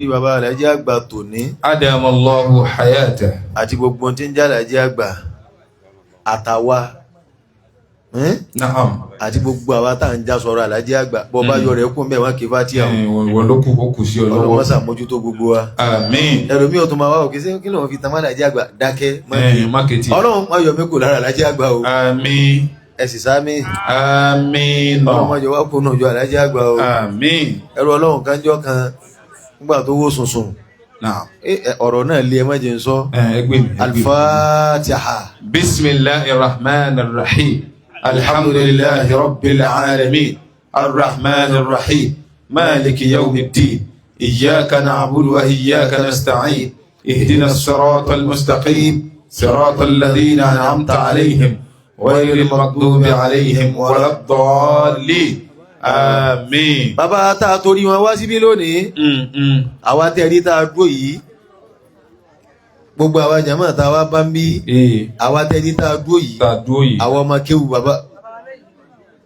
Bàbá Alhaji Àgbà tòní Adamallahu hayata. Àti gbogbo ohun tí ń jẹ́ Alhaji Àgbà àtàwa Naam. Àti gbogbo àwa tá à ń já sọ̀rọ̀ Alhaji Àgbà, bọ́ bá yọ rẹ̀ kún bẹ́ẹ̀, wọ́n kì í fàtíà o. Ìwọ ló kù, ó kù sí ọ Ọlọ́run lọ́wọ́. wọ́n ṣàmójútó gbogbo wa. Àmín. Ẹlòmíì ò tún máa wá òkè sí kí lóun fi tan mọ́ Alhaji Àgbà dákẹ́ Mákẹ́tì. Ọlọ́run má yọ mí kù lára Alhaji Àgbà o. Àmín. Ẹ sì sáámi. Àmín. Ọlọ́run má yọ wá kó nù jọ Alhaji Àgbà o. Àmín. Ẹrú Ọlọ́run kanjọ́ kan nígbà tó wó sùnsùn, Naam. ọ̀rọ̀ náà lé, ẹ má jẹ́ n sọ. Ẹgbẹ́ mi. Al-Fatiha. Bismillahir Rahmanir Rahim. Alhamdulillahi Rabbil Alamin. Ar-Rahmanir Rahim. Maliki Yawmiddin. Iyyaka na'budu wa iyyaka nasta'in. Ihdina as-siratal mustaqim. Siratal ladhina an'amta alayhim. Ghayril maghdubi alayhim waladdallin. Àmín. Bàbá tá a torí wọn wá síbí lónìí, àwa tẹ́ rí tá a dúró yìí, gbogbo àwa jàmáà tá a wá bá ń bí, àwa tẹ́ rí tá a dúró yìí, Tá a dúró yìí. àwọn ọmọ kéwù bàbá,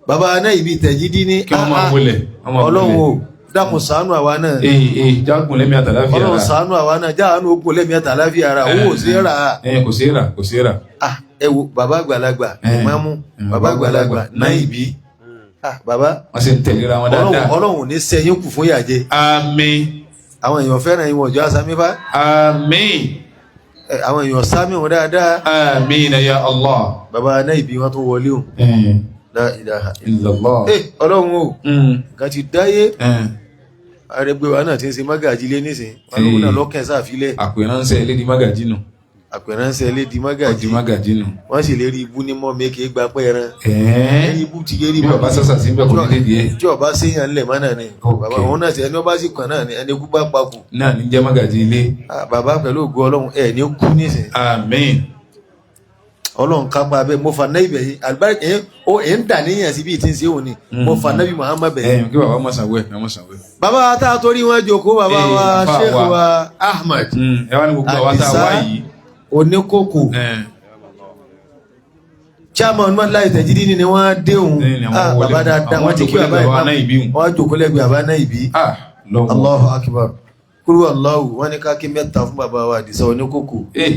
bàbá náà ibi tẹ̀jídí ní. Kí wọ́n máa wọlé. Wọ́n máa Ọlọ́run wọlé. o, dákun ṣàánú àwa náà. Ee, jágùn lẹ́mí àtàláfíà. Ọlọ́run ṣàánú àwa náà, jáàánú ogun lẹ́mí àtàláfíà ara owó ò sí rà. Ẹ kò sí rà, kò sí rà. Ah, ẹ wo bàbá àgbàlagbà, ìmáàmù, bàbá àgbàlagbà náà ìbí, ah, bàbá. Wọ́n sì ń tẹ̀léra wọn Ọlọ́run, dáadáa. Ọlọ́run ò ní sẹ́yìn kù fún yàjẹ́. Àmín. Àwọn èèyàn fẹ́ràn ìwọ̀n ọjọ́ àsámífà. Àmín. Àwọn èèyàn sámì wọn dáadáa. Àmín ya Allah. Bàbá náà ìbí wọn tó wọlé òun. La ilaha Illallah. Ọlọ́run o, nǹkan ti dáyé. Arẹgbẹ́ wa náà ti ń ṣe mágàjí lé nísìn, wọn lóun náà lọ́kàn sáfilẹ̀. Àpèránṣẹ́ ilé di mágàjí nù. Àpẹ̀ránṣẹ́ lé di Ó di mágàjí. mágàjí nù. Wọ́n sì lè rí ibú ní mọ́ mẹ́kẹ́ gba pẹ́ ẹran. Lérí ibú ti lérí Bí bàbá sàṣà sí bẹ́ẹ̀, kò ní dédìí ẹ̀. Tí ọba séyàn ńlẹ̀ mọ́nà ni. Bàbá òun náà sì, ẹni ọba sì kàn náà ni ẹni kú bá papò. Náà ní jẹ́ mágàjí ilé. Ah, bàbá, pẹ̀lú ògo Ọlọ́run, ẹ̀ ní kú nísìn. Àmín. Ọlọ́run kápá abẹ́, mo fa náà ibẹ̀ yìí, àlùbáríkà ẹ̀ ó ẹ̀ ń dà níyàn sí bí ti ń ṣe òun ni, mo fa nábì Muhammad bẹ̀ yìí. Kí bàbá mọ̀ sanwó ẹ̀, mọ̀ sanwó ẹ̀. Bàbá tá a torí wọn jókòó, bàbá wa, àfáà Sheikh wa. wa Ahmed Ẹ wá ní gbogbo àwa tá a wá Àdìsá yìí. Oníkókò, chairman mọ́láì tẹ̀jídì ni wọ́n déhùn. Ni àwọn Ah, wọlé. bàbá dáadáa. Àwọn Wọ́n ti kí jókòó bàbá lẹ́gbẹ̀ẹ́ bàbá náà ìbí hùn. wọ́n jókòó lẹ́gbẹ̀ẹ́ bàbá náà ìbí. Ah, lọ́wọ́. Allahu akbar, kúrú Allahu, wọ́n ní ká kí mẹ́ta fún bàbá wa Àdìsá Oníkókò.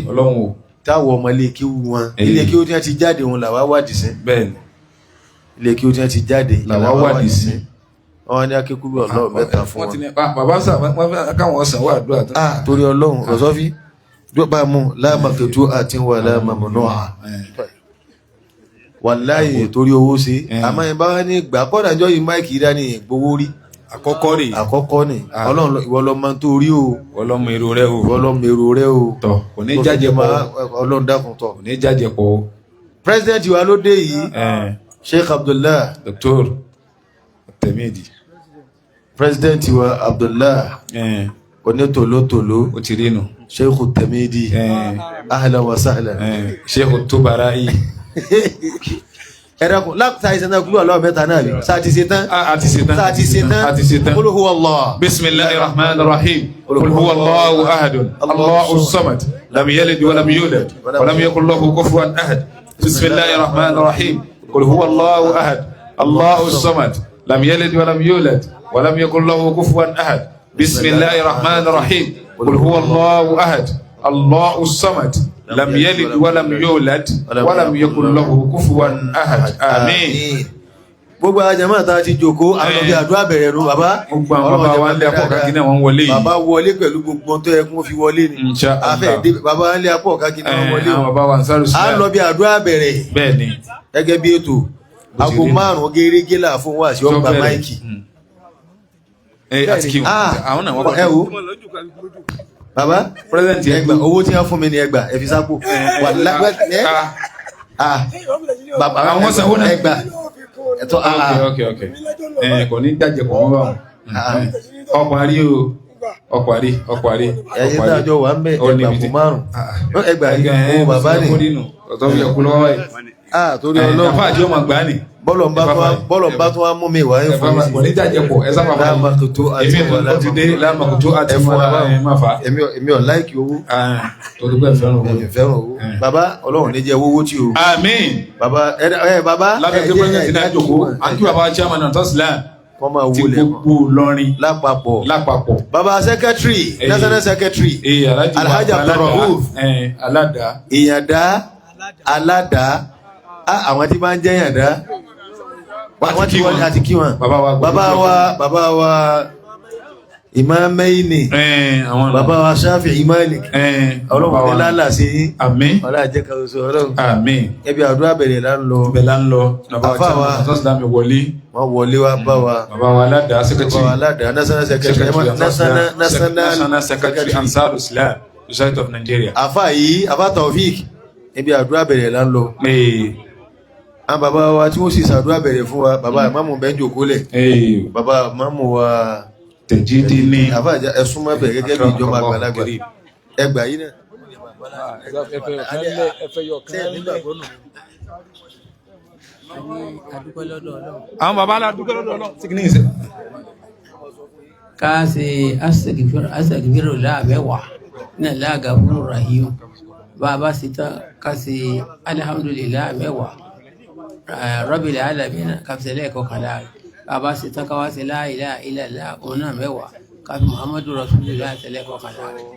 Ọlọ́run o. Táwọn ọmọ ilé kéwú wọn, ilé kéwú tí wọ́n ti jáde òun làwa wádìí sí. Bẹ́ẹ̀ ni. Ilé kéwú tí wọ́n ti jáde Làwa wádìí sí. Wọ́n ní akékúrú Allahu mẹ́ta fún Wọ́n ti wọn. ní, ah, bàbá sà wọ́n fẹ́ káwọn sanwó àdúrà tán. Ah, torí Ọlọ́run, rọ̀sọ́fí dọ́gba mú láàmàkẹ́tù àti wà láàmàmùnú à, wàláyé, torí owó sí. Àmọ́ ẹ bá wá ní gbà kọ́dàjọ́ yìí, máìkì dání gbowó rí. Àkọ́kọ́ rè. Àkọ́kọ́ ni. Ọlọ́run ìwọ lọ máa tó rí o. Ọlọ́mọ èrò rẹ o. Ìwọ lọ mèrò rẹ o. Tọ, kò ní jájẹ pọ̀ o. Ọlọ́run dákun tọ̀. Kò ní jájẹ pọ̀ o. President wa ló dé yìí, Sheikh Abdullah. Doctor Tẹ̀mídì. President wa Abdullah onítòlótòló. Ó ti rí nu. Sheikh Temidi, ahlan wa sahlan. Sheikh Tubarayi. Ẹ dákun, láti àìsàn náà, kúrò aláwọ̀ mẹ́ta náà rí sáà ti ṣe tán. A ti ṣe tán. Sáà ti ṣe tán. A ti ṣe tán. Qul huwa Allah. Bismillahir Rahmanir Rahim. Qul huwa Allahu ahad. Allahu samad. Lam yalid wa lam yulad. Wa lam yakul lahu kufuwan ahad. Bismillahir Rahmanir Rahim. Qul huwa Allahu ahad. Allahu samad. Lam yalid wa lam yulad. Wa lam yakul lahu kufuwan ahad. Bismillahir Rahmanir Rahim. Qul huwa Allahu ahad. Allahu samad. Lam yalid wa lam yulad. Wa lam yakul lahu kufuwan ahad. Àmín. Gbogbo àwọn jàmáà tá a ti jòkó, àwọn ọbẹ̀ àdúrà bẹ̀rẹ̀ nu bàbá. Gbogbo àwọn bàbá wa ń lé apọ̀ káàkiri náà, wọ́n wọlé yìí. Bàbá wọlé pẹ̀lú gbogbo ohun tó yẹ kí wọ́n fi wọlé ni. Insha Allah. Afẹ́ dé, bàbá wa ń lé apọ̀ káàkiri náà wọ́n wọlé o. Àwọn bàbá wa ń sáré À ń lọ bí àdúrà bẹ̀rẹ̀ Bẹ́ẹ̀ ni. gẹ́gẹ́ bí ètò. Bó ti Aago rí nù. 5 gẹ́gẹ́ là fún wa sí Tó ọgbà bẹ̀rẹ̀. máìkì. Àti kí wọn. Àwọn náà wọ́n Ẹ wo bàbá. President yẹn. Ẹgbà owó tí wọ́n fún mi ni, ẹgbà ẹ fi sápò wà lágbà ẹ. Ah, bàbá. Àwọn sanwó náà. Ẹgbà ẹtọ. Ok, kò ní dájẹ pọ̀ mọ́ báwọn. Ọparí o, ọparí, ọparí. Ẹyin tá a jọ wà ń bẹ, Ó ẹgbà níbi fún 5 ẹgbà Ẹgbà yìí, owó bàbá ni. Ọ̀tọ̀ fi ẹkú lọ́wọ́ báyìí. Ah, torí Ọlọ́run. Àfa àti ọmọ gbà ní. Bọ́lọ̀ ń bá tó wá mú mi wá ń fún Ẹ̀fọ́ kò ní jáde pọ̀, ẹ sábà fà. Láàmàkùtù àti Èmi tó ti dé láàmàkùtù àti ẹ̀fún wa. ẹ̀ má fà. Èmi ò láìkì owó. Torí pé fẹ́ràn owó. Èmi ò fẹ́ràn owó. Bàbá, Ọlọ́run ní jẹ́ owó tí o. Àmín. Bàbá ẹ bàbá. Lábẹ́ ẹ pé jẹ́- president ẹ náà jẹ́ jòkó, kí wọ́n- àǹkí bàbá chairman náà tọ́sílẹ̀. Kọ́ máa ti wọlé gbogbo Ìlọrin lápapọ̀. Lápapọ̀. Baba secretary, national secretary, Ee, Alhaji wa Alhaji Abdulrahuf. Aládàá. Ìyàndá, aládàá, àwọn tí máa ń jẹ́ ìyàndá, àwọn tí wọ́n àti kí wọn. Bàbá wa. Bàbá wa, bàbá wa Imamaini, Àwọn bàbá wa Shafi'i Malik, ọlọ́run ní lálà sí yín. Àmín. Ọlá jẹ́ kan ṣoṣo ọlọ́run. Àmín. Ẹbí àdúrà bẹ̀rẹ̀ là ń lọ. Ibẹ̀ là ń lọ. Bàbá wa Àfáà wa. sọ́sìlámì wọlé. Wọ́n wọlé wá bá wa. Bàbá wa aládàá, Bàbá secretary. wa aládàá, national secretary, national National Secretary, Ansar Islam Society of Nigeria. Àfáà yìí, àfáà Taofik, ẹbí àdúrà bẹ̀rẹ̀ là ń lọ. Àwọn bàbá wa tí wọ́n sì ṣàdúrà bẹ̀rẹ̀ fún wa, bàbá ìmáàmù bẹ́ẹ̀ jòkó lẹ̀. Bàbá ìmáàmù wa Tẹ̀jídì ní. Àfáà ẹ̀sùn mọ́ bẹ̀ gẹ́gẹ́ bí ìjọba àgbàlagbà ẹgbà yìí náà. Adúpẹ́ lọ́dọ̀ Ọlọ́run. Àwọn bàbá aládùúgbò lọ́dọ̀ Ọlọ́run. Tí kìíní ìṣe. Ká ṣe astaghfiru láàmẹ́wàá ní aláàgàfúrú rahim. Bá a bá ṣe tán, ká ṣe alhamdulillahi mẹ́wàá, rabbil alamin, ká fi ṣe lẹ́ẹ̀kọkànlá rẹ̀. Bá a bá ṣe tán, ká wá ṣe la ilaha illallah òun náà 10, ká fi muhammadu rasulullah ṣe lẹ́ẹ̀kọkànlá rẹ̀.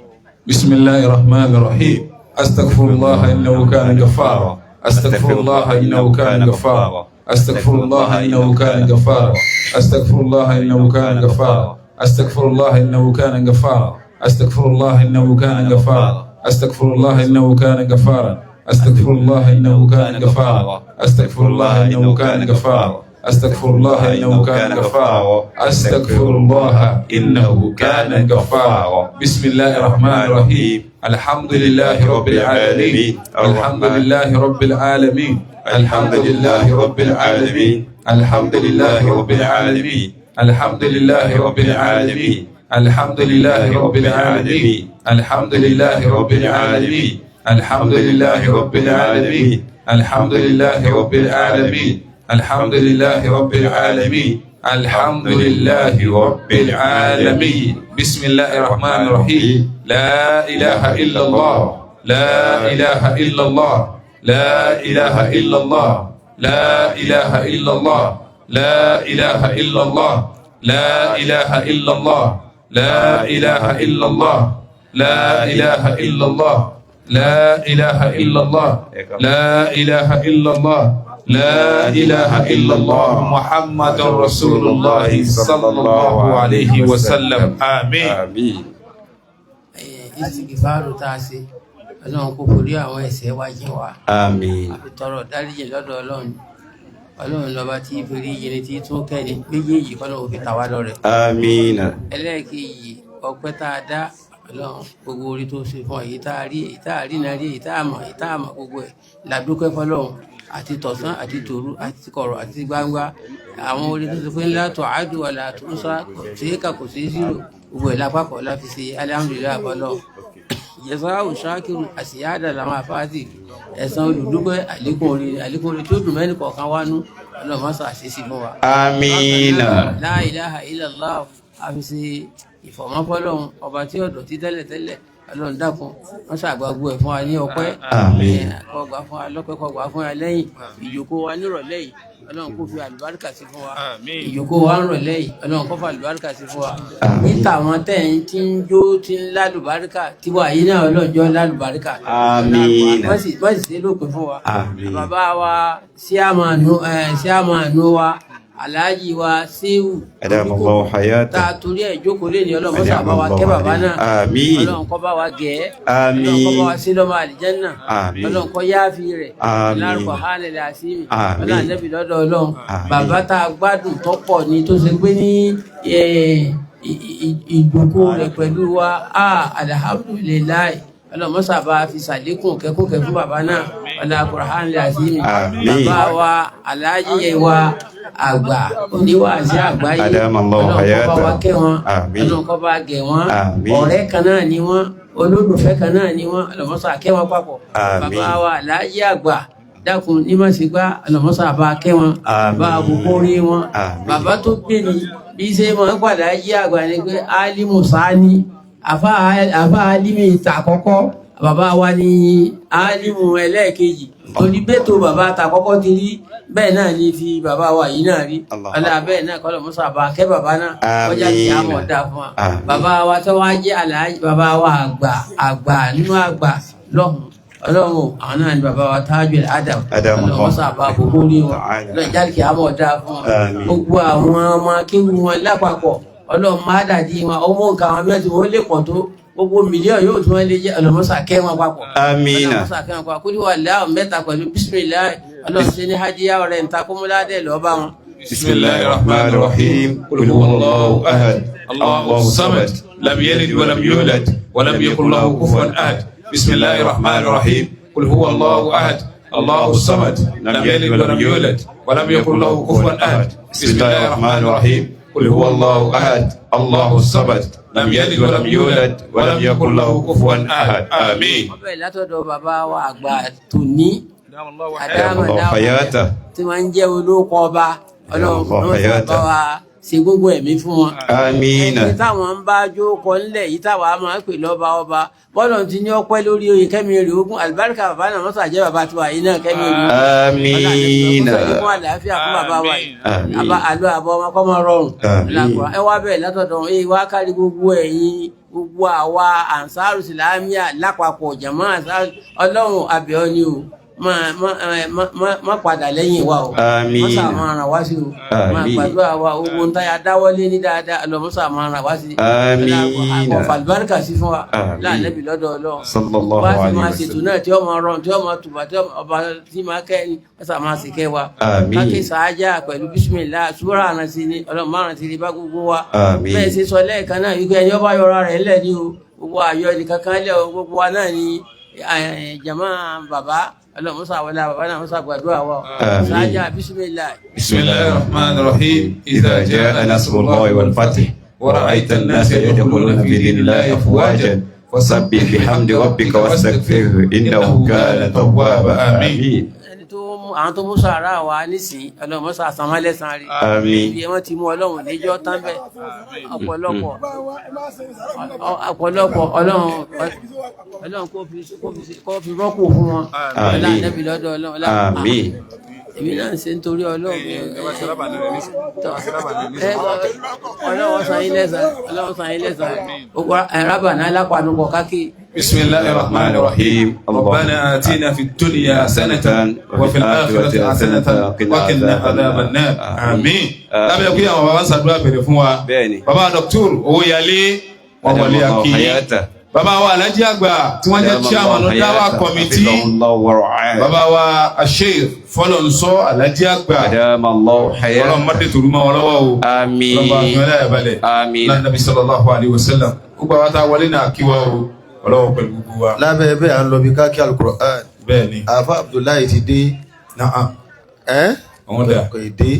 بسم الله الرحمن الرحيم. أستغفر الله إنه كان غفارا. أستغفر الله إنه كان غفارا. أستغفر الله إنه كان غفارا. أستغفر الله إنه كان غفارا. أستغفر الله إنه كان غفارا. أستغفر الله إنه كان غفارا. أستغفر الله إنه كان غفارا. أستغفر الله إنه كان غفارا. أستغفر الله إنه كان غفارا. أستغفر الله إنه كان غفارا. أستغفر الله إنه كان غفارا. بسم الله الرحمن الرحيم. الحمد لله رب العالمين. الحمد لله رب العالمين. الحمد لله رب العالمين. الحمد لله رب العالمين. الحمد لله رب العالمين. الحمد لله رب العالمين. الحمد لله رب العالمين. الحمد لله رب العالمين. الحمد لله رب العالمين. الحمد لله رب العالمين. الحمد لله رب العالمين. بسم الله الرحمن الرحيم. لا إله إلا الله. لا إله إلا الله. لا إله إلا الله. لا إله إلا الله. لا إله إلا الله. لا إله إلا الله. لا إله إلا الله. لا إله إلا الله. لا إله إلا الله. لا إله إلا الله. لا إله إلا الله محمد رسول الله صلى الله عليه وسلم. آمين. Àmín. Istighfaru tá a ṣe, Ọlọ́run kó forí àwọn ẹ̀ṣẹ̀ wa jìn wá. Àmín. Àfi tọrọ dáríjì lọ́dọ̀ Ọlọ́run. Ọlọ́run lọ́ba tí forí jìnnì tí tún kẹ́ni méjèèjì, kọ́lọ́run fi tà wá lọ́rẹ. Àmín. Ẹlẹ́ẹ̀kejì, ọpẹ́ tá a dá Ọlọ́run, gbogbo orí tó ṣe fún ọ, èyí tá a rí, èyí tá a rí náà rí, èyí tá a mọ̀, èyí tá a mọ̀, gbogbo ẹ̀ la dúpẹ́ fọ́lọ́run, àti tọ̀sán àti tòru àti kọ̀rọ̀ àti gbangba, àwọn orí tó ṣe fún ńlá tó àádù wà tó ń sá, kò sí kà, kò sí zero, gbogbo ẹ̀ lápapọ̀ la fi ṣe alhamdulillahi fọ́lọ́run. Jazā'u ṣáàkìrù àṣìyáàdà làwọn afáàtì, ẹ̀san olùdúpẹ́ àlékún orí, àlékún orí tí ó dùn mẹ́rin kọ̀ọ̀kan wá nú, Ọlọ́run má ṣàṣìṣe fún wa. Àmín. La ilaha illallah, àfi ṣe ìfọ̀mọ́fọ́lọ́hun ọba tí ọ̀dọ̀ tí tẹ́lẹ̀tẹ́lẹ̀. Ọlọ́run dákun, wọ́n ṣàgbàgbọ́ ẹ̀ fún wa ní ọpẹ́. Àmín. Kó gbà fún wa lọ́pẹ́, kó gbà fún wa lẹ́yìn ìjókòó wa nírọ̀lẹ́ yìí. Ọlọ́run kó fi àlùbáríkà sí fún wa ìjókòó wa nírọ̀lẹ́ yìí. Ọlọ́run kó fi àlùbáríkà sí fún wa níta àwọn tẹ̀ ń tí ń jó tí ń lálùbáríkà tiwa yìí náà, ọlọ́jọ́ lálùbáríkà. Àmín. Wọ́n sì ṣe lópin fún wa. Àmín. Bàbá wa síàmánú wa, aláàjì wa Séwù Adamallahu hayata. tá a torí ẹ̀ jókòó lé ní, Ọlọ́run mọ́sà bá wa kẹ́ bàbá náà. Àmín. Ọlọ́run kó bá wa gẹ̀ ẹ́. Àmín. Ọlọ́run kó bá wa sí lọ́mọ àlìjẹ́nà. Àmín. Ọlọ́run kó yááfi rẹ̀. Àmín. Lárúkọ hánilẹ̀ àsímì. Àmín. Ọlọ́run ànẹ́bí lọ́dọ̀ Ọlọ́run. Àmín. Bàbá tá a gbádùn tó pọ̀ ni, tó ṣe pé ní ìjókòó rẹ̀ pẹ̀lú wa, alhamdulillahi, Ọlọ́run mọ́sà bá fi sàlékún kẹ́kọ̀ọ́ fún bàbá náà, ọlá Kùránì àsímì. Àmín. Bàbá wa aláàjì wa àgbà, oníwàásí àgbáyé, Adamallahu Ọlọ́run kó bá wa hayata. kẹ́ wọn. Àmín. Ọlọ́run kó bá gẹ̀ wọ́n. Àmín. Ọ̀rẹ́ kan náà ni wọ́n, olólùfẹ́ kan náà ni wọ́n, ọlọ́mọ́sà kẹ́ wọn papọ̀. Àmín. Bàbá wa aláàjì àgbà, dákun ní má sì gbá, ọlọ́mọ́sà bá kẹ́ wọn. Àmín. Bá àbùkù orí wọn. Àmín. Bàbá tó gbé ni bí ṣe máa ń padà yí àgbà ni pé alimu sani, àfa alimi ìta àkọ́kọ́. Bàbá wa ní álímù ẹlẹ́ẹ̀kejì, torí bẹ́tò bàbá ta kọ́kọ́ ti rí bẹ́ẹ̀ náà ni ti bàbá wa yìí náà rí. Allah. Ọlá bẹ́ẹ̀ náà kọ́lọ̀ mọ́sá bá kẹ́ bàbá náà kọjá kí á mọ̀ dáa fún wa. Àmín. Bàbá wa tó wá jẹ́ àlàájì, bàbá wa àgbà àgbà nínú àgbà lọ́hùn, Ọlọ́run o, àwọn náà ni bàbá wa Tajul Adam. Adam. Ọlọ́run mọ́sá bá gbogbo rí wọn. Ta'ala. Ọlọ́run jáde kí á mọ̀ dáa fún wa. Àmín. Gbogbo àwọn ọmọ akéwù wọn lápapọ̀, Ọlọ́run má dàdí wọn, ọmọ nǹkan àwọn mẹ́tì wọn lè pọ̀ tó gbogbo mílíọ̀nù yóò tún wọn lè jẹ́, Ọlọ́run mọ́sá kẹ́ wọn papọ̀. Amina. Ọlọ́run mọ́sá kẹ́ wọn papọ̀. Kúlí wà láwọn mẹ́ta pẹ̀lú bísímìláì, Ọlọ́run ṣe ní hádíyá ọ̀rẹ́ níta kómúládẹ́ lọ́ọ́ bá wọn. بسم الله الرحمن الرحيم. قل هو الله أحد، الله الصمد، لم يلد ولم يولد ولم يكن له كفوا أحد. بسم الله الرحمن الرحيم. قل هو الله أحد، الله الصمد، لم يلد ولم يولد ولم يكن له كفوا أحد. بسم الله الرحمن الرحيم. قل هو الله أحد، الله الصمد، لم يلد ولم يولد ولم يكن له كفوا أحد. آمين. Wọ́n bẹ̀rẹ̀ látọ̀dọ̀ bàbá wa àgbà tòní. Adamallahu hayata. Tí wọ́n ń jẹ́ olóko ọba, Ọlọ́run Adamallahu ló hayata. bá wa ṣe gbogbo ẹ̀mí fún wọn. Amina. Ẹni táwọn ń bá jókòó ńlẹ̀ yìí táwa máa ń pè lọ́ba ọba, bọ́lọ̀ ti ní ọpẹ́ lórí oyè, kẹ́mi rè ogun àlùbáríkà bàbá náà mọ́sà jẹ́ bàbá tiwa yìí náà, kẹ́mi rè ogun. Amina. Fún àlàáfíà fún bàbá wa yìí. Àmín. Àbá àlọ́ àbọ̀ ọmọ kọ́ máa rọrùn. Àmín. Lákùrá. Ẹ wá bẹ̀rẹ̀ látọ̀dọ̀ ẹ wá kárí gbogbo ẹ̀yin, gbogbo àwa Ansaru Islamiyya lápapọ̀, jàmá Ansaru, Ọlọ́run àbẹ̀ ọ́ ni o, má padà lẹ́yìn wa o. Àmín. Mọ́sà máa ràn wá sí o. Máa Àmín. gbàdúrà wa, ogun táyà dáwọ́lé ní dáadáa lọ, mọ́sà máa ràn wá sí. Àmín. Àwọn fàlùbáríkà sí fún wa. Àmín. Láàlẹ́bí lọ́dọ̀ Ọlọ́run. Sallallahu Bá a sì alayhi máa wa ṣètò sallam. náà tí ó máa rọrùn, tí ó máa tùbà, tí ọba tí máa kẹ́ ni mọ́sà máa sì kẹ́ wa. Àmín. Kákí sàájà pẹ̀lú bísímìlá súrà àrántí ni Ọlọ́run márùn ti rí bá gbogbo wa. Àmín. Bẹ́ẹ̀ ṣe sọ lẹ́ẹ̀kan náà wípé ẹni ọba yọra rẹ̀ lẹ̀ ní o, gbogbo àyọ ẹnìkan kan lẹ̀ o, gbogbo wa náà ni jàmá bàbá, Ọlọ́run mọ́sà wọlé bàbá náà, mọ́sà gbàdúrà wa o. Àmín. Sàájà bísímìlá. بسم الله الرحمن الرحيم. إذا جاء نصر الله والفتح ورأيت الناس يدخلون في دين الله أفواجا فسبح بحمد ربك واستغفره إنه كان توابا. آمين. Ẹni tó mú àwọn tó mú sàárà wa nísìn, Ọlọ́run mọ́sà san wọ́n lẹ́san rí. Àmín. Ibi wọn ti mú, Ọlọ́run níjọ́ tán bẹ́ẹ̀, ọ̀pọ̀lọpọ̀ ọ̀pọ̀lọpọ̀, Ọlọ́run kó fi rọ́pò fún wọn. Àmín. Ọlá Ànábì lọ́dọ̀ Ọlọ́run. Àmín. Èmi náà ń ṣe nítorí Ọlọ́run. Ọlọ́run san yín lẹ́san, Ọlọ́run san yín lẹ́san. Gbogbo ẹ̀rábà náà lápánukọ̀ kákì. بسم الله الرحمن الرحيم. ربنا آتنا في الدنيا حسنة وفي الآخرة حسنة وقنا عذاب النار. آمين. Lábẹ́ pé àwọn bàbá ń ṣàdúrà bẹ̀rẹ̀ fún wa. Bẹ́ẹ̀ni. Bàbá Dr. Owóyálé wọn wọlé akíyí. Hayata. Bàbá wa Alhaji Àgbà tí wọ́n jẹ́ chairman Dawa committee. Allahu wara'ah. Bàbá wa Sheikh Fọlọ́nsọ Alhaji Àgbà. Adama Allahu Ọlọ́run hayata. má dé tòrú mọ́ wọn lọ́wọ́ o. Àmín. Ọlọ́run bá fi wọn láyà balẹ̀. Àmín. Náà Nabi sallallahu alayhi wa sallam. Gbogbo àwọn tá a wọlé náà kí wa o. Ọlọ́wọ́ pẹ̀lú gbogbo wa. Lábẹ́ bẹ́ẹ̀, à ń lọ bí káàkiri Alukur'an. Bẹ́ẹ̀ni. Àfa Abdullahi ti dé. Naam. Ẹ́ Àwọn dà. kò ì dé.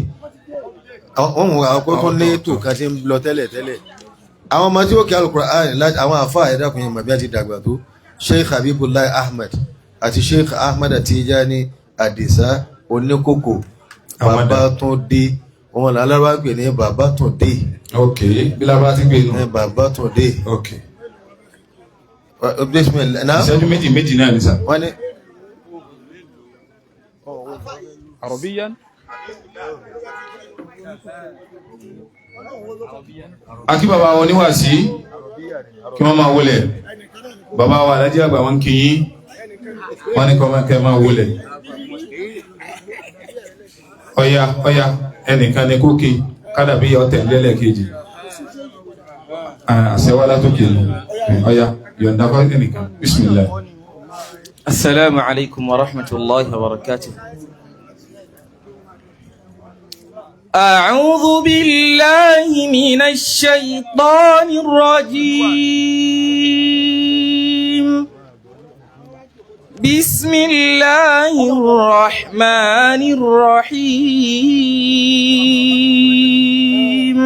Wọ́n mú àwọn kó tún ní ètò kan tí ń lọ tẹ́lẹ̀ tẹ́lẹ̀. Àwọn ọmọ tí ó kí Alukur'an láti àwọn àfa ẹ̀dàkùn yìí màbí àti dàgbà tó, Sheikh Habibullah Ahmed àti Sheikh Ahmed Tijani Adisa Oníkókò. Àwọn dà. Bàbá tún dé, wọn làlárà pè ní bàbá tún dé. Ok. Bí lábá ti gbé nù. Ní bàbá tún dé. Ok. Bismillah náà. Ìṣẹ́jú méjì méjì náà ní sà. Wọ́n ní. Arabiyan. Akí bàbá wọn níwàásí kí wọ́n máa wọlé. Bàbá wa Alhaji Àgbà wọn kì í. Wọ́n ní kọ́ máa kẹ́ máa wọlé. Ọya ọya, ẹnìkan ní kókè kádàbí ọ̀tẹ̀ lẹ́lẹ́kejì. Àṣẹwálá tó kè nù. Ọya yọ̀ǹda fún ẹnìkan. Bismillah. السلام عليكم ورحمة الله وبركاته. أعوذ بالله من الشيطان الرجيم. بسم الله الرحمن الرحيم.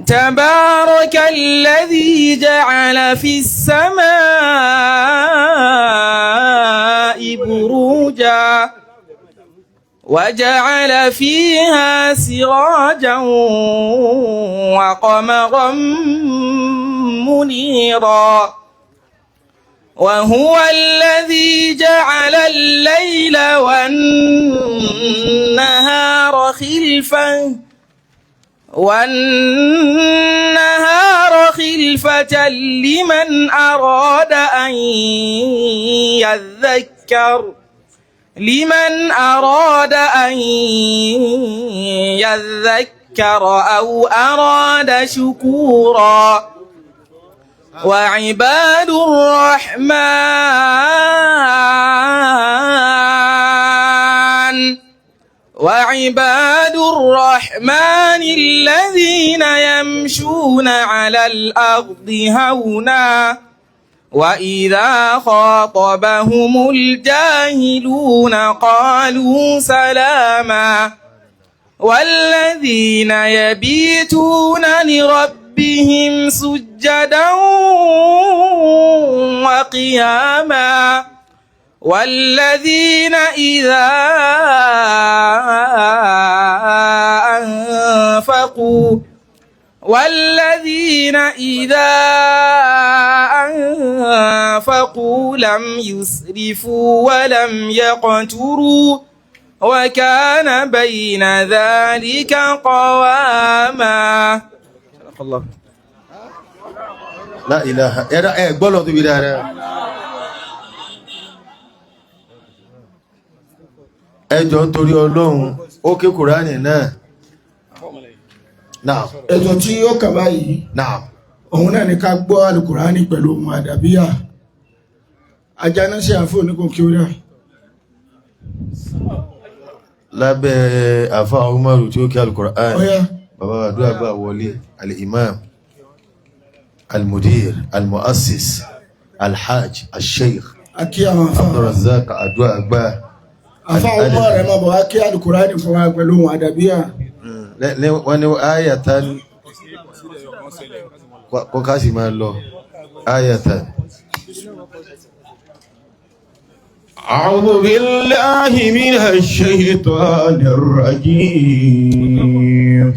تبارك الذي جعل في السماء بروجا وجعل فيها سراجا وقمرا منيرا. وهو الذي جعل الليل والنهار خلفة لمن أراد أن يذكر أو أراد شكورا. وعباد الرحمن وعباد الرحمن الذين يمشون على الأرض هونا وإذا خاطبهم الجاهلون قالوا سلاما. والذين يبيتون لربهم سجدا وقياما. والذين إذا أنفقوا لم يسرفوا ولم يقتروا وكان بين ذلك قواما. الله. La ilaha ẹ gbọ́lọ̀ tóbi dáadáa. Ẹ jọ̀ọ́ nítorí Ọlọ́run, ó ké Kùránì náà. Náà. Ètò tí ó kà báyìí, Náà. òun náà ni ká gbọ́ Alukùránì pẹ̀lú ohun àdàbíyà. Ajánáṣe àfọ oníkun kí ó rà. Lábẹ́ àfa Umaru tí ó ké Alukùránì, Ọ̀yá. bàbá àdúrà gbà wọlé, Al-Imam, Al-Mudir, Al-Muassis, Al-Hajj, Al-Sheikh, Akí àwọn àfa. Abdulrazak àdúrà gbà. Àfa Umar rẹ̀ máa bọ̀ wá kí Alukùránì fún wa pẹ̀lú ohun àdàbíyà. Wọ́n ní ayatan kó ká sì máa lọ ayatan. أعوذ بالله من الشيطان الرجيم.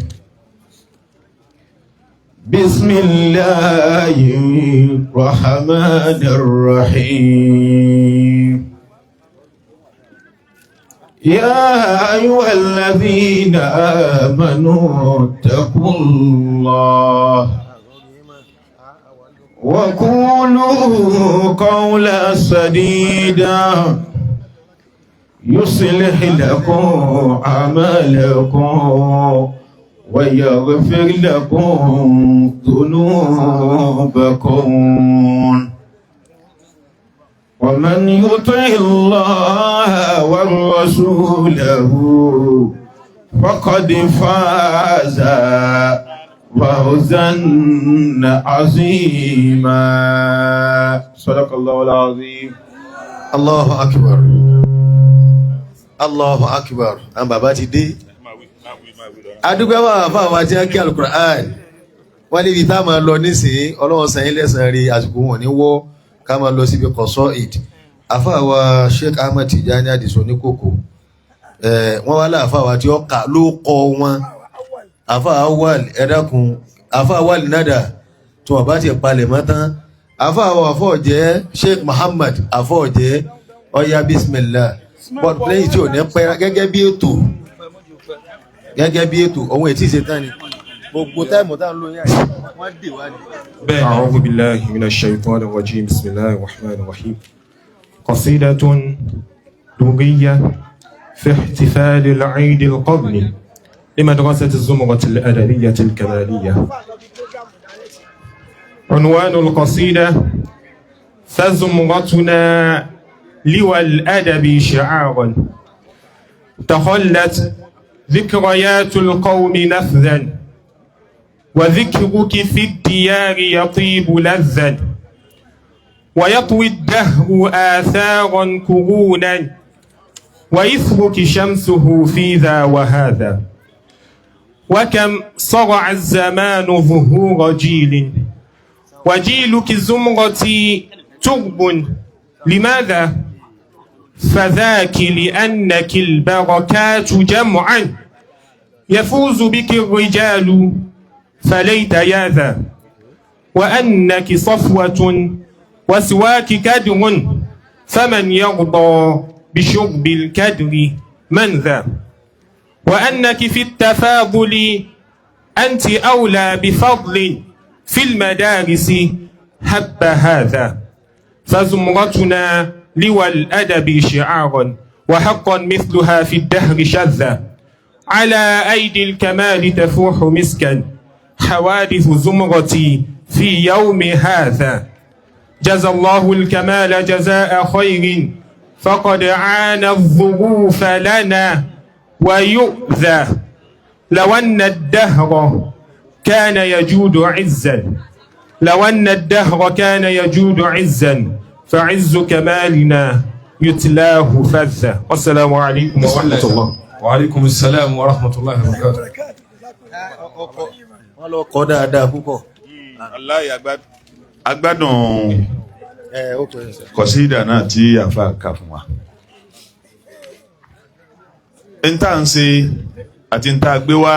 بسم الله الرحمن الرحيم. يا أيها الذين آمنوا اتقوا الله وقولوا قولا سديدا يصلح لكم أعمالكم ويغفر لكم ذنوبكم ومن يطع الله ورسوله فقد فاز فوزا عظيما. صدق الله العظيم. Allahu akbar. Allahu akbar. Àwọn bàbá ti dé. Adúgbò wà fún àwọn tí wọ́n kí Alukur'an. Wọ́n níbi tá a máa lọ nísìnyí, Ọlọ́run sàn yín lẹ́sàn-án rí àsìkò wọn ní wọ́ ká máa lọ síbi kọ̀sọ́ ìd. Àfáà wa Sheikh Ahmed Tijani Adiso ní kòkó. Wọ́n wá láàfáà wa tí ó kà ló kọ wọn. Àfáà Awal ẹ dákun, àfáà Awal nádà tí wọ́n bá ti palẹ̀ mọ́ tán. Àfáà wa àfọ̀jẹ́ Sheikh Muhammad àfọ̀jẹ́ ọ̀ya bismillah. But lẹ́yìn tí ò ní pẹ́ gẹ́gẹ́ bí ètò òun ètí ìṣe tán ni gbogbo táìmù tá ń lò yá yìí wọ́n dè wá ni. أعوذ بالله من الشيطان الرجيم. بسم الله الرحمن الرحيم. قصيدة لغية في احتفال العيد القرني لمدرسة الزمرة الأدبية الكمالية. عنوان القصيدة: فزمرتنا لوى الأدب شعارا تخلت ذكريات القوم نفذا وذكرك في الديار يطيب لذا ويطوي الدهر آثارا كرونا وإثرك شمسه في ذا وهذا وكم صرع الزمان ظهور جيل وجيلك زمرتي ترب لماذا؟ فذاك لأنك البركات جمعا يفوز بك الرجال فليت يا ذا وأنك صفوة وسواك كدر، فمن يرضى بشرب الكدر من ذا؟ وأنك في التفاضل أنت أولى بفضل في المدارس هب هذا. فزمرتنا لوى الأدب شعارا، وحقا مثلها في الدهر شذا. على أيدي الكمال تفوح مسكا حوادث زمرتي في يوم هذا. جزى الله الكمال جزاء خير، فقد عانى الظروف لنا ويؤذى. لو أن الدهر كان يجود عزا، لو أن الدهر كان يجود عزا، فعز كمالنا يتلاه فذا. والسلام عليكم ورحمة الله. وعليكم السلام ورحمة الله وبركاته. Wọ́n lọ kọ́ dáadáa púpọ̀. Aláì agbádùn Ẹ ó pè é sẹ́. kọ̀sídà náà tí àfa kà fún wa. N tá ń ṣe àti n tá gbé wá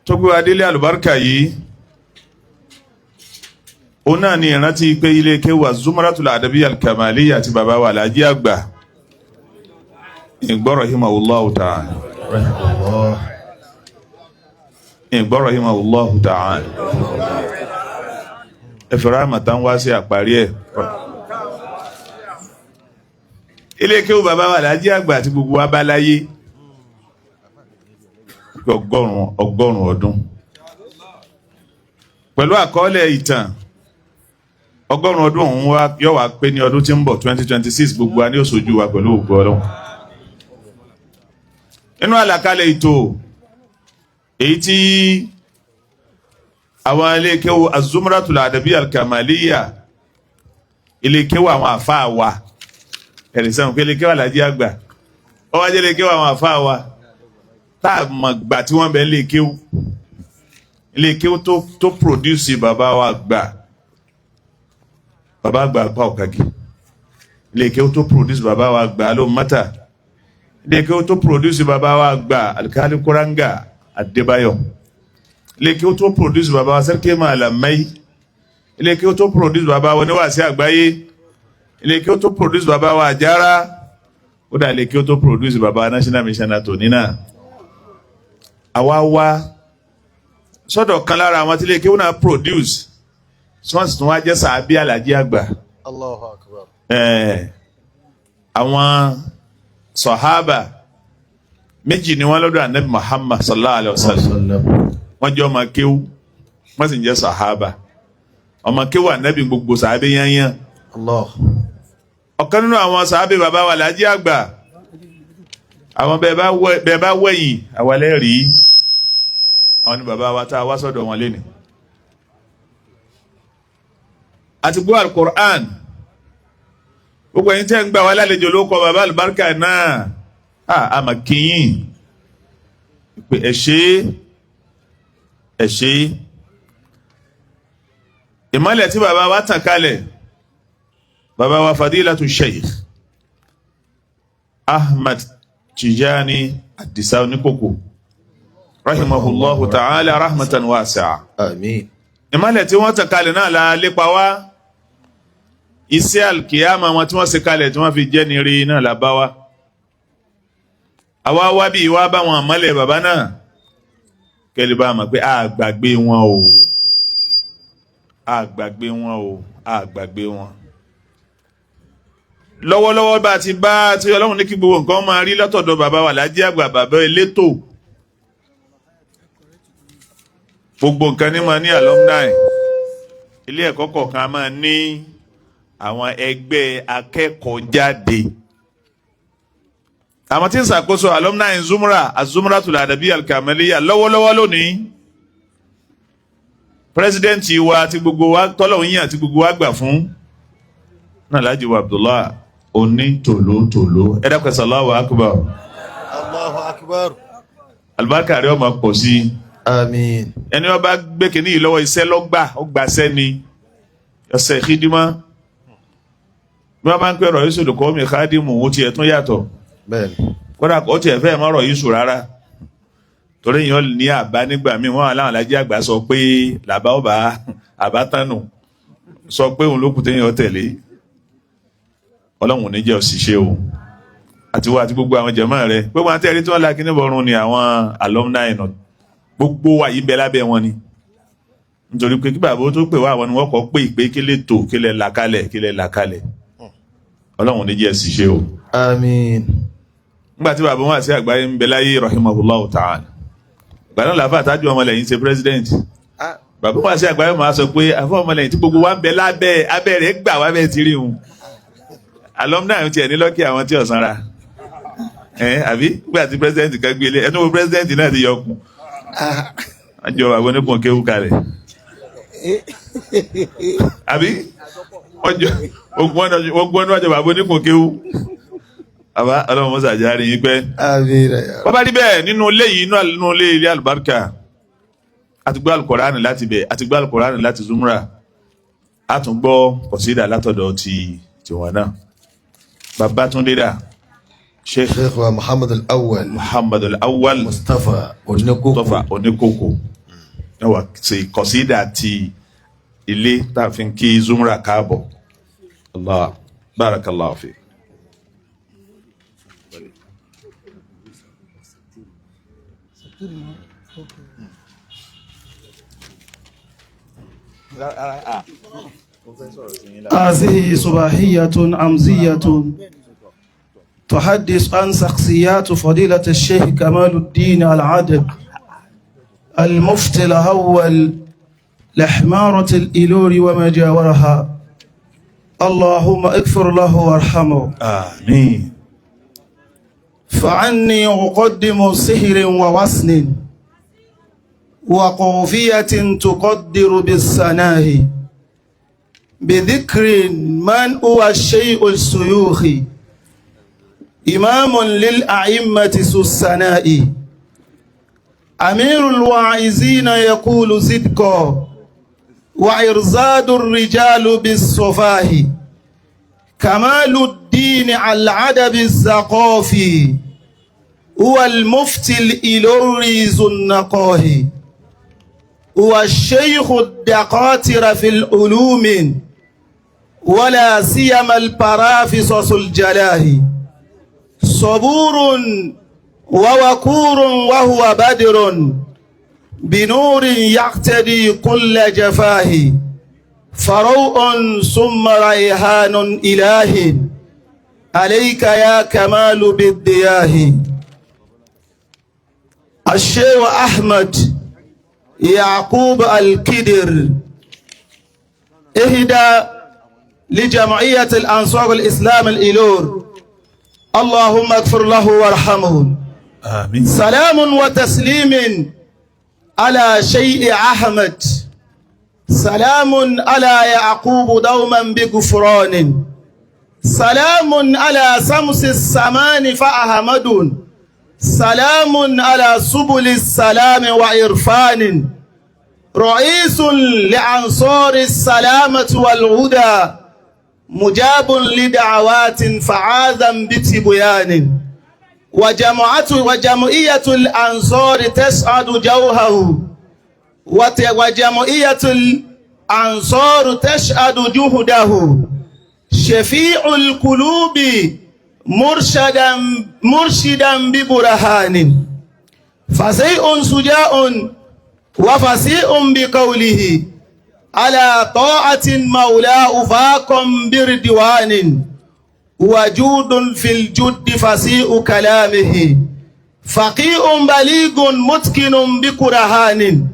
tó gbé wa délé àlùbáríkà yìí, òun náà ni ìrántí pé ilé kéwà Zumratul Adabiyya Al-Kamaliyya àti bàbá wa Alhaji Àgbà ìgbọ́ rahimahullahu ta'ala, ìgbọ́ rahimahullahu ta'ala, ẹ̀fẹ̀rẹ̀ àmàtà ń wá sí àparí ẹ̀. Ilé kéwù bàbá wa Alhaji Àgbà àti gbogbo wa bá láyé 100 ọdún pẹ̀lú àkọọ́lẹ̀ ìtàn 100 ọdún ọ̀hún wá yóò wá pé ní ọdún tí ń bọ̀ 2026, gbogbo wa ní òṣojú wa pẹ̀lú ògo Ọlọ́run. Nínú àlàkalẹ̀ ètò èyí tí àwọn ilé kéwù Az-Zumratul Adabiyya Al-Kamaliyya, ilé kéwù àwọn àfáà wa, ẹ̀rì sẹ́wọ̀n pé ilé kéwù Alhaji Àgbà ó wá jẹ́ ilé kéwù àwọn àfáà wa tá a mọ̀ gbà tí wọ́n bẹ̀ ilé kéwù, ilé kéwù tó produce bàbá wa gbà, bàbá àgbà pa ọ̀kàgì, ilé kéwù tó produce bàbá wa gbà ló mọ́tà, ilé kéwù tó produce bàbá wa gbà Alikali Kuranga Adébáyọ̀, ilé kéwù tó produce bàbá wa Sẹ́ríkì Malamai, ilé kéwù tó produce bàbá wa Oníwàásí Àgbáyé, ilé kéwù tó produce bàbá wa Àjàrà, ó dà ilé kéwù tó produce bàbá wa National Mission tòní náà. Àwa wá sọ́dọ̀ kan lára àwọn tí ilé kéwù náà produce, tí wọ́n sì tún wá jẹ́ sàábí Alhaji Àgbà. Allahu akbar. Àwọn sọ̀hábà méjì ni wọ́n lọ́dọ̀ Ànábì Muhammad sallallahu alayhi wa sallam. Wọ́n jẹ́ ọmọ kéwú, wọ́n sì ń jẹ́ sọ̀hábà. Ọmọ kéwú Ànábì gbogbo sàábí yányán. Allah. Ọ̀kan nínú àwọn sàábí bàbá wa Alhaji Àgbà, àwọn bẹ́ẹ̀ bá wẹ̀yìn àwọn ẹlẹ́rìí, àwọn ni bàbá wa tá a wá sọ́dọ̀ wọn lénìí. Àti gbọ́ Al-Qur'an, gbogbo ẹ̀yin tẹ́ ń gbà wá lálejò ló kọ bàbá àlùbáríkà náà, a mà kíyìn pé ẹ ṣé, ẹ ṣé. Ìmọ̀lẹ̀ tí bàbá wa tàn kalẹ̀, bàbá wa Fadilatu Sheikh Ahmad Tijani Adisa Oníkòkò rahimahullahu ta'ala rahmatan wasi'a. Àmín. Ìmọ̀lẹ̀ tí wọ́n tàn kalẹ̀ náà la lépa wá, iṣẹ́ alkiyama wọn tí wọ́n ṣe kalẹ̀ tí wọ́n fi jẹ́ ní rí náà la bá wá. Àwa wá bí wá bá wọn àmọ́lẹ̀ bàbá náà, kẹ́lẹ́ bá mọ̀ pé a gbàgbé wọn o, a gbàgbé wọn o, a gbàgbé wọn. Lọ́wọ́lọ́wọ́ bá ti bá tí Ọlọ́run ní kí gbogbo nǹkan máa rí látọ̀dọ̀ bàbá wa Alhaji Àgbà, bàbá elétò, gbogbo nǹkan ní máa ní alumni, ilé ẹ̀kọ́ kọ̀ọ̀kan máa ní àwọn ẹgbẹ́ akẹ́kọ̀ọ́ jáde. Àwọn tí ń ṣàkóso alumni Zumra Az-Zumratul Adabiyya Al-Kamaliyya lọ́wọ́lọ́wọ́ lónìí, pírẹsidẹ́ǹtì wa àti gbogbo wa tọ́lọ̀ yín àti gbogbo wa gbà fún náà Alhaji wa Abdullah oní tòlótòló. Ẹ dákun Allahu akbar. Allahu akbar. Alibarika rẹ ó máa pọ̀ sí i. Àmín. Ẹni wọn bá gbé kínní yìí lọ́wọ́ iṣẹ́ lọ́gbà ó gbà sẹ́ni ọ̀sẹ̀ ìkídímọ́ bí wọ́n bá ń pẹ́ ọ̀rọ̀ yìí sòdò kọ́ mi káàdìmù ó tiẹ̀ tún yàtọ̀. Bẹ́ẹ̀ni. Kódà ó tiẹ̀ fẹ́ mọ́ ọ̀rọ̀ yìí sùn rárá, torí èèyàn ní àbá nígbà míì wọ́n aláwọn Alhaji Àgbà sọ pé làbá ọba àbá tánu Sọ pé òun ló kù téèyàn tẹ̀lé. Ọlọ́run ò ní jẹ́ òṣìṣẹ́ o, àti wá àti gbogbo àwọn jẹ̀mọ́ rẹ pé wọ́n tẹ́rí tí wọ́n la kíní bọ̀run ni àwọn alumni náà, gbogbo wa yìí bẹ lábẹ́ wọn ni, nítorí pé kí bàbá ó tó pè wá, àwọn ni wọ́n kọ́ pé ìpè kí lè tò, kí lè là kalẹ̀, kí lè là kalẹ̀. Ọlọ́run ò ní jẹ́ òṣìṣẹ́ o. Àmín. Nígbà tí bàbá wọn àti àgbáyé ń bẹ láyé, rahimahullahu ta'ala, ìgbà náà làáfà tájú ọmọlẹ́yìn ṣe president. Bàbá wọn àti àgbáyé máa sọ pé àfọ ọmọlẹ́yìn tí gbogbo wa ń bẹ lábẹ́ abẹ́ rẹ̀ gbà wá bẹ́ẹ̀ ti rí òun. Alumni tiẹ̀ ní lọ́kì, àwọn tí ọ̀sán ra ẹ̀ àbí nígbà tí president kan gbélé ẹnu wo, president náà ti yọkùn àjọ bàbá oníkùn kéwú kalẹ̀, àbí ogun ọdún àjọ bàbá oníkùn kéwú. Bàbá, ọlọ́run mọ́sá járe yín pẹ́. Àmín. Bàbá rí bẹ́ẹ̀ nínú ilé yìí, nínú ilé ilé àlùbáríkà, àti gbọ́ alukọ̀ránì láti bẹ̀, àti gbọ́ alukọ̀ránì láti Zumra, a tún gbọ́ kọ̀sídà látọ̀dọ̀ ti tiwọn náà. Babátúndé dà? Sheikh Sheikh wa Muhammad al-Awwal. Muhammad al-Awwal. Mustapha Oníkókó. Mustapha Oníkókó ẹ wà ṣe kọ̀sídà ti ilé tá a fi ń kí Zumra káàbọ̀. Allah barakallahu fi. هذه صباحية أمزية تحدث عن شخصيات فضيلة الشيخ كمال الدين العدد، المفتي الأول لحمارة الإلور وما جاورها. اللهم اغفر له وارحمه. Àmín. فعني أقدم سهر ووسن وقوفية تقدر بالسناه بذكر من هو الشيء السيوخ، إمام للأئمة السناء، أمير الواعظين يقول صدقا، وإرزاد الرجال بالصفاه، كمال الدين على العدب الثقافي، هو المفتي الإلوري ذو النقاه، هو الشيخ الدقاتر في العلوم ولا سيما البرافسوس الجلاه، صبور ووقور وهو بدر بنور يقتدي كل جفاه، فروء ثم ريحان إله عليك يا كمال بالدياه. الشيخ أحمد يعقوب الكدر، إهدى لجمعية الأنصار الإسلام الإلور، اللهم اغفر له وارحمه. Àmín. سلام وتسليم على شيء أحمد، سلام على يعقوب دوما بغفران، سلام على سمس السمان فأحمد، سلام على سبل السلام وعرفان، رئيس لأنصار السلامة والهدى، مجاب لدعوات فعاذا بتبيان، وجمعية الأنصار تسعد جوهه، وجمعية الأنصار تشهد جهده، شفيع القلوب مرشدا ببرهان، فسيء سجاء وفسيء بقوله، على طاعة مولاه فاق بردوان، وجود في الجد فسيء كلامه، فقيء بليغ متقن بكرهان،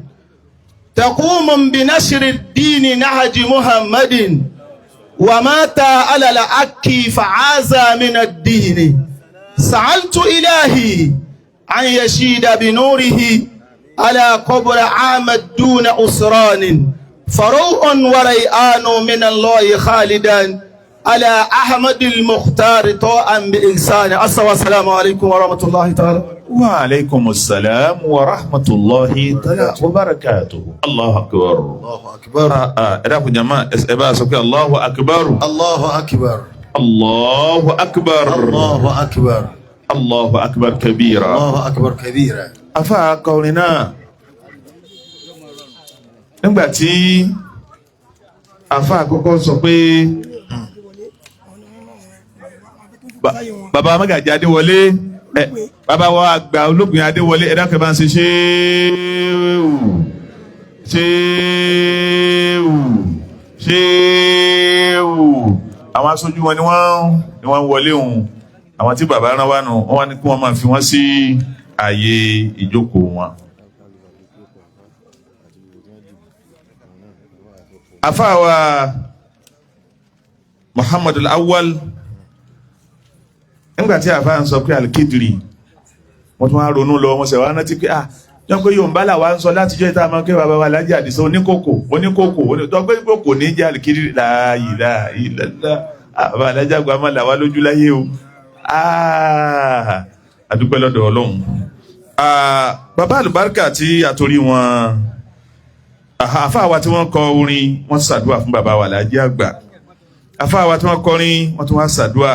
تقوم بنشر الدين نهج محمد، ومات على الأك فعاز من الدين. سألت إلهي أن يشيد بنوره على قبر عامد دون أسران، فروء وريآن من الله خالدا على أحمد المختار طاعا بإنسان. السلام عليكم ورحمة الله تعالى. وعليكم السلام ورحمة الله تعالى وبركاته. الله أكبر. الله أكبر. Ẹ dákun jama, ẹ bá sọ pé Allahu akbar. الله أكبر. Allahu akbar. الله أكبر. Allahu akbar kabira. الله أكبر كبيرا. Afa akọrin náà, nígbà tí Àfa àkọ́kọ́ sọ pé bàbá Magaji Adéwọlé, bàbá wa àgbà Ológun Adéwọlé, ẹ dákẹ́ bá ń ṣe ṣéwù ṣéwù ṣéwù. Àwọn aṣojú wọn ni wọ́n wọlé òun, àwọn tí bàbá rán wá nù, wọ́n wá ní kí wọ́n máa fi wọ́n sí ààyè ìjókòó wọn. Àfáà wa Muhammadu Awwal, nígbàtí àfáà ń sọ pé alikidiri, wọ́n tún wá ronú lọ, wọ́n sẹ̀ wá rántí pé ah jọ́n pé Yorùbá là wá ń sọ látijọ́ ìta máa ń ké bàbá wa Alhaji Àdìsá oníkòkò oníkòkò tó pé kò ní jẹ́ alikidiri láàyè láàyè lọ́lá bàbá Alhaji àgbà máa là wá lójú láyé o. A dúpẹ́ lọ́dọ̀ Ọlọ́run. Bàbá àlùbáríkà tí àtòrí wọn, àfáà wa tí wọ́n kọ orin, wọ́n ṣàdúà fún bàbá wa Alhaji àgbà. Àfáà wa tí wọ́n kọrin, wọ́n tún wá ṣàdúà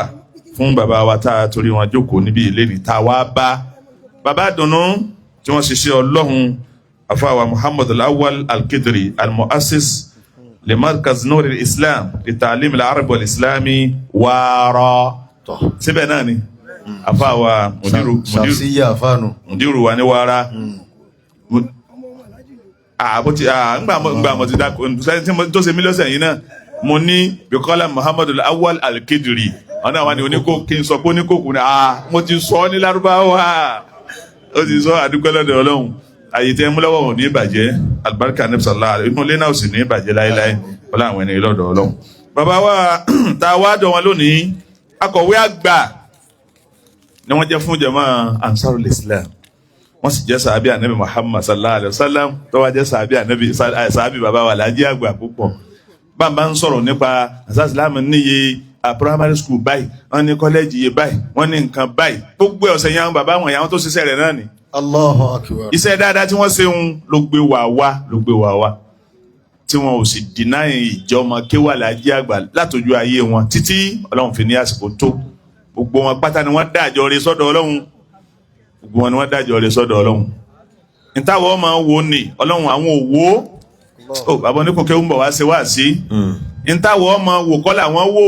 fún bàbá wa tá a torí wọn jókòó níbi ìlérí tá a wá bá bàbá dùnú tí wọ́n ṣiṣẹ́ Ọlọ́run. Àfáà wa Muhammad Al-Awwal Al-Kidri Al-Mu'assis li Markaz Nur Al-Islam li Ta'lim Al-Arab Wal-Islami wàárọ̀ síbẹ̀ náà ni àfáà wa mùdírù wa ní wàárà. Ngbà mo ti dáko tó ṣe mí lọ́sẹ̀ yìí náà, mo ní Bukola Muhammadu Awwal Al-Kidri, ọ̀nà àwọn ni oníkó kí n sọ pé oníkókò ni mo ti sọ ní Lárúbáwá, ó ti sọ. Àdúgbò lọ́dọ̀ Ọlọ́run, àyè tẹ́ mú lọ́wọ́ ò ní ìbàjẹ́, alibarika ní sàlá inú ilé náà ò sì ní ìbàjẹ́ láéláé, ọlá àwọn ẹni lọ́dọ̀ Ọlọ́run. Bàbá wa tá a wá dọ̀ wọn lónìí, akọ̀wé àgbà ni wọ́n jẹ́ fún jama Ansarul Islam, wọ́n sì jẹ́ sàábì ànábì Muhammad sallallahu alayhi wa sallam, tó wá jẹ́ sàábì ànábì sàábì bàbá wa Alhaji àgbà púpọ̀. Bàbá ń sọ̀rọ̀ nípa Ansarul Islam níye a primary school báyìí, wọ́n ní kọ́lẹ́jì yé báyìí, wọ́n ní nǹkan báyìí, gbogbo ọ̀sẹ̀ yẹn àwọn bàbá wọn yẹn àwọn tó ṣiṣẹ́ rẹ̀ náà ni. Allahu akbar. Iṣẹ́ dáadáa tí wọ́n ṣe ń ló gbé wà wá ló gbé wà wá, tí wọn ò sì dìnáì ìjọmọ kéwà Alhaji àgbà látọjú ayé wọn títí Ọlọ́run fi ní àsìkò tó. Gbogbo wọn pátá ni wọ́n dájọ́ rẹ̀ sọ́dọ̀ Ọlọ́run, gbogbo wọn ni wọ́n dájọ́ rẹ̀ sọ́dọ̀ Ọlọ́run. Ntàwọ̀ ọmọ wo ni Ọlọ́run àwọn òwò ó bàbá oníkókè ń bọ̀ wá ṣe wá sí. Ntàwọ̀ ọmọ wò kọ́ làwọn wò,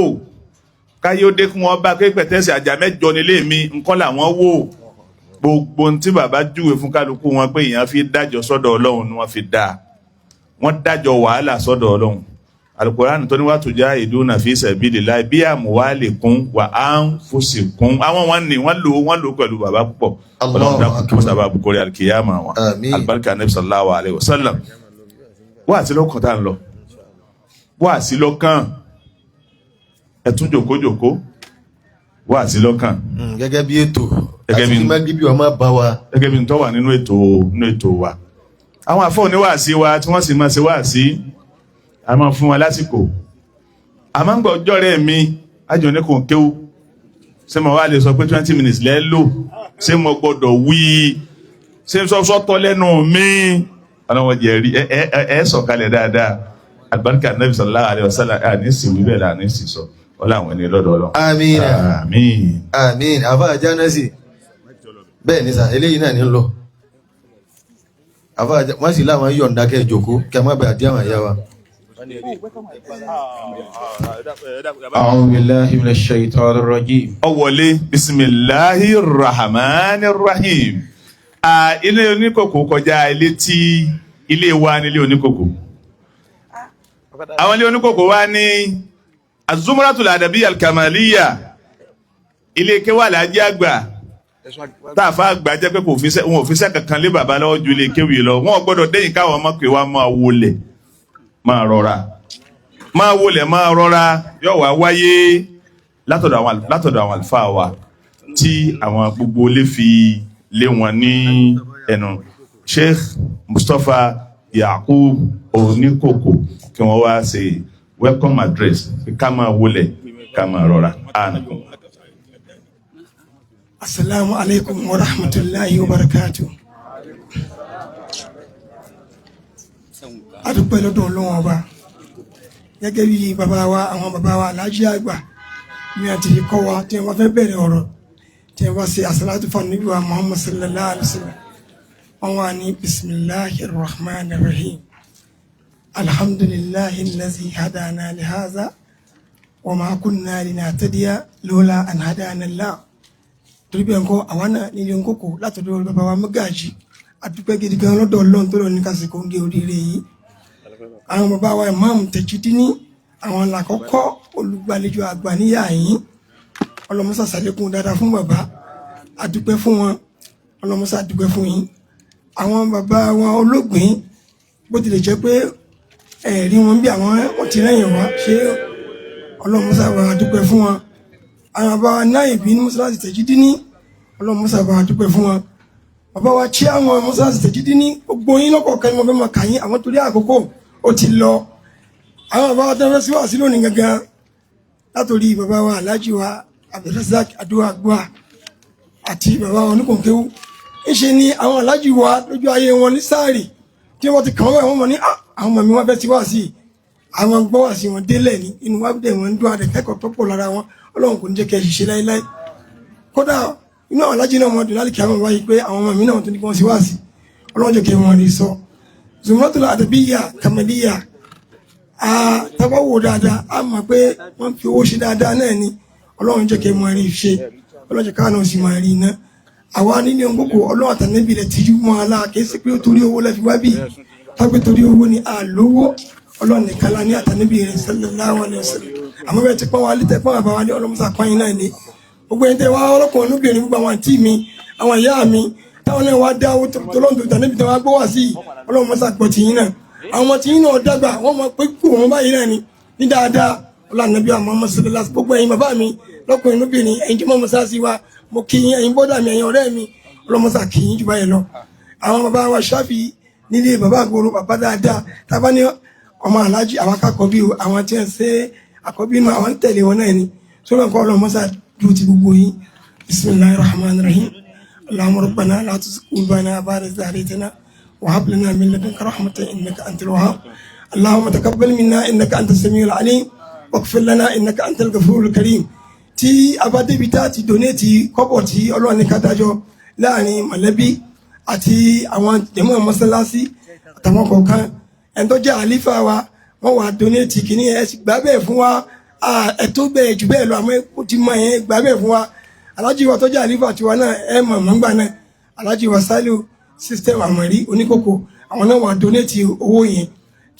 káyé ó dé kí wọ́n bá pé pẹ̀tẹ́sì àjà mẹ́jọ nílé mi ńkọ́ làwọn wò. Gbogbo ntí bàbá júwe fún kálukú wọn pé èèyàn fi dájọ́ sọ́dọ̀ Ọlọ́run ni wọ́n fi dá, wọ́n dájọ́ wàhálà sọ́dọ̀ Ọlọ́run. Al-Qur'an tó ní wàá tùjá ìdúnà fi sabilillah bí amwalikum wa anfusikum, àwọn wọn ni wọ́n lò pẹ̀lú bàbá púpọ̀. Ọlọ́run dákun kó sábà bukori alikiyama wọn, alibarika anabi sallallahu alayhi wa sallam. Wá àti lọ́kàn tá à ń lọ, wá àti lọ́kàn, ẹ̀tún jòkójòkó, wá àti lọ́kàn. Gẹ́gẹ́ bí ètò àti kí magíbí ọmọ bá wa. Gẹ́gẹ́ bí n tó wà nínú ètò wa, àwọn àfọ̀ oníwàásí wa tí wọ́n sì máa ṣe wáàsí, a máa fún wa lásìkò. A máa ń gbọ́ ọjọ́ rẹ̀ mi ájọ ní kò ń kéwú, ṣé mo wá lè sọ pé 20 minutes lẹ́ lò, ṣé mo gbọ́dọ̀ wí, ṣé sọ́tọ́ lẹ́nu mi? Ọlọ́wọ́ jẹ́ rí ẹ sọ̀kalẹ̀ dáadáa. Àlùbáríkà Nabi sallallahu alaihi wasallam, àní sì wí bẹ́ẹ̀ láàní sì sọ ọlọ́wọ́n ẹni lọ́dọ̀ Ọlọ́run. Àmín àmín àmín. Àfa àjánásì bẹ́ẹ̀ ni sà, eléyìí náà ní lọ. Àfa wọ́n sì láwọn yọ̀ǹda kẹ́ jòkó kẹ́ má bàa dí àwọn ìyá wa. أعوذ بالله من الشيطان الرجيم. Ọwọlé bisimilahi rahmani rahim. Ilé oníkòkò kọjá ilé tí ilé wa ní ilé oníkòkò. Àwọn ilé oníkòkò wa ní azumratul adabi alkamaliya, ilé kéwà Alhaji àgbà táàfà àgbà jẹ́ pé kò fi wọn ò fi sẹ́ kankan lé bàbá lọ́wọ́ ju ilé kéwì lọ. Wọn ò gbọ́dọ̀ dẹ́yìn káwọn ọmọ pé wá máa wọlé máa rọra, máa wọlé máa rọra, yóò wá wáyé látọ̀dọ̀ àwọn àlùfáà wa tí àwọn gbogbo lè fi lé wọn ní ẹnu. Sheikh Mustapha Yakub Oníkòkò kí wọ́n wá ṣe welcome address, ká máa wọlé ká máa rọra. Ànàkùn. Asalaamu alaykum wa rahmatulahi wa barakatuh. A dúpẹ́ lọ́dọ̀ Ọlọ́run Ọba, gẹ́gẹ́ bí bàbá wa, àwọn bàbá wa Alhaji àgbà ní àti kọ́ wa tí wọ́n fẹ́ bẹ̀rẹ̀ ọ̀rọ̀ tí wọ́n ṣe àsàlátù fún Ànábì wa Muhammad sallallahu alayhi wa sallam, wọ́n wà ní bisimilahi rahman rahim. Alhamdulillahi allazi hadana li hadha wa ma kunna linahtadiya lawla an hadana Allah. Torí bẹ́ẹ̀ ńkọ́, àwa náà nílé ńkókò látọ̀dọ̀ bàbá wa Mọ́gàjí, adúpẹ́ gidi gan lọ́dọ̀ Ọlọ́run tó lọ ní kásìkò ń gé oríire yìí. Àwọn bàbá wa Imam Tajudeen, àwọn làkọ́kọ́ olùgbàlejò àgbà níyà yín. Ọlọ́mọsà sàlékún dáadáa fún bàbá, adúpẹ́ fún wọn, ọlọ́mọsà dúpẹ́ fún yín. Àwọn bàbá wọn olóògbé, bó tilẹ̀ jẹ́ pé ẹ̀rí wọn bí àwọn wọn ti rẹ́yìn wá ṣé, ọlọ́mọsà wà dúpẹ́ fún wọn. Àwọn bàbá wa náà ìbí ní mọ́sálásí Tajudeen, ọlọ́mọsà wà dúpẹ́ fún wọn. Bàbá wa tí àwọn mọ́sálásí Tajudeen ní gbogbo yín lọ́kọ̀ọ̀kan ni mo fẹ́ máa kà yín, àwọn torí àkókò ó ti lọ. Àwọn bàbá wa tẹ́fẹ́ sí wà sí lónìí gangan, látòrí bàbá wa Alhaji wa Abdulrasaq Aduagba àti bàbá wa oníkòǹkéwú, ńṣe ni àwọn Alhaji wa lójú ayé wọn ní sáàrì tí wọ́n ti kàn wọ́n, wọ́n mọ̀ ní àwọn ọmọ mi wọ́n fẹ́ sí wá sí i, àwọn gbọ́ wá sí wọn délẹ̀ ní inú wa dẹ̀ wọ́n ń dún àdẹ kẹ́kọ̀ọ́ tó pọ̀ lára wọn. Ọlọ́run kò ní jẹ́ kẹ́ ẹ ṣiṣẹ́ láéláé. Kódà inú àwọn Alhaji náà wọ́n dùn lálẹ́ kí àwọn wáyé pé àwọn ọmọ mi náà tó ní kí wọ́n sí wá sí, Ọlọ́run jẹ́ kí wọ́n rí sọ. Zumratul Adabiyya Kamaliya, a tábà wò dáadáa, a mọ̀ pé wọ́n fi owó ṣe dáadáa náà ni. Ọlọ́run jẹ́ kí wọ́n rí ṣe, Ọlọ́run jẹ́ káwọn náà sì máa rí iná. Àwa nínú gbogbo Ọlọ́run àtànẹ́bí rẹ̀ tìjú mọ́ ala, kì í ṣe pé torí owó lẹ́fi wá bí tágbé torí owó ni àlówó. Ọlọ́run nìkan la ní àtànẹ́bí rẹ̀ sallallahu alaihi wasallam. Àmọ́ bẹ́ẹ̀ ti pọ́n wa lítẹ̀ pọ́n àbáwá ní ọlọ́mọsà pọ́n náà ni gbogbo ẹni tẹ́ wá ọlọ́kùnrin olóbìnrin, gbogbo àwọn àǹtí mi, àwọn ìyá mi táwọn náà wá dá owó tọ́lọ́run tó tànẹ́bí tẹ́ wá gbọ́ wá sí ọlọ́mọsà gbọ́ tìyín náà. Àwọn ọmọ tìyín náà dàgbà, wọ́n mọ̀ pé kú wọn báyìí náà ni ní dáadáa. Ọlọ́run àmọ́ mọ́sálásí, gbogbo ẹ̀yin bàbá mi lọ́kùnrin lóbìnrin, ẹ̀yin tí mọ́ mọ́sálásí wa, mo kí yín, ẹ̀yin bọ́dà mi, ẹ̀yin ọ̀rẹ́ mi, ọlọ́mọsá kí yín jù báyìí lọ. Àwọn bàbá wa ṣáfì nílé bàbá àgbòrò, bàbá dáadáa, tábà ní ọmọ aláàjì àwọn akàkọ́bí o, àwọn tí wọ́n ṣe àkọ́bí inú àwọn ń tẹ̀lé wọn náà ni sọ́dọ̀ nǹkan. Ọlọ́mọsá dúró ti gbogbo yín. Bismillahir rahmanir rahim. Allahumma rabbana la tuzigh qulubana ba'da idh hadaytana wa hab lana min ladunka rahmatan innaka antal wahhab. Allahumma taqabbal minna innaka antas samiul alim waghfir lana innaka antal ghafurul karim. Tí a bá débi tá a ti donate kọ́bọ̀ tí Ọlọ́run ní ká dájọ́ láàrin mọ̀lẹ́bí àti àwọn jẹ̀mọ́ mọ́sálásí àtàwọn kọ̀ọ̀kan, ẹni tó jẹ́ àlífà wa, wọ́n wà donate kìíní, ẹ sì gbà bẹ́ẹ̀ fún wa. Ẹ tó bẹ́ẹ̀ jù bẹ́ẹ̀ lọ, àmọ́ ó ti mọ yẹn, gbà bẹ́ẹ̀ fún wa. Alájí wa tó jẹ́ àlífà tiwa náà, ẹ mọ̀ mọ́ngbà náà, Alájí wa Saliu System Àmọ̀rí Oníkókó, àwọn náà wà donate owó yẹn.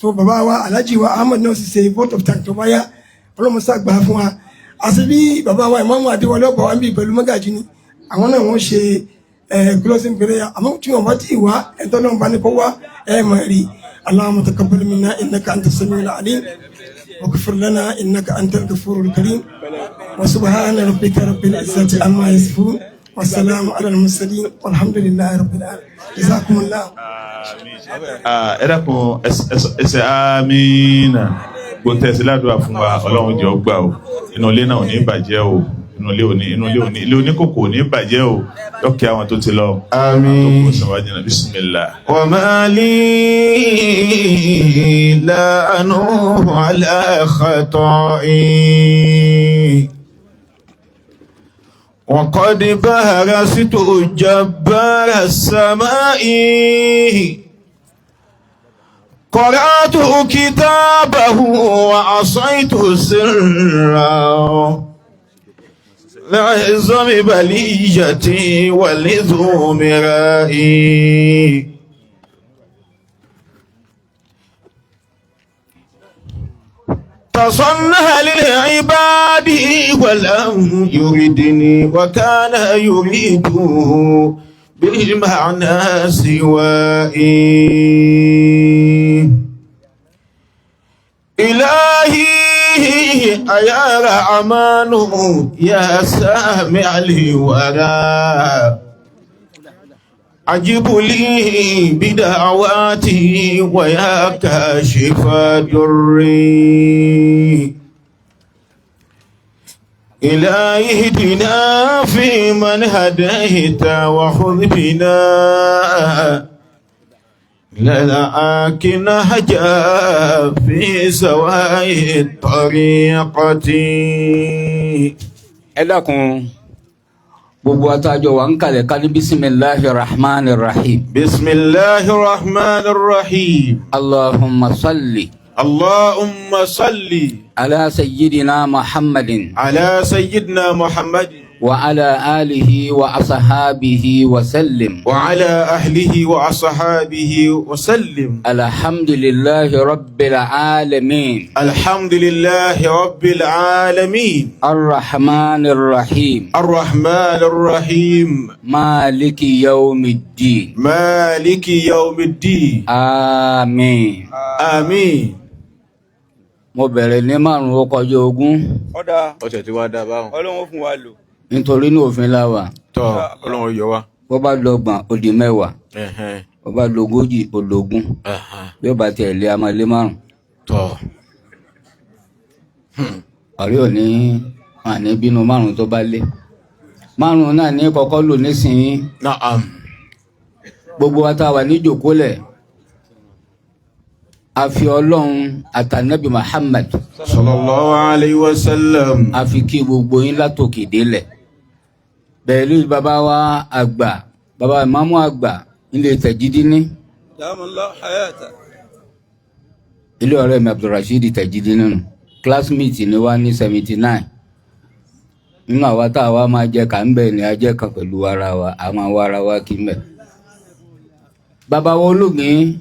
Tó bàbá wa Alájí wa Ahmed náà sì ṣe vote of thanks tó bá yá. Ọlọ́mọsá gbà fún wa. Àti bí bàbá wa Ìmáàmù Adéwọlé ọ̀bà wa ń bí pẹ̀lú mọ́gàjì ni, àwọn náà wọ́n ṣe closing prayer. Àmọ́ tí wọ́n bá ti wá, ẹ̀tọ́ náà bá ní kó wá, ẹ̀ mọ̀ rí. Allahumma taqabbal minna innaka anta samiul alim waghfir lana innaka antal ghafurul karim wa subhana rabbika rabbil izzati amma yasifun wa salamun ala al mursalin walhamdulillahi rabbil alamin. Jazakumullah. Ẹ dákun, ẹsẹ amínà gbọ́ntẹ́sí ládùúgbà fún wa. Ọlọ́run jẹ́ ọgbà o. Inú ilé náà ò ní bàjẹ́ o. Inú ilé òní, inú ilé òní, ilé oníkòkò ò ní bàjẹ́ o. Lọ́kẹ́ àwọn tó ti lọ. Àmín. Tó kù síwájú náà, bismillah. وما لي لا أنوح على خطائي وقد بهرست جبار السماء. قرأت كتابه وعصيت سرا لعظم بليتي ولذو مرائي. تصنع للعباد ولم يردني وكان يريد بالمعنى سوائي. إلهي أيا رحمن يا سامع الورى، عجب لي بدعواتي ويا كاشف دري. إلهي اهدنا فيمن هديت وخذ بنا للعاك نهجا في سواء الطريقة. Ẹ dákun, Gbogbo àtàjọ wa ń kalẹ̀ ká ní bisimilahi rahman rahim. Bisimilahi rahman rahim. Allahumma salli. Allahumma salli. Ala sayyidina Muhammadin. Ala sayyidina Muhammadin. Wa ala alihi wa asahabihi wa sallim. Wa ala ahlihi wa asahabihi wa sallim. Alhamdulillahi rabbil alamin. Alhamdulillahi rabbil alamin. Arrahmanir rahim. Arrahmanir rahim. Maliki yawmiddin. Maliki yawmiddin. Àmín. Àmín. Mo bẹ̀rẹ̀ ní 5 ó kọjá 20. Ọ̀dà. Ọ̀sẹ̀ tí wàá dá báwọn. Ọlọ́run ó fún wa lò. Nítorí ní òfin la wà. Tọ́ Ọlọ́run yọ wá. Bó bá lọ́gbọ̀n ó di 10. Bó bá lógójì ó lógún. Bí ó bá tiẹ̀ lé a máa lé 5. Tọ́. Ọ̀rẹ́ ò ní àní bínú 5 tó bá lé. 5 náà ní kọ́kọ́ lò nísìnyí. Naam. Gbogbo wa tá a wà ní ìjòkólẹ̀. A fi Ọlọ́run àtànábì Muhammad. Sallallahu alayhi wa sallam. A fi kí gbogbo yín látòkè délẹ̀. Bẹ̀rù bàbá wa àgbà, bàbá ìmáàmù àgbà ilé Tẹ̀jídínní. Ilé ọ̀rẹ́ mi Abdulrasheed Tẹ̀jídínní nù. Classmate ni wá ní 79. Nínú àwa tá a wá máa jẹ kà ń bẹ̀ ni a jẹ́ kan pẹ̀lú ara wa, a máa wá ara wa kí ń bẹ̀. Bàbá wa Olúgbìn,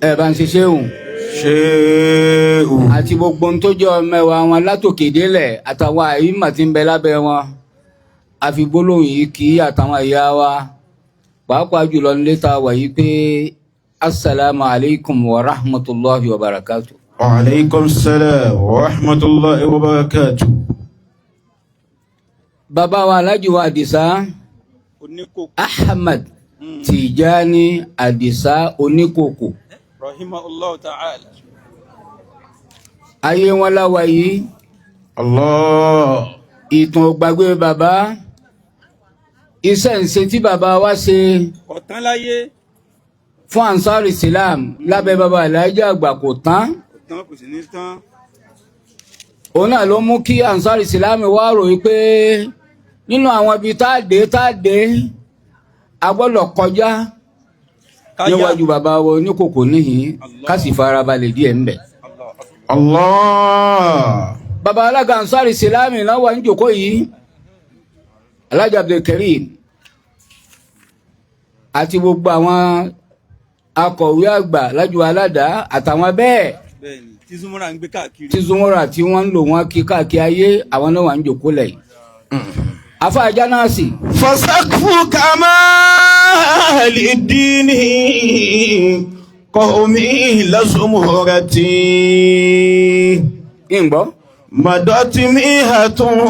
ẹ bá ń ṣe ṣéhùn. Ṣéhùn. Àti gbogbo ohun tó jẹ́ ọmọ ẹwà wọn látòkè délẹ̀ àtàwọn àyímà tí ń bẹ lábẹ́ wọn. Àfi gbólóhùn yìí kí àtàwọn ìyá wa pàápàá jùlọ nílé tá a wà yìí pé assalamu alaikum wa rahmatulahi wa barakatu. Wa alaikum salam wa rahmatulahi wa barakatu. Bàbá wa Alhaji wa Àdìsá Ahmad Tijani Àdìsá Oníkòkò. Rahimahullah ta'ala. Ayé wọn láwa yìí. Allah. Ìtàn ò gbàgbé bàbá. Iṣẹ́ ń ṣe tí bàbá wa ṣe. Kò tán láyé. Fún Ansar Islam lábẹ́ bàbá Alhaji àgbà kò tán. Kò tán, kò sì ní tán. Òun náà ló mú kí Ansar Islam wá rò wípé nínú àwọn ibi tá a dé a gbọ́dọ̀ kọjá níwájú bàbá wa Oníkòkò níhìn ká sì farabalẹ̀ díẹ̀ ń bẹ̀. Allah. Bàbá alága Ansar Islam náà wà ní jòkó yìí, Alhaji Abdulkareem àti gbogbo àwọn akọ̀wé àgbà lájú aládàá àtàwọn bẹ́ẹ̀. Bẹ́ẹ̀ni, tí Zumura ń gbé káàkiri. Tí Zumura tí wọ́n ń lò wọ́n kí káàkiri ayé àwọn náà wà ní jòkó lẹ̀ yìí. Afa ajá náà sì. Fasakfu kamali dini qawmi lazumurati. Ìgbọ́. Madati mihatun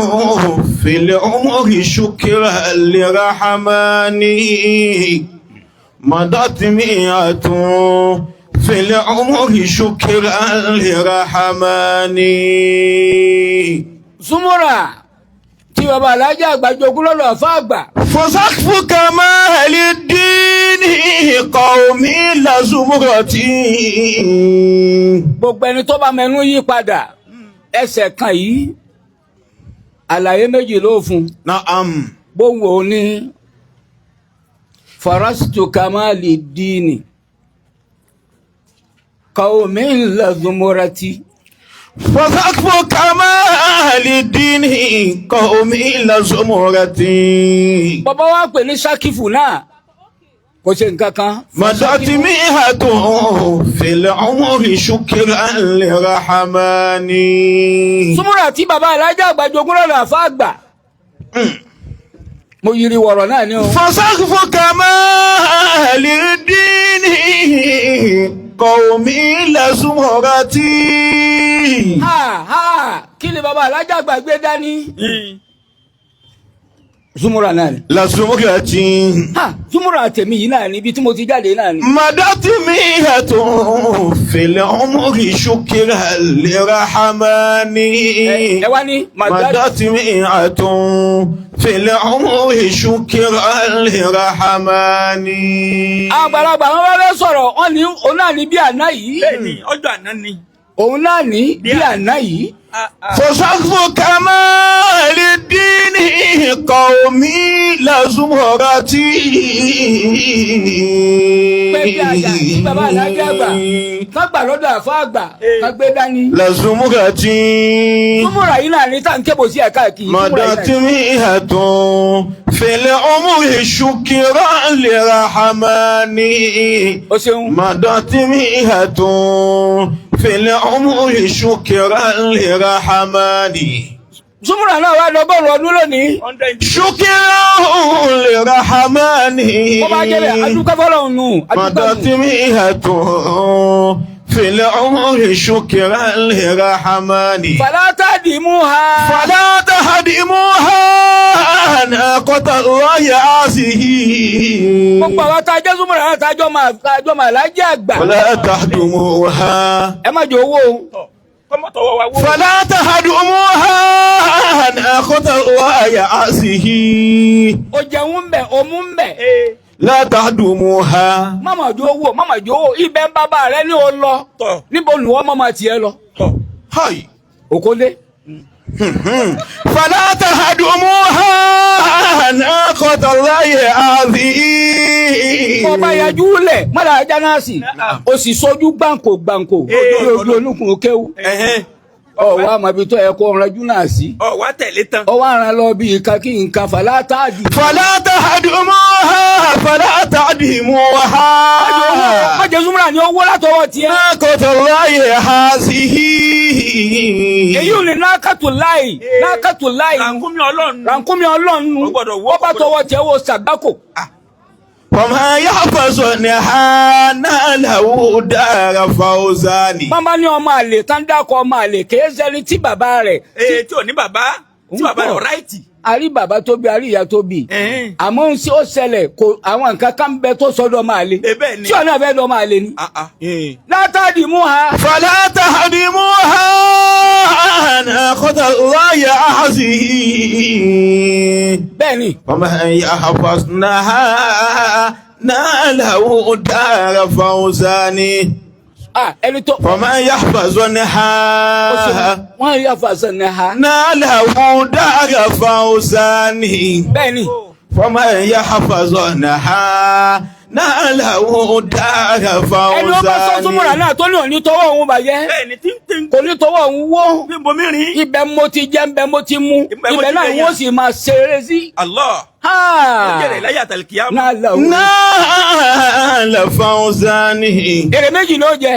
fil umri shukra lirahmani. Madati mihatun fil umri shukra lirahmani. Zumura tí bàbá Alhaji àgbà jogún lọ́dọ̀ àfá àgbà. Fasakfu kamali dini qawmi lazumurati. Gbogbo ẹni tó bá mẹnu yí padà ẹsẹ̀ kan yìí àlàyé méjì ló fún. Naam. Bóun ò ní farastu kamali dini qawmi lazumurati. Fasakfu kamali dini qawmi lazumurati. Bàbá wa pè ní Sakifu náà kò ṣe nǹkan kan. Madati mihatun fil umri shukran lirahmani. Súnmúrà tí bàbá Alhaji àgbà jogún lọ́dọ̀ àfá àgbà. Mo yiri wọ̀rọ̀ náà ni o. Fasakfu kamali dini qawmi lazumurati. Ha ha, kí ni bàbá Alhaji àgbà gbé dání? Zumura náà ni. Lazumurati. Ha, Zumura tèmi yìí náà ni ibi tí mo ti jáde náà ni. Madati mihatun fil umri shukran lirahmani. Ẹ wá ní. Madati mihatun fil umri shukran lirahmani. Àgbàlagbà wọn bá fẹ́ sọ̀rọ̀ wọn ní òun náà ní bí àná yìí. Bẹ́ẹ̀ni, ọjọ́ àná ni. Òun náà ní bí àná yìí. Fasakfu kamali الدين قومي لزمرتي. Pé bí àjà tí bàbá alájà àgbà ká gbà lọ́dọ̀ àfa àgbà ká gbé dání. لزمرتي Súnmùrà yìí náà ní tá à ń kébò sí ẹ̀ka kì í. مضت مئة في العمر شكرا لرحمن. O ṣeun. مضت مئة في العمر شكرا لرحمن. Súnmùrà náà wá dọ́gọ́rùn ọdún lónìí. شكرا لرحمن. Bó bá jẹ́ bẹ́ẹ̀, adúpẹ́ fọlọ́run nù. Adúpẹ́ مضت nù. مئة في العمر شكرا لرحمن. Fàlá tàdí mú ha. فلا تهدموها ناقة الله عاصه. Gbogbo àwọn tá a jẹ́ súnmùrà náà tá a jọ máa lájẹ́ àgbà. فلا تهدموها. Ẹ má jẹ owó o. Kọ́mọ́tọ̀wọ́ wa wó. فلا تهدموها ناقة الله عاصه. O jẹun ń bẹ̀, o mú ń bẹ̀. لا تهدموها. Má jẹ owó, má jẹ owó. Ibẹ̀ ń bàbá rẹ ní o lọ. Níbo ni wọ́n mọ̀ máa tiẹ̀ lọ? هاي. Òkólé. فلا تهدموها ناقة الله هذه. Bọ́ bá yajú lẹ̀, mọ́lá ajá náà sì. O sì sojú gbàǹkó gbàǹkó. Lójú olúkun kéwú. Ọ̀wọ́ àmọ̀bí tó yẹ kó ọ̀rẹ́jú náà sí. Ọ wá tẹ̀lé tán. Ọwọ́ àrùn lọ bí ìka kí nǹkan fàlá táàdì. فلا تهدموها فلا تهدموها. Májè Súnmùrà ni owó látọwọ́ tiẹ̀. ناقة الله هذه. Èyí ò ní nákàtú láì nákàtú láì. Rànkúnmí Ọlọ́run. Rànkúnmí Ọlọ́run. Ó gbọ́dọ̀ wó, Wọ́n bá tọwọ́ tiẹ̀ wo sàgbákò. وما يحفظ نهانا له دار فوزان. Bàbá ní ọmọ àlè tán dákọ̀ ọmọ àlè kìí ṣẹni tí bàbá rẹ̀. Ee tí ò ní bàbá tí bàbá rẹ̀ ráìtì. A rí bàbá tó bí, a rí ìyá tó bí. Àmọ́ ohun tí ó ṣẹlẹ̀ kò àwọn nǹkan kan bẹ tó sọ́dọ̀ ọmọ àlè. Bẹ́ẹ̀ ni. Tí ọ̀nà fẹ́ dọ̀ ọmọ àlè ni. Látàdí mú ha. فلا تهدموها ناقة الله هذه. Bẹ́ẹ̀ ni. ومن يحفظنها ناله دار فوزان. Ẹni tó. ومن يحفظنها Wọ́n rí àfàsànà ha. ناله دار فوزان. Bẹ́ẹ̀ ni. ومن يحفظنها ناله دار Ẹni ó bá sọ Súnmùrà فوزان. náà tó ní òní tọwọ́ òun bàjẹ́. Bẹ́ẹ̀ ni tí ń tí ń Kò ní tọwọ́ òun wó. bí bomi rìn. Ibẹ̀ mo ti jẹ́, ibẹ̀ mo ti mu. Ibẹ̀ mo Ibẹ̀ ti náà jẹyàn. wọ́n sì máa ṣeré sí. Allah. Ha. Ó jẹ̀rẹ̀ láyé àtàlìkíyà. Náà lọ. نال فوزان. Èrè méjì ló jẹ.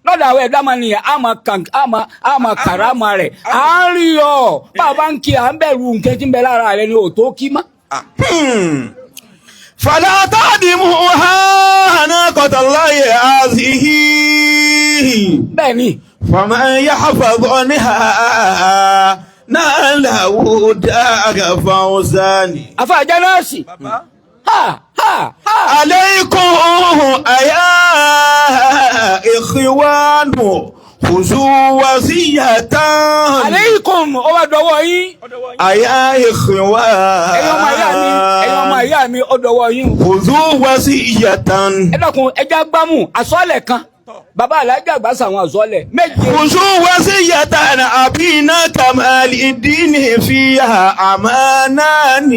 Lọ́dọ̀ àwọn ẹ̀dá máa nìyẹn, a máa kàrámà rẹ̀. À ń rí ọ, bàbá ń kí à ń bẹ̀rù nǹkan tí ń bẹ lára rẹ̀ ni ò tó kí mọ́. فلا تهدموها ناقة الله هذه. Bẹ́ẹ̀ ni. فمن يحفظنها ناله دار فوزان. Àfa àjà náà sì. Ha ha ha. عليكم أيا إخوان خذوا وصية. Aleikum, ó wá dọwọ́ yín. أيا إخوان. Ẹ̀yin ọmọ ìyá mi, ẹ̀yin ọmọ ìyá mi, ó dọwọ́ yín. خذوا وصية. Ẹ dákun, ẹ já gbámú, àsọ́ọ̀lẹ̀ kan. Bàbá alájà àgbà sàwọn àsọ́ọ̀lẹ̀ méje. خذوا وصية أبينا كمال الدين فيها أمانان.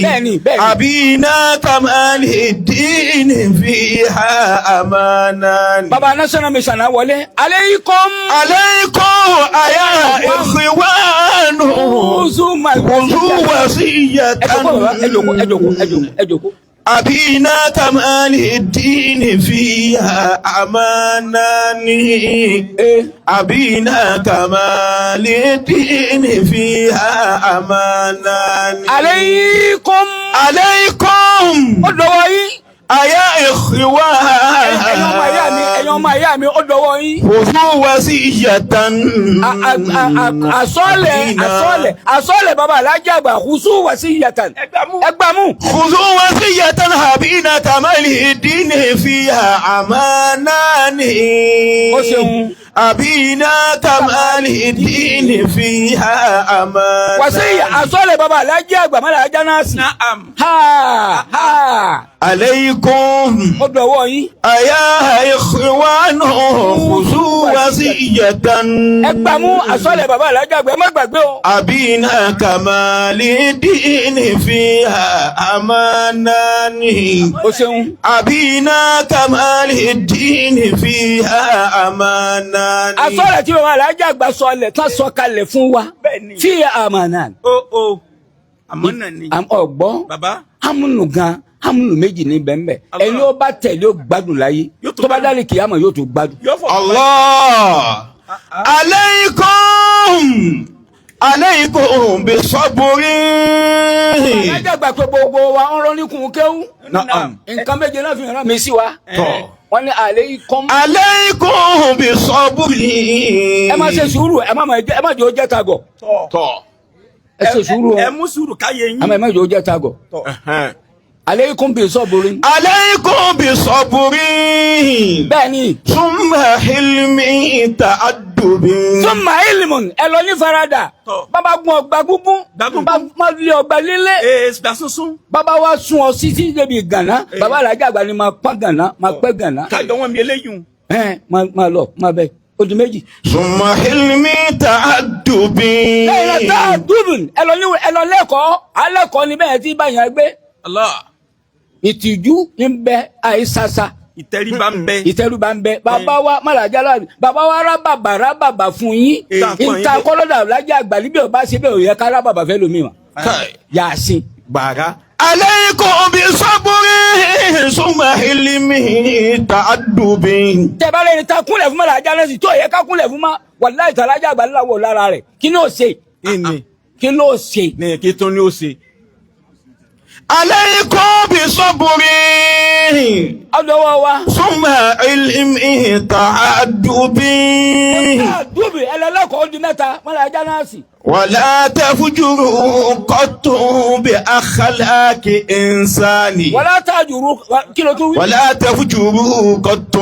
Bẹ́ẹ̀ni, bẹ́ẹ̀ni. أبينا كمال الدين فيها أمانان. Bàbá National Mission á wọlé. Aleikum. عليكم أيا إخوان خذوا وصية. Ẹ jókòó bàbá, ẹ jókòó, ẹ jókòó, ẹ jókòó, ẹ jókòó. أبينا كمال الدين فيها أمانان. أبينا كمال الدين فيها أمانان. Aleikum. عليكم Ó dọwọ́ yín. أيا إخوان. Ẹ̀yin ọmọ ìyá mi, ẹ̀yin ọmọ ìyá mi, ó dọwọ́ yín. خذوا وصية. Àsọ́ọ̀lẹ̀, àsọ́ọ̀lẹ̀, àsọ́ọ̀lẹ̀ bàbá alájà àgbà khusu wasiyatan. Ẹ gbámú. خذوا وصية أبينا كمال الدين فيها أمانان. Ó ṣeun. أبينا كمال الدين فيها أمانان. Wàsíyà àsọ́ọ̀lẹ̀ bàbá alájà àgbà mọ́lá ajá náà sì. Naam. Ha ha. عليكم Ó dọwọ́ yín. أيا إخوان خذوا وصية. وصية Ẹ gbàmú àsọlẹ̀ bàbá alájà àgbà, ẹ má gbàgbé o. أبينا كمال الدين فيها أمانان O ṣeun. أبينا كمال الدين فيها أمانان Àsọlẹ̀ tí bàbá alájà àgbà sọlẹ̀ tán sọ kalẹ̀ fún wa. Bẹ́ẹ̀ni. Fi àmàna. O o àmọ́ náà ni. Ọgbọ́n. Bàbá. Hamunu gan, hamunu méjì ní bẹ́ẹ̀nbẹ́ẹ̀. Allah. Ẹni ó bá tẹ̀lé ó gbádùn láyé. Yóò tún Tó bá gbádùn. dálé kìyàmọ̀ yóò tún gbádùn. Yóò fọ̀. الله عليكم عليكم بالصبر Alájà gbà pé gbogbo wa ń rán níkùn kéwú. نعم Nǹkan méje náà fi rán mi sí wa. tọ́. Wọ́n ní àlẹ́ ikọ́. عليكم بالصبر Ẹ má ṣe sùúrù, ẹ má jẹ́ ó jẹ́ tagọ̀. tọ́. Ẹ ṣe sùúrù o. Ẹ mú sùúrù káyé yín. Àmọ́ ẹ má jẹ́ ó jẹ́ tagọ̀. Àlẹ́ ikún bíi sọ́ọ̀bù rí. عليكم بالصبر Bẹ́ẹ̀ni. ثم حلم تأدب Súnmọ́ ìlìmùn ẹ lọ ní farada. Tọ́. Bàbá gun ọgbà gúngún. Gbà gúngún. Bàbá lé ọgbà lílé. Ee gbà sunsun. Bàbá wa sun ọ sí sí débi gànà. Bàbá alájà àgbà ni máa pọ́n gànà, máa pẹ́ gànà. Kájọ wọn mi eléyìí. Ẹ máa lọ, máa bẹ. Ó di méjì. ثم حلم تأدب Lẹ́yìn náà tá a dúdùn ẹ lọ ní ẹ lọ lẹ́kọ̀ọ́ alẹ́kọ̀ọ́ ni bẹ́ẹ̀ tí báyìí gbé. Allah. Ìtìjú ń bẹ àìsàsà. Ìtẹríba ń bẹ. Ìtẹríba ń bẹ. Bàbá wa màlàjà láàbì. Bàbá wa rábàbà rábàbà fún yín. Ìta kọ́lọ́dà lájà àgbà níbi ò bá ṣe bẹ́ẹ̀ ò yẹ ká rábàbà fẹ́ lómi wa. Yàsín. Gbàrà. عليكم بالصبر ثم حلم تأدب Tẹ bá lẹ́ni ta kúnlẹ̀ fún màlàjà náà sì tó yẹ ká kúnlẹ̀ fún ma wàláhì tàlájà àgbà ńlá wò lára rẹ̀. Kí ni ó ṣe? Kí ló ṣe? Ní kí tó ní ó ṣe. عليكم بالصبر Ọ̀dọ́wọ́ wa. ثم علم تأدب Dúbì ẹlẹ́lẹ́kọ̀ọ́ di mẹ́ta màlàjà náà sì. ولا تفجروا قط بأخلاق إنسان Wàlá tàjùrú kí ló tún wí? ولا تفجروا قط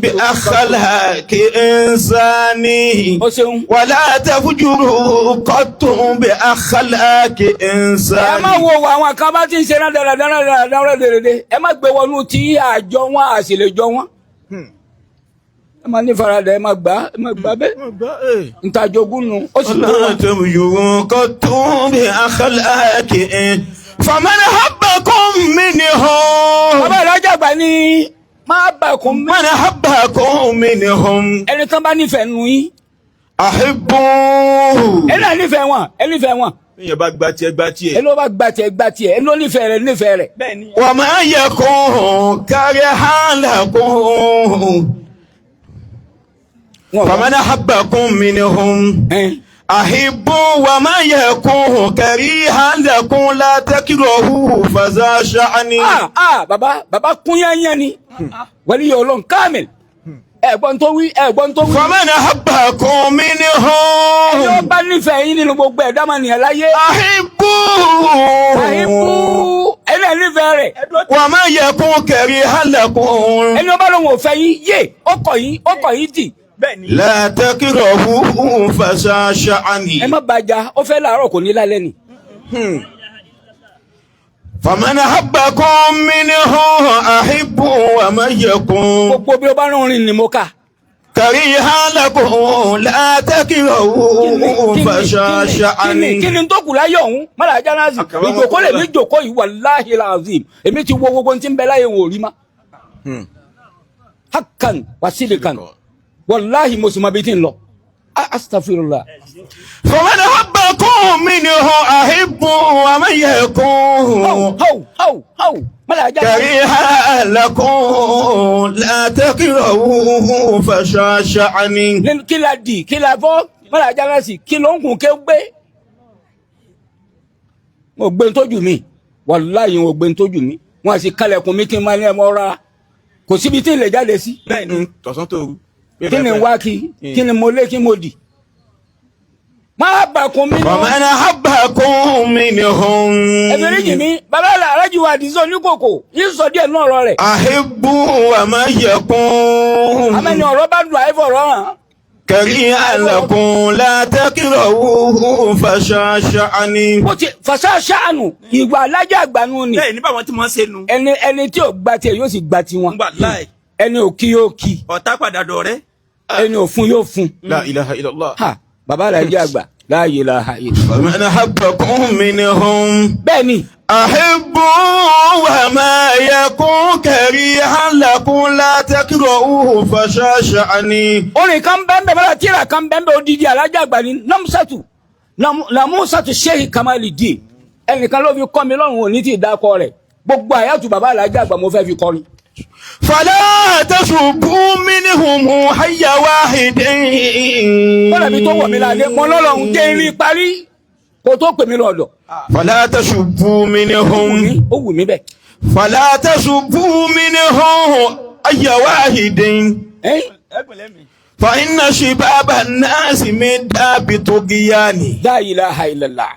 بأخلاق إنسان O ṣeun. ولا تفجروا قط بأخلاق Ẹ إنسان má wo wo àwọn kan bá ti ń ṣe náà dáradára dáradára dérédé. Ẹ má gbé wọnú tí àjọ wọn àṣìlè jọ wọn. Ẹ má ní faradà, ẹ má gbà, ẹ má gbà bẹ́ẹ̀. Ntajogún nu ó sì tó ولا wọn. تفجروا قط بأخلاق إنسان فمن حبكم منهم Bàbá ìlàjà àgbà ni má bà kún mi. من حبكم منهم Ẹni tán bá nífẹ̀ẹ́ nu yín. أحبوه Ẹni náà nífẹ̀ẹ́ wọn, ẹ nífẹ̀ẹ́ wọn. Bíyẹn bá gba tiẹ̀ gba tiẹ̀. Ẹni ó bá gba tiẹ̀ gba tiẹ̀, ẹni ó nífẹ̀ẹ́ rẹ̀ nífẹ̀ẹ́ rẹ̀. Bẹ́ẹ̀ni. وما يكون كرها لكم فمن أحبكم منهم أحبوا وما يكون كريها لكم لا تكرهوه فذا شأن Ah ah bàbá bàbá kún yányán ni. Wàlíyé Ọlọ́run kámìl. Ẹ̀gbọ́n tó wí, ẹ̀gbọ́n tó wí. فمن أحبكم Ẹni ó منهم bá nífẹ̀ẹ́ yín nínú gbogbo ẹ̀dá máa nìyẹn láyé. أحبوه Àìbú ẹni ẹ̀ nífẹ̀ẹ́ rẹ̀. وما يكون كريها لكم Ẹni ó bá lóun ò fẹ́ yín yé, ó kọ̀ yín, ó kọ̀ yín tì. Bẹ́ẹ̀ni. لا تكرهوه فذا شأن Ẹ má bàjá, ó fẹ́ làárọ̀ kò ní lálẹ́ ni. فمن أحبكم منهم أحبوا ومن يكن Gbogbo bí ó bá rán rìn ni mo kà. كريها لكم لا تكرهوه فذا Kí ni شأن kí ni tó kù láyé ọ̀hún? Mọ́lá ajá náà sì. Ìjòkó lèmi jòkó yìí wàláhì làzim. Èmi ti wo gbogbo ohun tí ń bẹ láyé wò rí ma. Hakan wasilikan. Wàláhì mo sì mọ ibi tí ń lọ. Astagfirullah. فمن أحبكم منه أحبوا ومن يكن How how how how. Mọ́lá ajá náà. كريها لكم لا تكرهوه فذا شأن Nínú kí la dì kí la fọ́ mọ́lá ajá náà sì kí ló ń kùn ké gbé. Mo gbé ntójú mi. Wàláhì mo gbé ntójú mi. Wọ́n á sì kalẹ̀kùn mi kí n máa ní ẹ mọ́ rárá. Kò síbi tí ń lè jáde sí. Bẹ́ẹ̀ni. Tọ̀sán tó rú. Kí ni wá kí kí ni mo lé kí mo dì. Má bàkún mi nù. فمن أحبكم منهم Ẹ̀fẹ̀rẹ̀ jì mí, bàbá aláàjì wa àdìsọ́ oníkòkò, yìí sọ díẹ̀ nú ọ̀rọ̀ rẹ̀. أحبوا ومن يكن Àmẹ́ni ọ̀rọ̀ bá dùn àìfọ̀rọ̀ hàn. كريها لكم لا تكرهوه فذا شأن Bó ti fàṣà ṣàánù, ìwà alájà àgbànú ni. Bẹ́ẹ̀ni báwọn tí wọ́n ṣe nu. Ẹni ẹni tí ò gba tiẹ̀ yóò sì gba tiwọn. Wàláì. Ẹni ò kí yóò kí. Ọ̀tá padà dọ̀rẹ́. Ẹni òfun yóò fún. La ilaha illallah. Ha, bàbá Alhaji àgbà, la ilaha illallah. Faman ahabbakum minhum. Bẹ́ẹ̀ni. Ahibbu wa ma yakun karihan lakum la takrahuhu fashasha'ani. Orin kan bẹ́ẹ̀ bẹ́ẹ̀ bẹ́ẹ̀ tíra kan bẹ́ẹ̀ bẹ́ẹ̀ odidi Alhaji àgbà ni Namusatu Namusatu Sheikh Kamalidin. Ẹnìkan ló fi kọ́ mi lọ́rùn òní tí ì dákọ rẹ̀. Gbogbo àyàtú bàbá Alhaji àgbà mo fẹ́ fi kọrin. Fala tasubbu minhum hayya wahidin. Kọ́lá mi tó wọ̀ mí lálẹ́ mọ́ lọ́lọ́run jẹ́ irin parí kó tó pè mí lọ́dọ̀. Fala tasubbu minhum. Ó wù mí bẹ́ẹ̀. Fala tasubbu minhum hayya wahidin. Fa inna shibaba an-nasi min dabi tughyani. La ilaha illallah.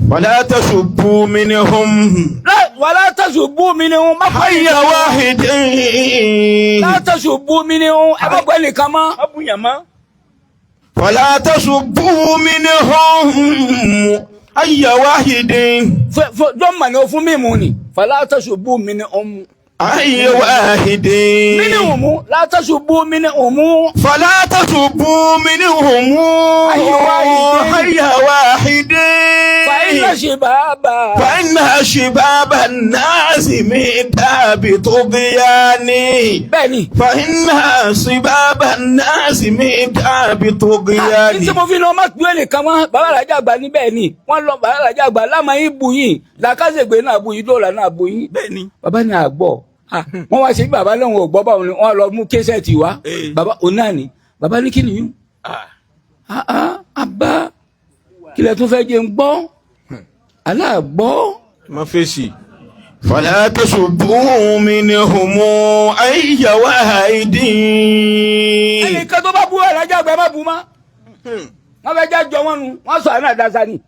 Fala tasubbu minhum. Wala tasubbu minhum. Hayya wahidin. La tasubbu minhum. Ẹ bá gbọ́ ẹnìkan mọ́. Fala tasubbu minhum hayya wahidin. Dọ́mà ni o fún mímu ni. Fala tasubbu minhum. Hayya wahidin. Minhum. La tasubbu minhum. Fala tasubbu minhum hayya wahidin. Fa inna shibaba. Fa inna shibaba an-nasi min dabi tughyani. Bẹ́ẹ̀ni. Fa inna shibaba an-nasi min dabi tughyani. Ní tí mo fi ní ọmọ pé nìkan mọ́, bàbá Alhaji àgbà ní bẹ́ẹ̀ ni. Wọ́n lọ bàbá Alhaji àgbà lámà yín bu yín. Làkàṣègbè náà bu yín, dọ́là náà bu yín. Bẹ́ẹ̀ni. Bàbá ní àgbọ̀. Wọ́n wá ṣe bí bàbá lóun ò gbọ́ báwọn ni wọ́n lọ mú késẹ̀tì wá. Bàbá òun náà ni. Bàbá ní kí nìyí? Àbá kílẹ̀ tún fẹ́ jẹ́ ń gbọ́? Aláàgbọ́. Má fèsì. Fala tasubbu minhum ayya wahidin. Ẹnìkan tó bá bú Alhaji àgbà má bú mọ́. Wọ́n fẹ́ jẹ́ jọ wọ́n nu, wọ́n sọ àná àdása ni.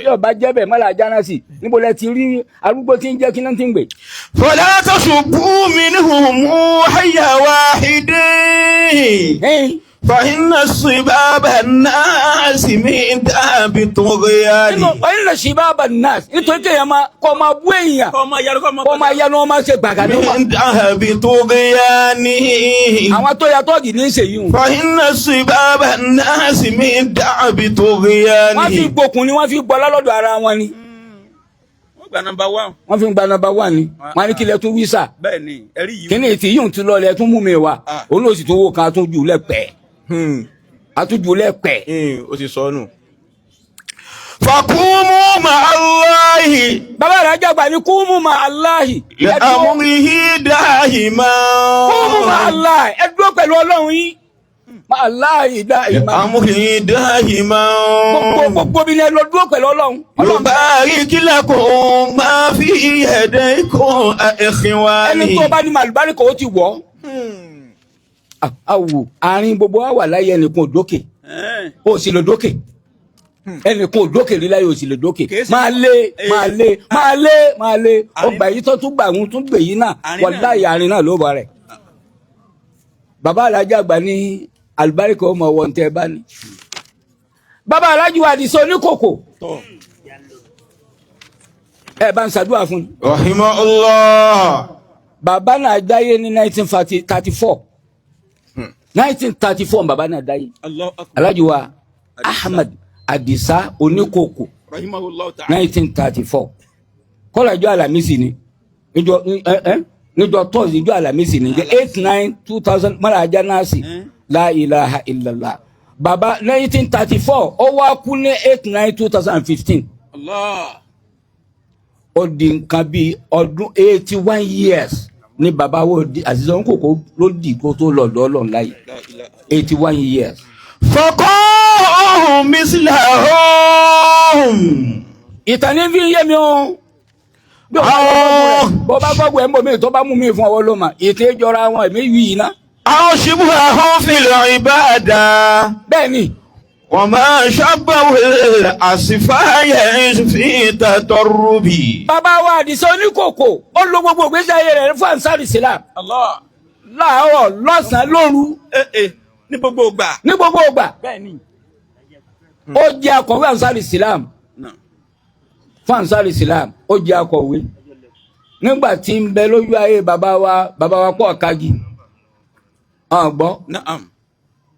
Yóò bá jẹ́ bẹ́ẹ̀ mọ́lá ajá náà sí. Níbo lẹ ti rí arúgbó tí ń jẹ́ kí náà ti ń gbè. Fala tasubbu minhum hayya wahidin. Fa inna shibaba an-nasi min dabi tughyani. Fa inna shibaba an-nasi. Nítorí kéèyàn máa kọ́ máa bú èèyàn. Kọ́ máa yanu kọ́ máa yanu ọmọ ṣe gbàgàdé wa. Min dabi tughyani. Àwọn tó ya tọ́ọ̀gì ní í ṣèyí. Fa inna shibaba an-nasi min dabi tughyani. Wọ́n fi gbókun ni wọ́n fi gbọ́ lọ́dọ̀ ara wọn ni. Wọ́n gba nọ́mbà 1. Wọ́n fi gba nọ́mbà 1 ni. Wọ́n á ní kílẹ̀ tún wí sà. Bẹ́ẹ̀ni, ẹ̀rí yìí. Kíni ètí yìí ń tún lọ lẹ tún mú mi wá. Òun ló sì tún wò kan tún jù lẹ́pẹ́. Àtújù lẹ́pẹ́. O ti sọnù. Fakumu ma'allahi. Bàbá Alhaji àgbà ní kúmù ma'allahi. Li amrihi dahima. Kúmù ma'allahi. Ẹ dúró pẹ̀lú Ọlọ́run yín. Ma'allahi dahima. Li amrihi dahima. Gbogbo bí ni ẹ lọ dúró pẹ̀lú Ọlọ́run. Yubarik lakum ma fi yadaykum ikhwani. Ẹni tó bá ní màlúbáríkà ó ti wọ̀. Awo àárín gbogbo wa wà láyé ẹnìkan ò dókè. Ó sì lè dókè. Ẹnìkan ò dókè rí láyé, ò sì lè dókè. Máa lé máa lé máa lé máa lé. Ọgbà yìí tó tún gbà ń tún gbè yìí náà. Wàláhì àárín náà ló bá rẹ̀. Bàbá Alhaji àgbà ní àlùbáríkà ó mọ ọwọ́ ntẹ́ bá ní. Bàbá Alhaji wa Àdìsá oníkòkò. Ẹ bá ń ṣàdúrà fún. Rahimahullah. Bàbá náà dáyé ní 1934. 1934 bàbá náà dáyé. Alhaji wa Ahmed Àdìsá oníkòkò 1934. Kọ́lá ìjọ Àlàmísì ni. Níjọ tọ́sí ìjọ Àlàmísì ni. 8/9/2000 mọ́lá ajá náà sì. La ilaha illallah. Bàbá 1934 ó wá kú ní 8/9/2015. Ó di nǹkan bíi ọdún 81 years ni bàbá wo di Àdìsá oníkòkò ló di kó tó lọ́dọ̀ Ọlọ́run láyé 81 years. Faqahum mislahum. Ìtàn ní fi ń yé mi o. Bí o bá gbọ́gbọ́ ẹ̀ ń bọ̀ mí tó bá mú mi fún ọwọ́ ló mà ìtàn ìjọra wọn èmi yí yìí ná. Aw shibhahum fil ibada. Bẹ́ẹ̀ni. Wa ma shabbahu al-asfaya fi tatarrubi. Bàbá wa Àdìsá oníkòkò ó lo gbogbo ìgbésí ayé rẹ̀ fún Ansar Islam. Láàárọ̀ lọ́sàn-án lóru. Ní gbogbo ìgbà. Ní gbogbo ìgbà. Bẹ́ẹ̀ni. Ó jẹ́ akọ̀wé Ansar Islam. Fún Ansar Islam ó jẹ́ akọ̀wé. Nígbà tí ń bẹ lójú ayé bàbá wa pọ̀ kági. Ọ̀gbọ́.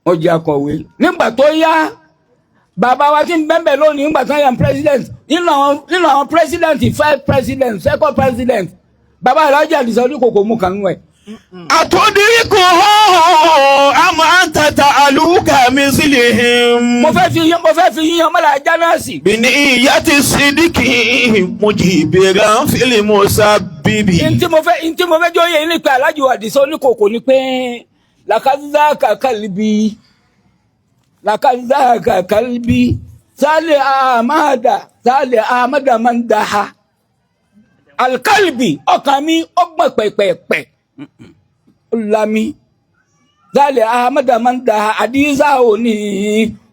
Wọ́n jẹ́ akọ̀wé. Nígbà tó yá, bàbá wa ti ń bẹ́ẹ̀ lónìí nígbà tó yàn president nínú àwọn president, five president, second president, bàbá Alhaji Àdìsá Oníkòkò mú kan nú ẹ̀. Àtúndínkù àmọ́ àǹtàtà àlùkà mi sílẹ̀ hìm. Mo fẹ́ fi yíyan mọ́lá jánásì. Bìnní ìyá ti sídìkì mujibira fílímù sábìbì. Ntí mo fẹ́ jọ yẹ ní pé Alhaji Àdìsá Oníkòkò ni pé làkàzá kàlíbi làkàzá kàlíbi sálẹ̀ àmàdà sálẹ̀ àmàdà máa ń daha alikalibi ọkàn mi ọgbọ̀n pẹ̀pẹ̀pẹ̀ lami sálẹ̀ àmàdà máa ń daha àdìsá òní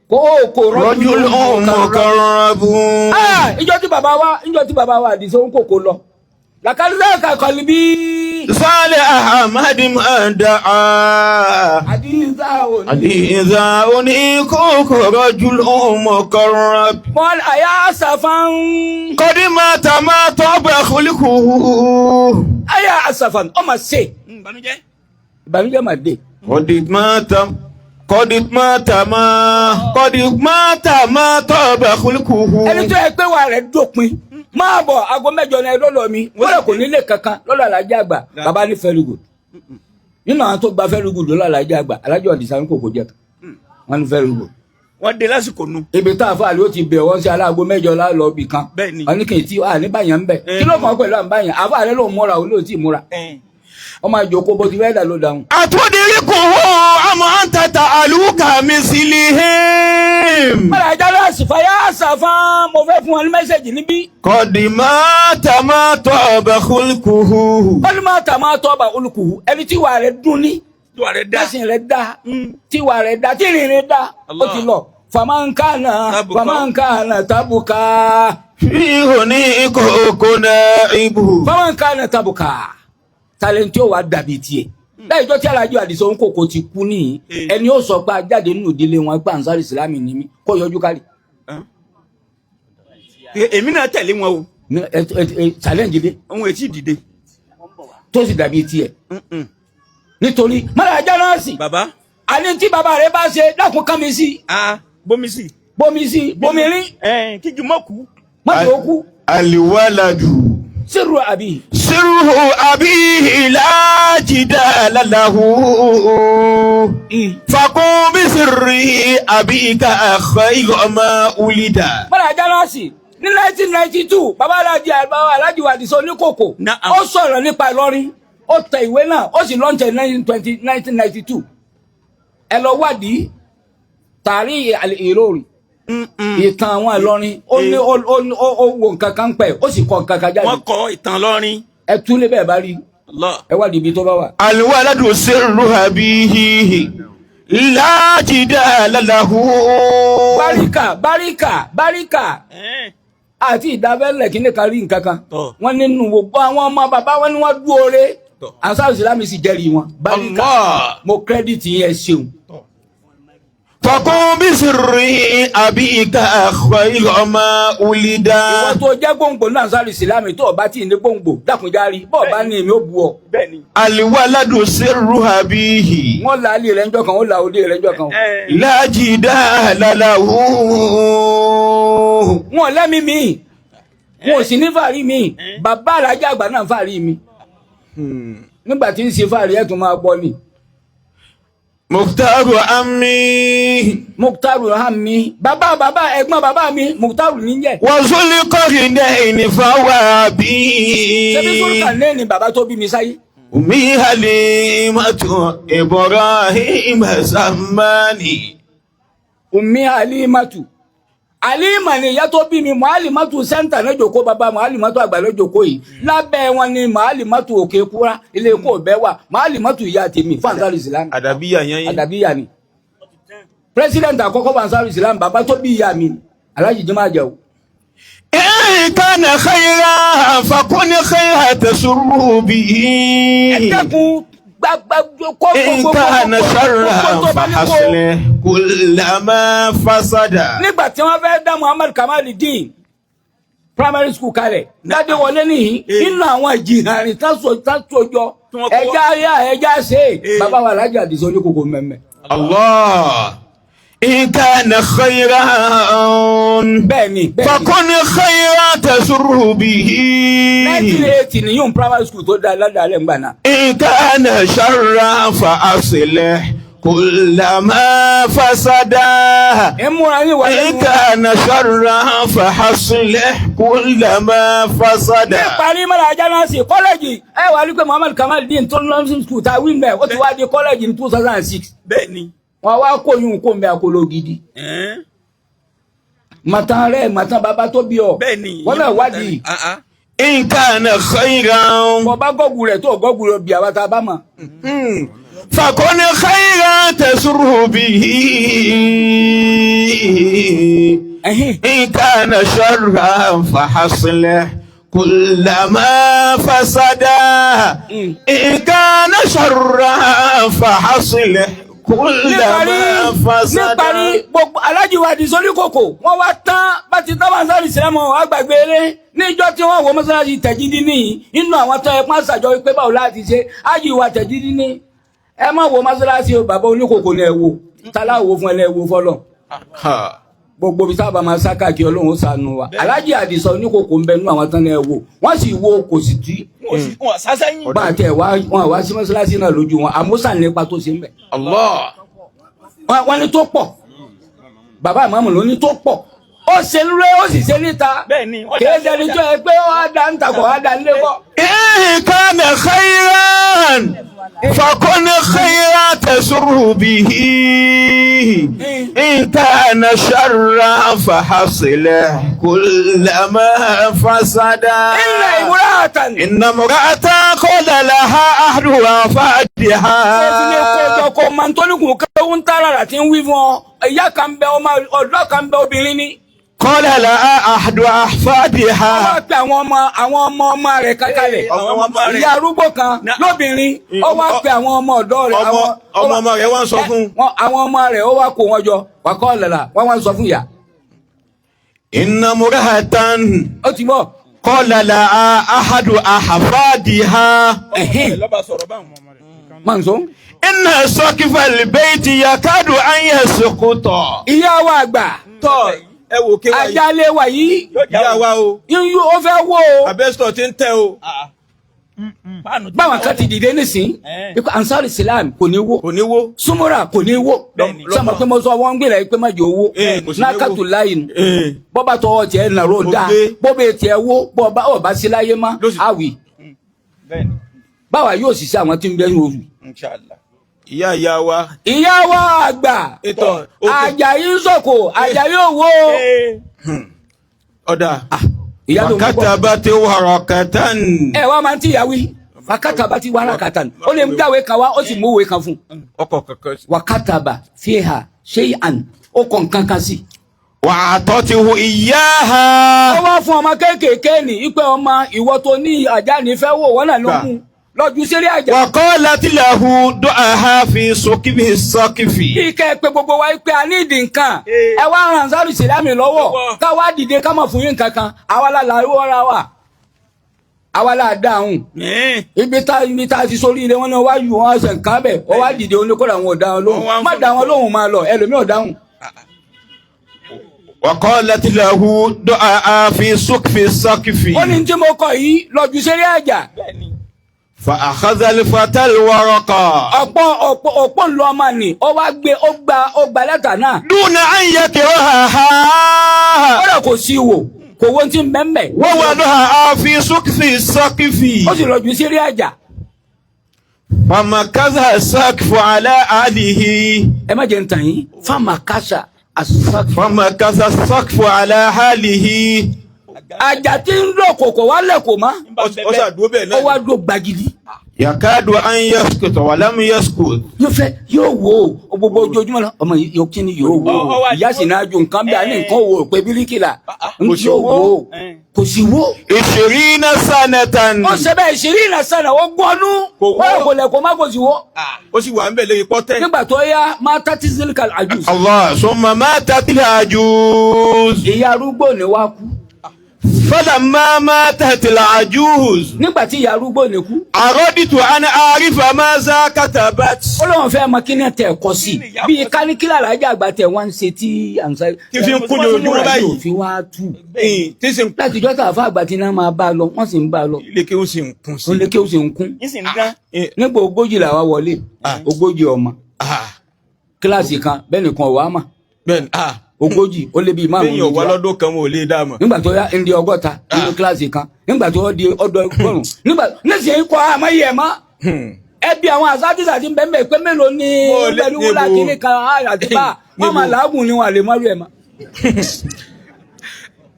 kókó rọ́júlù mọ̀kànrọ̀bù. Ìjọ tí bàbá wa Àdìsá Oníkòkò lọ làkàzá kàlíbi. Sálẹ̀ àmàdì máa ń daha. Àdìsá òní. Àdìsá òní kókó rọ́júlù mọ̀kànrọ̀bù. Mọ́l àyà àsàfàn. Kọ́dí máa ta máa tọ́ bẹ̀ kúlíkù. Àyà àsàfàn ọmọ ṣe. Ìbànújẹ́ máa dé. Kọ́dí máa ta kọ́dí máa ta máa kọ́dí máa ta máa tọ́ bẹ̀ kúlíkù. Ẹni tó yẹ pé wà rẹ̀ dópin. Máa bọ̀ aago 8 ní lọ́dọ̀ mi. Wọ́n lè kò nílé kankan lọ́dọ̀ Alhaji àgbà. Bàbá ní very good. Nínú àwọn tó gba very good lọ́dọ̀ Alhaji àgbà, Alhaji Àdìsá Oníkòkò jẹ́ kan. Wọ́n ní very good. Wọ́n dé lásìkò nu. Ibi tá a fà ló ti bẹ̀ wọ́n sí aláàgó 8 lálọ́ ibì kan. Wọ́n ní kì í tí a ní báyàn ń bẹ̀. Kí ló kàn pẹ̀lú àǹbáyàn? Àfa rẹ̀ ló múra òun ló ti múra. Ọmọ àjòkó bó ti fẹ́ dà ló dáhùn. Àtúndínlẹ́kùn àmọ́ àǹtàtà àlùkà mi sí lè hìm. Mọ̀lá ajá lọ́sùn fàyà àṣàfàn mo fẹ́ fún wọn ní mẹ́sẹ̀gì níbí. Kọ́dí máa tà máa tọ́ ọbẹ̀ kúlùkùhù. Kọ́dí máa tà máa tọ́ ọbẹ̀ kúlùkùhù. Ẹni tí ìwà rẹ̀ dún ní. Tíwà rẹ̀ dá. Tẹ̀sìn rẹ̀ dá. Tíwà rẹ̀ dá. Tírìn rẹ̀ dá. Ó ti lọ. Famankana famankana tabuka. Fíhùn ní kòkó náà ibù. Famankana tabuka. Talenti ó wà dàbí tiẹ̀. Láìjọ́ tí Alhaji Àdìsá Oníkòkò ti kú nìyí, ẹni ó sọ pé ajáde nínú ìdílé wọn gbà Ansari Ìsìlámì ní mí kó yọjú kálí. Èmi náà tẹ̀lé wọn o. Challenge dé. Òun ètí dìde. Tó sì dàbí tiẹ̀. Nítorí mọ́lá ajá náà sì. Bàbá. Àní tí bàbá rẹ̀ bá ṣe dákun kán mi sí. Bomi sí. Bomi sí bomi rí. Kíjú mọ́ kú. Má jẹ́ ó kú. Àlìwálàdù. Sírù àbí. Sírù àbí ìlàjìdá lálàhù. Fakún bí sírì àbí ìka àkọ́ ìgọ̀mọ́ ulida. Mọ́lá ajá náà sì ní 1992 bàbá Alhaji Alhaji Àdìsá Oníkòkò ó sọ̀rọ̀ nípa Ìlọrin, ó tẹ ìwé náà, ó sì lọ́ǹtẹ̀ 1992. Ẹ lọ wádìí tàrí Ìlọrin, ìtàn àwọn Ìlọrin, ó ní ó wo nǹkan kan pẹ̀, ó sì kọ nǹkan kan jáde. Wọ́n kọ ìtàn Ìlọrin. Ẹ túlé bẹ́ẹ̀ bá rí, ẹ wádìí ibi tó bá wà. Àlùwaládùn sírù àbíhì lájìdá lálàhù. Báríkà báríkà báríkà àti ìdábẹ́lẹ̀ kí ní kárí nǹkan kan. Wọ́n nínú gbogbo àwọn ọmọ bàbá wọn ni wọ́n dúore. Ansari Ìsìlámì sì jẹ́rìí wọn. Báríkà mo kírẹ́dìtì yẹn ṣeun. Fakún bí sírì àbí ìka àkọ́ ìgọ̀mọ́ ulida. Ìwọ tó jẹ́ gbòǹgbò ní Ansari Ìsìlámì tó ọba tí ì ní gbòǹgbò dákunjárí bọ́ọ̀ bá ní èmi ó bu ọ. Àlùwaládùn sírù àbíhì. Wọ́n la alẹ́ rẹ̀ ńjọ́ kan, ó la olé rẹ̀ ńjọ́ kan. Lájìdá lálàhù. Wọn lẹ́mí mi, wọn ò sì ní fàárí mi, bàbá Alhaji àgbà náà fàárí mi. Nígbà tí ń ṣe fàárí ẹ̀ tún máa gbọ́ ni. Muktaru Ami. Muktaru Ami. Bàbá bàbá ẹ̀gbọ́n bàbá mi Muktaru ní jẹ́. Wàzúlì kọ́rin ní fáwọn bí. Ṣebí Sùlùkà ní ni bàbá tó bí mi sáyé. Umi Halimatu Ibrahim Samani. Umi Halimatu. Alima ni ìyá tó bí mi, Muhalimatu sẹ́ńtà lójókòó, bàbá Muhalimatu àgbà lójókòó yìí. Lábẹ́ wọn ni Muhalimatu òkè kúrá, ilé ikú ọ̀bẹ wà. Muhalimatu ìyá tèmi fún Ansari Ìsìlámù. Àdàbíyà yẹn yín. Àdàbíyà ni. President àkọ́kọ́ fún Ansari Ìsìlámù, bàbá tó bí ìyá mi, Alhaji Jimoh Ajao. In kana khayra fakun khayra tasurru bihi. Ẹ dẹ́kun gbàgbà kó In kana sharra fahaslih kullama fasada. Nígbà tí wọ́n fẹ́ dá Muhammad Kamaludin primary school kalẹ̀, dáadé wọlé nìyí, nínú àwọn ìjìnrìn tásòjọ, ẹja yá ẹja ṣe, bàbá wa Alhaji Àdìsá Oníkòkò mẹ́mẹ́. Allah. In kana khayran. Bẹ́ẹ̀ni, bẹ́ẹ̀ni. Fakun khayran tasurru bihi. 1980 ni yóò primary school tó dáa ládàá lẹ́ ngbà náà. In kana sharran fa aslih kullama fasada. Ẹ múra ní wà In lẹ́nu. kana sharran fa aslih kullama fasada. Ní ìparí mọ́ra ajá náà sí kọ́lẹ́jì ẹ wà ní pé Muhammad Kamal Dín tó lọ sí skul tá a wí mẹ́ ó ti wá di kọ́lẹ́jì ní 2006. Bẹ́ẹ̀ni. Wọ́n wá kó yún kó mbẹ́ akolo gidi. Màtán rẹ̀ màtán bàbá tó bí ọ. Bẹ́ẹ̀ni. Wọ́n náà wádìí. In kana khayran. Bọ́ bá gọ́gù rẹ̀ tó gọ́gù rẹ̀ bí àwa tá a bá mọ̀. Fakun khayran tasurru bihi. In kana sharran fa aslih kullama fasada. In kana sharran fa aslih kullama fasada. Níparí gbogbo alájí wa di sórí kòkò wọ́n wá tán bá ti tán bá ń sáré sílámù àgbàgbé eré níjọ́ tí wọ́n wọ mọ́sálásí tẹ̀jídí ní inú àwọn tó ẹ pọ́n ṣàjọ pé báwo láti ṣe ájì wa tẹ̀jídí ní ẹ má wo mọ́sálásí o bàbá oníkòkò ní ẹ wo tálá wo fún ẹ lẹ́ wo fọlọ́ gbogbo bí sábà máa sá káàkiri Ọlọ́run ó ṣàánú wa alájí àdìsọ oníkòkò ń bẹ nínú àwọn tán ní ẹ wo wọ́n sì wo kò sì tí Wọ́n sásẹ́yìn. bá a tẹ wá wọn wá sí mọ́sálásí náà lójú wọn àmúṣà nípa tó ṣe ń bẹ̀. Allah. Wọ́n ní tó pọ̀ bàbá ìmáàmù ló ní tó pọ̀ ó ṣe lé ó sì ṣe níta Bẹ́ẹ̀ni. kìí ṣẹni tó ẹ pé ó á da ń takọ̀ á da ń lékọ́. In kana khayran fakun khayran tasurru bihi. In kana sharran fa aslih kullama fasada. Inna imra'atan. Inna imra'atan qala laha ahluha fa'tiha. Ṣé ti lè kó jọ kó máa ń tó ní kùn kéwú ń tààrà àti ń wí fún ọ ìyá kan bẹ ọmọ ọ̀dọ́ kan bẹ obìnrin ni. Qala laha ahdu ahfadiha. Wọ́n wá pe àwọn ọmọ ọmọ rẹ̀ kankalẹ̀. Ìyá arúgbó kan lóbìnrin ó wá pe àwọn ọmọ ọ̀dọ́ rẹ̀. Ọmọ ọmọ rẹ̀ wá ń sọ fún. Àwọn ọmọ rẹ̀ ó wá kó wọn jọ wàkọ́ ọ̀làlà wọ́n wá ń sọ fún ìyá. Inna imra'atan. Ó ti bọ̀. Qala laha ahadu ahfadiha. Lọ́ba sọ̀rọ̀ báwọn. Manso. Inna saqifa al-bayti yakadu an yasquta. Ìyá wa àgbà. Tọ́ ẹ wò ké wa yìí. Ajálẹ̀ wa yìí. Ìyá wa o. Yíyú ó fẹ́ wó o. Abẹ́sítọ̀ ti ń tẹ́ o. Báwọn kan ti dìde nísìn. Ikú Ansar Islam kò ní wó. Kò ní wó. Súnmọ́ra kò ní wó. Sọ́mọ pé mo sọ wọ́n ń gbèrè pé má jẹ́ owó. Nákàtú láyìn. Bọ́bá tọwọ́ tiẹ̀ nàró dáa. Bọ́bẹ̀ tiẹ̀ wó. Bọ́ba ọ̀bá sí láyé má. Àwì. Báwa yóò ṣiṣẹ́ àwọn tí ń bẹ ní oṣù. Ìyá ìyá wa. Ìyá wa àgbà. Àjàyí ń sọ̀kò, Àjàyí òwò. Ọ̀dà. Ìyá ló ń gbọ́. Fakatabati warakatan. Ẹ wá máa ń tí ìyá wí. Fakataba ti warakatan. Ó lè mú jáwé kan wá, ó sì mú òwe kan fún. Ọkọ̀ kankan. Wakataba fiha shay'an. Ó kọ̀ nǹkan kan sí. Wa atatihu iyyaha. Ó wá fún ọmọ kéékèèké ní ipe ọmọ ìwọ tó ní ajá ní fẹ́ wò wọ́n náà ló mú. Lọ́jú sírí àjà. Wa qalat lahu du'aha fi suqfi saqifi. Kí kẹ́ ẹ pé gbogbo wa pé a ní ìdí nǹkan. Ẹ wá ran Ansar Islam lọ́wọ́. Ká wá dìde ká mọ̀ fún yín nǹkan kan. Àwa la là wọ́ra wa. Àwa la dáhùn. Ibi tá a ti sórí ilé wọn náà wá yù wọn ṣe nǹkan bẹ̀. Wọ́n wá dìde oníkóra àwọn ọ̀dà wọn lóhùn. Má dá wọn lóhùn máa lọ ẹlòmíì ò dáhùn. Wa qalat lahu du'aha fi suqfi saqifi. Ó ní tí mo kọ yìí lọ́jú sírí àjà. Fa akhadha al-fata al-waraqa. Ọ̀pọ̀ ńlọ ọmọ ni ó wá gbé ó gba lẹ́tà náà. Duna an yakrahaha. Ó dà kò sí wò kò wo ti mẹ́mẹ́. Wa wadaha fi suqfi saqifi. Ó sì lọ́jú sírí àjà. Famakaza saqfu ala ahlihi. Ẹ má jẹ́ ń tàn yín. Famakasa as-saqfu. Famakaza saqfu ala ahlihi. Àjà tí ń lọ kòkò wá lẹ̀ kò má. Ó ṣàdúró bẹ́ẹ̀ náà. Ó wá dúró gbagidi. Yakadu an yaskuta wa lam yaskut. Yóò fẹ́ yóò wò ó gbogbo ojoojúmọ́ la ọmọ yìí yóò kíni yóò wò ó ìyá sì náà ju nǹkan bí a ní nǹkan wò ó pé bíríkìlà yóò wò ó kò sì wò. Ishirina sanatan. Ó ṣe bẹ́ẹ̀ ishirina sana ogún ọdún wọ́n kò lẹ̀ kó má kò sì wò. Ó sì wà ń bẹ̀ lórí pọ́tẹ́. Nígbà tó yá máa tàtí sílíkà àjùs. Allah summa matatil ajuz. Ìyá arúgbó ni wá kú. فلما ماتت العجوز. Nígbà tí ìyá arúgbó ní kú. أردت أن أعرف ماذا كتبت. Ó lóun fẹ́ mọ kí ni tẹ̀ kọ́ sí bíi káníkìlà alájà àgbà tẹ̀ wá ń ṣe tí àǹsá. Tí fi ń kún ní ojúmọ́ báyìí. Fi wá tù. Tí sì ń kún. Láti jọ́ta àfa àgbà tí iná máa bá a lọ, wọ́n sì ń bá a lọ. Ilé kéwù sì ń kún sí. Ilé kéwù sì ń kún. Ń sì ń dán. Nígbà 40 làwa wọlé, 40 ọmọ. Kíláàsì kan bẹ́ẹ̀ nìkan wàá mà. Bẹ́ẹ̀ni. 40 ó lé bíi márùn-ún. Bẹ́ẹ̀ni ọ̀wá lọ́dún kan wọn ò lè dá a mọ̀. Nígbà tó yá ń di 60 nínú kíláàsì kan, nígbà tó di ọdọ 100, nígbà nísìnyí kọ́ àmọ́ yẹ mọ́. Ẹbí àwọn àsátísà ti ń bẹ́ẹ̀ bẹ́ẹ̀ pé mélòó ni pẹ̀lú wúlá kínní kan àti bá wọn máa làágùn ni wọn àlè mọ́rú ẹ̀ mọ́.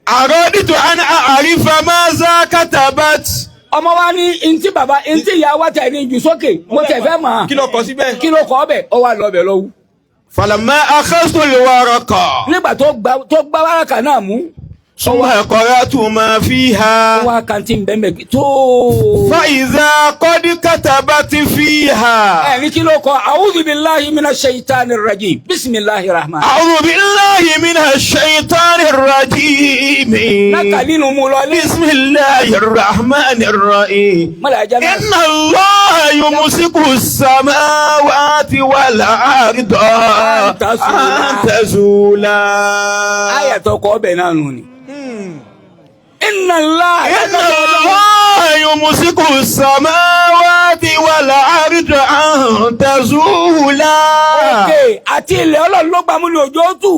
أردت أن أعرف ماذا كتبت. Ọmọ wa ní ntí bàbá ntí ìyá wa tẹ̀ ní jù sókè mo tẹ̀ fẹ́ mọ̀. Kí ló kọ síbẹ̀? Kí ló kọ bẹ̀? Ọ wa lọ bẹ̀ lọ́wọ́. فلما أخذت الورقة. Nígbà tó gbá wàràkà náà mú. ثم قرأت ما فيها. Wá kàntí bẹ́ẹ̀ tó. فإذا قد كتبت فيها. Ẹ̀rí kí ló kọ? A'udhu billahi minash shaitanir rajim. Bismillahir rahman. أعوذ بالله من الشيطان الرجيم. Nákàlí nu mu lọ ní. بسم الله الرحمن الرحيم. Mọ̀lá ajá náà. إن الله يمسك السماوات والأرض أن تزولا. Ayàtọ̀ kọ́ ọbẹ̀ náà nù ni. Inna Allah. إن الله يمسك السماوات والأرض أن تزولا. Òkè àti ilẹ̀ Ọlọ́run ló gbàmú ní òjò tù.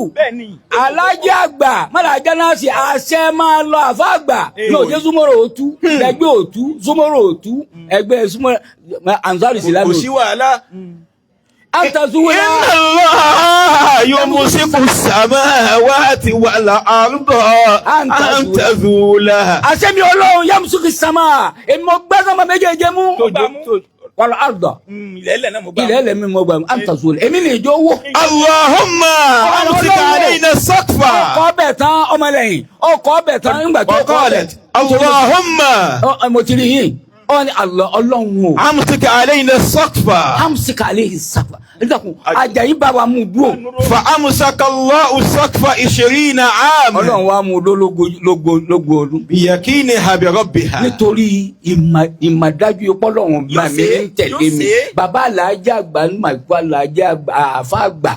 Alájà àgbà mọ̀lá ajá náà sì àṣẹ máa lọ àfa àgbà ní òjò súnmọ́rọ̀ òtú ẹgbẹ́ òtú súnmọ́rọ̀ òtú ẹgbẹ́ súnmọ́rọ̀ Ansari Islam. Kò sí wàhálà. أن تزولا. إن الله يمسك السماوات والأرض أن تزولا. Àṣẹ mi Ọlọ́run yamsuki sama èmi mo gbẹ́ sọ́mọ méjèèjì mú. Wal arda. Ilẹ̀ ẹlẹ̀ náà mo gbà. Ilẹ̀ ẹlẹ̀ mi mo gbà mú. أن تزولا. Èmi ní ìjọ owó. اللهم أمسك علينا السقف. Ọkọ̀ ọbẹ̀ tán ọmọlẹ́yìn. Ọkọ̀ ọbẹ̀ tán nígbà tó kọ́ ọbẹ̀. وقالت اللهم. Mo ti rí yín. Ọlọ́run o. أمسك علينا السقف. أمسك عليه السقف. Àjàyí bá wa mú dúró. فأمسك الله السقف 20 عاما. Ọlọ́run wa mú lógo ọdún. بيقينها بربها. Nítorí ìmọ̀dájú ọpọlọ́run bá mi ń tẹ̀lé mi. Bàbá alájà àgbà màgbà alájà àfa àgbà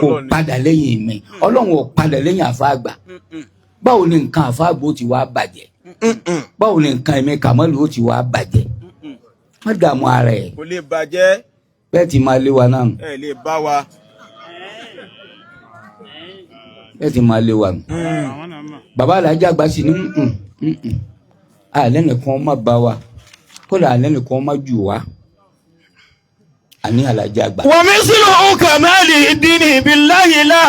kò padà lẹ́yìn mi. Ọlọ́run ò padà lẹ́yìn àfa àgbà. Báwo ni nǹkan àfa àgbà ó ti wá bàjẹ́? Báwo ni nǹkan ẹ̀mí Kàmọ́lù ó ti wá bàjẹ́? Má dààmú ara ẹ̀. Kò lè bàjẹ́. Bẹ́ẹ̀ ti máa lé wa náà. Ẹ lè bá wa. Bẹ́ẹ̀ ti máa lé wa nù. Bàbá alájà àgbà sì ní àlẹ́ nìkan má bá wa kódà àlẹ́ nìkan má jù wá. Àní alájà àgbà. ومثله كمال الدين بالله لا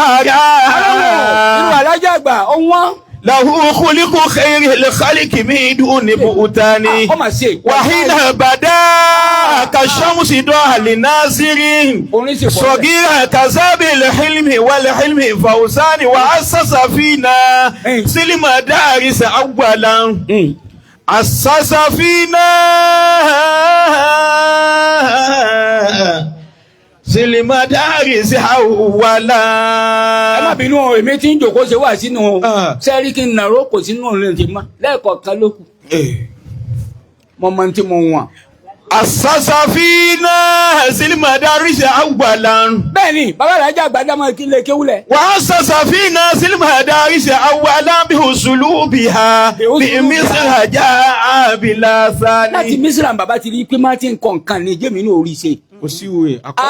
Nínú alájà àgbà ọ̀wọ́n. له خلق خير الخلق من دون بؤتان. وحين بدا كالشمس ضاء لناصر صغيرا كذاب الحلم والحلم فوزان وأسس فينا سلم دارس أولا أسس فينا سلم دارس أولا. Ẹ má bínú o, èmi tí ń jòkó ṣe wà sínú o. Sẹ́rí kí n nàró kò sínú òun ti mọ́ lẹ́ẹ̀kọ̀ọ̀kan ló kù. Mo mọ tí mo wọ̀n. Asasafina silimadarisi awwalan. Bẹ́ẹ̀ni, bàbá alájà àgbàdá máa kí lè kéwúlẹ̀. Wa asasafina silimadarisi awwalan bi usulubiha bi misra jaa bila sani. Láti Mísírà bàbá ti rí pé má ti ń kọ nǹkan ní jẹ́mi ní orí ṣe. Kò sí ìwé àkọ́kọ́.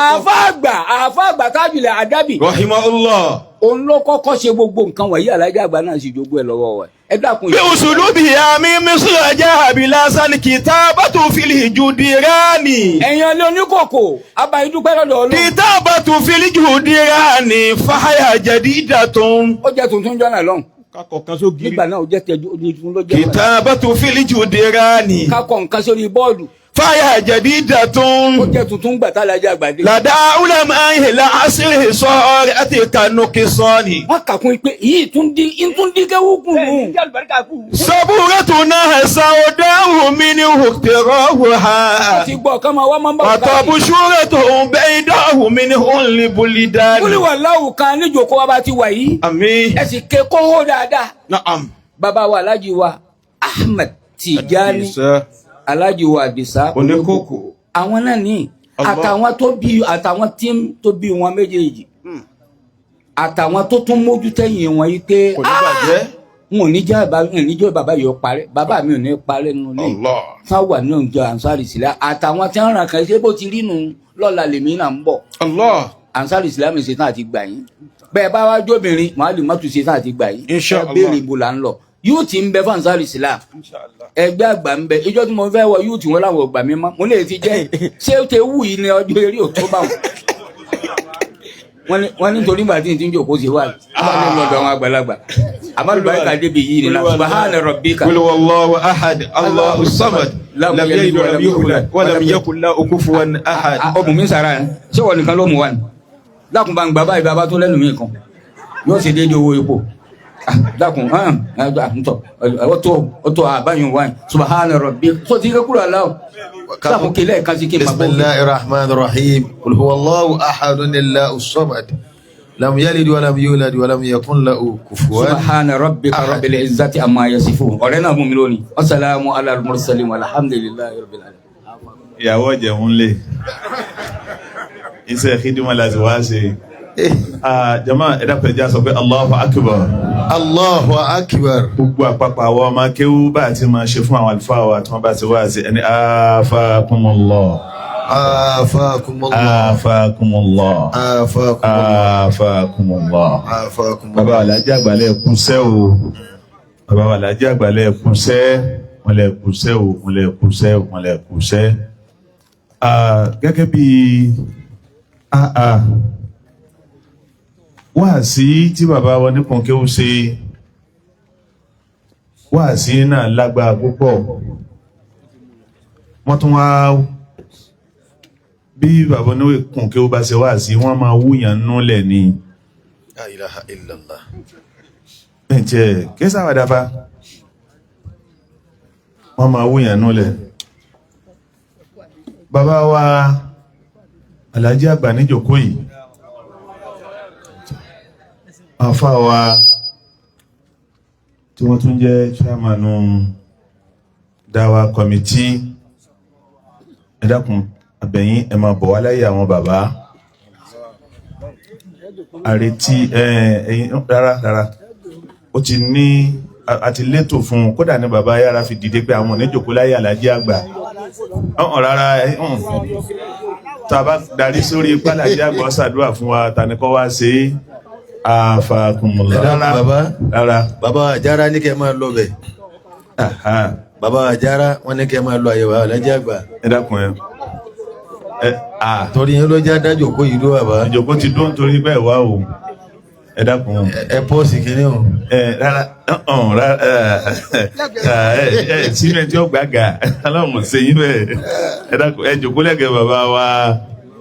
Àfa àgbà Tajul Adabi. Rahimahullah. Òun ló kọ́kọ́ ṣe gbogbo nǹkan wọ̀nyí alájà àgbà náà sì jogún ẹ̀ lọ́wọ́ wa. Ẹ dákun. Bí usulubiha mi misra jaa bila sani kitabatu fil judirani. Ẹ̀yin ọlẹ́ oníkòkò, abayí dúpẹ́ lọ́dọ̀ Ọlọ́run. Kitabatu fil judirani fahaya jadidatun. Ó jẹ́ tuntun jọ́nà lọ́hùn. Kakọ̀ kan sógiri. Nígbà náà ó jẹ́ tẹ́jú tuntun ló jẹ́. Kitabatu fil judirani. Kakọ̀ nǹkan sórí bọ́ọ̀lù. Fáyà jadidatun. Ó jẹ́ tuntun gbà tá alájà àgbàdé. Làdá ulama ìlà asiri sọ́ọ̀rì àti kanuki sọ́ọ̀nì. Wọ́n kà kún pé yìí tún dín kéwú kù nù. Saburatuna sawdahu minhu iktirahuha. Wọ́n ti gbọ́ kán máa wá máa ń bá wọn káàkiri. Wàtàbùsúrẹ́tò baydahu minhu libulidani. Kúlíwà láwù kan níjòkó wa bá ti wà yìí. Àmín. Ẹ sì ké kóhó dáadáa. Na'am. Bàbá wa Alhaji wa Ahmed Tijani, Alhaji wa Adisa Oníkókó. Àwọn náà ní àtàwọn tó bí, àtàwọn tí tó bí wọn méjèèjì, àtàwọn tó tún mójú tẹ̀yìn wọn yìí pé Kò ní bàjẹ́. N ò ní jẹ́ bàbá, n ò ní jẹ́ bàbá yìí ó parẹ́, bàbá mi ò ní parẹ́ nínú ilé tán wà nínú ìjọ Ansar Islam, àtàwọn tí wọ́n ràn kàn ṣe bó ti rí nu lọ́la lèmi náà ń bọ̀. Ansar Islam ṣe tán àti gbà yín. Bẹ́ẹ̀ bá wá jóbìnrin màálù mọ́tò ṣe tán àti gbà yín. Insha Ẹ Allah. béèrè ibo là ń lọ. Yóò ti ń bẹ fún Ansar Islam, ẹgbẹ́ àgbà ń bẹ. Ìjọ tí mo fẹ́ wọ yóò tí wọ́n láwọn ọgbà mi mọ́, mo lè ti jẹ́ ṣé ó ti wù yìí ní ọjọ́ eré ò tó bá wọn. Wọ́n ní torí ìgbà tí n ti ń jòkó sí wa, wọ́n bá ní lọ́dọ̀ àwọn àgbàlagbà àmọ́ àlùbáríkà débi yìí ni subahana rabbika. Qul huwallahu ahad, Allahu samad, lam yalid wa lam yulad wa lam yakul lahu kufuwan ahad. Ọmọ mi ń sara ẹ, ṣé wọn nìkan ló mú wa ni? Dákun, bá ń gbà báyìí, bàbá tó lẹ́nu mi kan yóò ṣe déédéé owó epo. Dákun, ntọ ọtọ àbáyọ wáyé subahana rabbi tó ti kẹ́ kúrò aláwọ̀. Dákun, kílẹ̀ kan sí kí n máa bọ̀. Bismillahir rahmanir rahim. Qul huwallahu ahad, Allahu samad, lam yalid wa lam yulad wa lam yakun lahu kufuwan. Subahana rabbika rabbil izzati amma yasifun. Ọ̀rẹ́ náà mú mi lónìí. Wasalaamu ala al-mursalin walhamdulillahi rabbil alamin. Ìyàwó jẹun lè iṣẹ́ khidima láti wá ṣe. Jama, ẹ dákun, ẹ jẹ́ á sọ pé Allahu akbar. Allahu akbar. Gbogbo àpapọ̀ àwọn ọmọ akéwú, bá àti máa ṣe fún àwọn àlùfáà wa tí wọ́n bá ti wá sí ẹni, afakumullah. Afakumullah. Afakumullah. Afakumullah. Afakumullah. Afakumullah. Bàbá alájà àgbàlẹ̀ kúnṣẹ́ o, bàbá alájà àgbàlẹ̀ kúnṣẹ́, wọ́n lẹ̀ kúnṣẹ́ o, wọ́n lẹ̀ kúnṣẹ́, wọ́n lẹ̀ kúnṣẹ́. Gẹ́gẹ́ bí wáàsí tí bàbá wa ní Pọ̀nkéwú ṣe, wáàsí náà lágbára púpọ̀. Wọ́n tún wá bí bàbá ní Pọ̀nkéwú bá ṣe wáàsí, wọ́n máa wúyàn núlẹ̀ ni. La ilaha illallah. Ẹ̀jẹ̀ kí sáwàdà fa, wọ́n máa wúyàn núlẹ̀. Bàbá wa Alhaji àgbà níjòkó yìí, àfá wa tí wọ́n tún jẹ́ chairman dáwà committee, ẹ dákun, àbẹ̀yìn, ẹ máa bọ̀ wá láyé àwọn bàbá. Àrètí ẹ̀yìn rárá rárá, ó ti ní àti létò fún un. Kódà ní bàbá yára fi dìde pé àwọn oníjòkó láyé Alhaji àgbà ọ̀hún rárá. Tá a bá darí sórí ipá, Alhaji àgbà ó ṣàdúrà fún wa, tani kọ́ wá ṣe é. Afakumullah. Rárá bàbá. Rárá. Bàbá àjára ní kẹ́ máa lọ bẹ̀. Bàbá àjára wọ́n ní kẹ́ máa lọ àyẹ̀wò Alhaji àgbà. Ẹ dákun, ẹ ẹ. Torí yẹn ló já dájò kó yìí ló bàbá. Ìjòkó ti dún torí bẹ́ẹ̀ wá o, ẹ dákun. Ẹ pọ́ọ̀sì kìíní o. Ẹ rárá, rárá, ẹ ẹ sínú ẹ tí ó gbàgà aláwọ̀ ṣe yín bẹ́ẹ̀. Ẹ dákun, ẹ jòkó lẹ́gẹ̀ẹ́ bàbá wa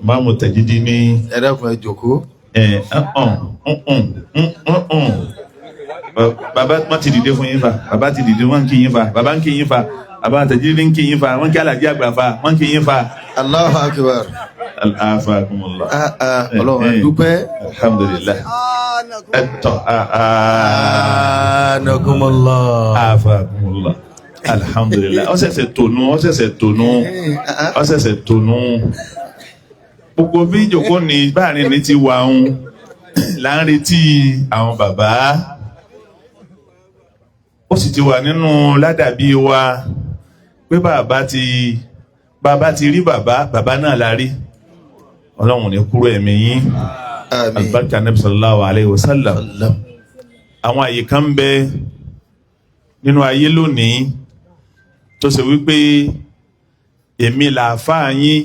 Máàmù Tẹ̀jídì ní. Ẹ dákun, ẹ jòkó. Ẹ bàbá wọn ti dìde fún yín fa, bàbá ti dìde, wọn kì í yín fa, bàbá ń kì í yín fa, bàbá Tẹ̀jídì ń kì í yín fa, wọn kí Alhaji àgbà fa, wọn kì í yín fa. Allahu akbar. Afakumullah. Ọlọ́run, a dúpẹ́. Alhamdulillah. Ẹtọ. Anakumullah. Afakumullah. Alhamdulillah. Ó ṣẹ̀ṣẹ̀ tònú, ó ṣẹ̀ṣẹ̀ tónú, ó ṣẹ̀ṣẹ̀ tónú. Gbogbo bí ìjòkó ni báàrin ní ti wà ń là ń retí àwọn bàbá. Ó sì ti wà nínú ládàbí wa pé bàbá ti rí bàbá, bàbá náà la rí. Ọlọ́run ní kúrò ẹ̀mí yín, alibarika Nabi sallallahu alayhi wa sallam. Àwọn àyè kan ń bẹ nínú ayé lónìí tó ṣe wípé èmi làáfàá yín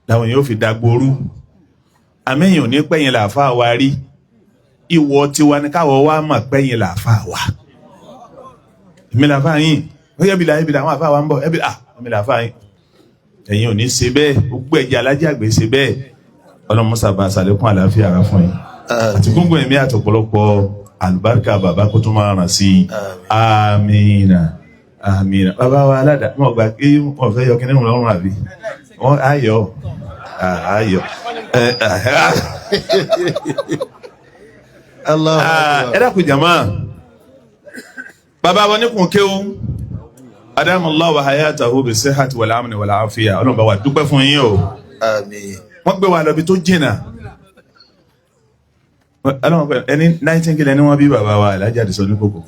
làwọn yóò fi dagboru, àmẹ́yìn ò ní pẹ́yìn làáfàá wa rí. Ìwọ tiwa ní káwọ wa mọ̀ pẹ́yìn làáfàá wa. Èmi làáfàá yín, ó yẹ bìlà ẹbìlà àwọn àfáà wa ń bọ̀ ẹbìlà, èmi làáfàá yín. Ẹ̀yin ò ní ṣe bẹ́ẹ̀. Gbogbo ẹ̀jẹ̀ Alájà àgbẹ̀ ṣe bẹ́ẹ̀. Ọlọ́mọṣà bá ṣàlékún àlàáfíà ara fún yín àti gbogbo ẹ̀mí àtọ̀pọ̀lọpọ̀ àlùbáríkà bàbá kó tún máa ràn sí i. Àmín, àmín. Bàbá wa aládàá wọn gbà pé wọn fẹ́ yọ kíní lọ́rùn, àbí wọn ayọ̀ ayọ̀. Ẹ dákun jàmá, Bàbá wa níkùn kéwú, adamallahu wa hayatahu bi sihhati wal amni wal afiya, Ọlọ́run bá wa dúpẹ́ fún yín o. Àmín. Wọ́n gbé wa lọ bí tó jìnnà. Ọlọ́run pẹ̀lú ẹni 19 kílẹ̀ ni wọ́n bí bàbá wa Alhaji Àdìsá Oníkòkò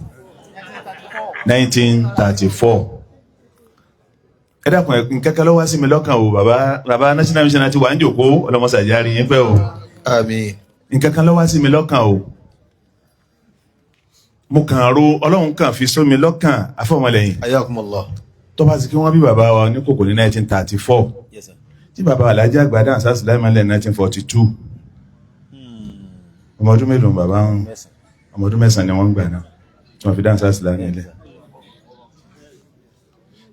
1934. Ẹ dákun, nkẹ́kẹ́ ló wá sí mi lọ́kàn o. Bàbá national mission ti wà ń jòkó, ọlọ́mọsàjárí yín pẹ́ o. Àmín. Nkẹ́kẹ́ ló wá sí mi lọ́kàn o. Mo kàn ro, Ọlọ́run kàn fi sómi lọ́kàn afọ́mọlẹ́yìn. Ayakumullah. Tó bá ti kí wọ́n bí bàbá wa Oníkòkò ní 1934, tí bàbá Alhaji àgbà dáhùn sásìláìmọ̀ lẹ̀ 1942, ọmọ ọdún mélòó ni bàbá ń? Ọmọ ọdún 9 ni wọ́n ń gbà náà tí wọ́n fi dáhùn sásìláìmọ̀ lẹ̀.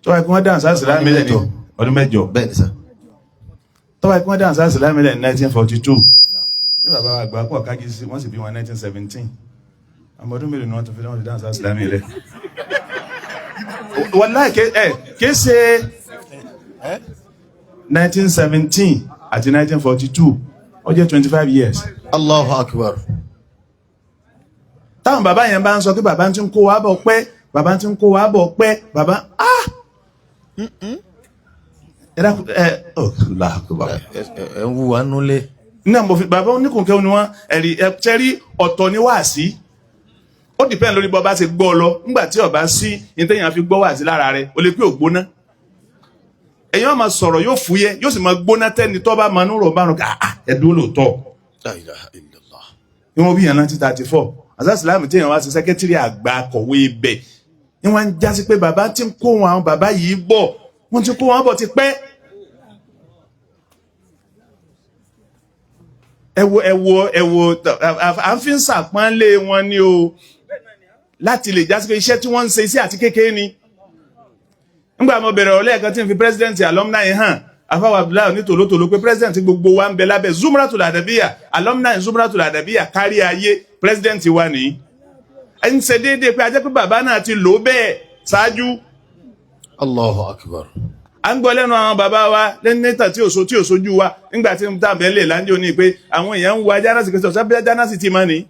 Tó bá kí wọ́n dáhùn sásìláìmọ̀ lẹ̀ ní ọdún 8. Bẹ́ẹ̀ ni sà. Tó bá kí wọ́n dáhùn sásìláìmọ̀ lẹ̀ ní 1942, ní bàbá àgbà pọ̀ kájí sí, wọ́n sì bí wọn 1917, ọmọ ọdún mélòó ni wọ́n tún fi dáhùn sásìláìmọ̀ lẹ̀? Wàláì kìí ṣe 1917 àti 1942, ó jẹ́ 25 years. Allahu akbar. Táwọn bàbá yẹn bá ń sọ pé bàbá ti ń kó wa bọ̀ pẹ́, bàbá ti ń kó wa bọ̀ pẹ́, bàbá ah ẹ dákun ẹ ọ làákùbà. Ẹ ń wúwa nulẹ̀. Náà mo fi bàbá oníkùnkẹ́ ni wọ́n ẹ̀rí ẹ tẹ́rí ọ̀tọ̀ ni wáàsí. Ó dìpẹ́ǹd lórí bọ́ bá ṣe gbọ́ ọ lọ. Nígbà tí ọba sí ní téèyàn fi gbọ́ wáàsí lára rẹ̀, ó lè pé ògbóná. Èèyàn máa sọ̀rọ̀ yóò fúyẹ́, yóò sì máa gbóná tẹ́ni tó bá máa ń rò bá rùn ká ẹ dúró lóòótọ́. La ilaha illallah. Ní wọ́n bí yàn 1934, àṣà ìsìlámù tí èèyàn wá sí sẹ́kẹ́tìrì àgbà akọ̀wé ibẹ̀ ni wọ́n ń jásí pé bàbá ti ń kó wọn, àwọn bàbá yìí bọ̀, wọ́n ti kó wọn bọ̀ ti pẹ́. Ẹ wo, ẹ wo, ẹ wo, à ń fi ń sàpọ́nlé wọn ni o, láti lè jásí pé iṣẹ́ tí wọ́n ń ṣe iṣẹ́ àti kékeré ni. Nígbà mo bẹ̀rẹ̀ ọ̀rọ̀ lẹ́ẹ̀kan tí n fi president alumni hàn, afáwà Abdullahi ní tòlótòló pé president gbogbo wa ń bẹ lábẹ́ Zumratul Adabiya, alumni Zumratul Adabiya kárí ayé, president wa ní. Ẹ ń ṣe déédéé pé a jẹ́ pé bàbá náà ti lò ó bẹ́ẹ̀ ṣáájú. Allahu akbar. À ń gbọ́ lẹ́nu àwọn bàbá wa lẹ́nu níta tí òṣo tí òṣojú wa nígbà tí n tàbí lè láńjọ ní pé àwọn èèyàn ń wo ajánásì pé sọ̀tún ajánásì ti máa ní.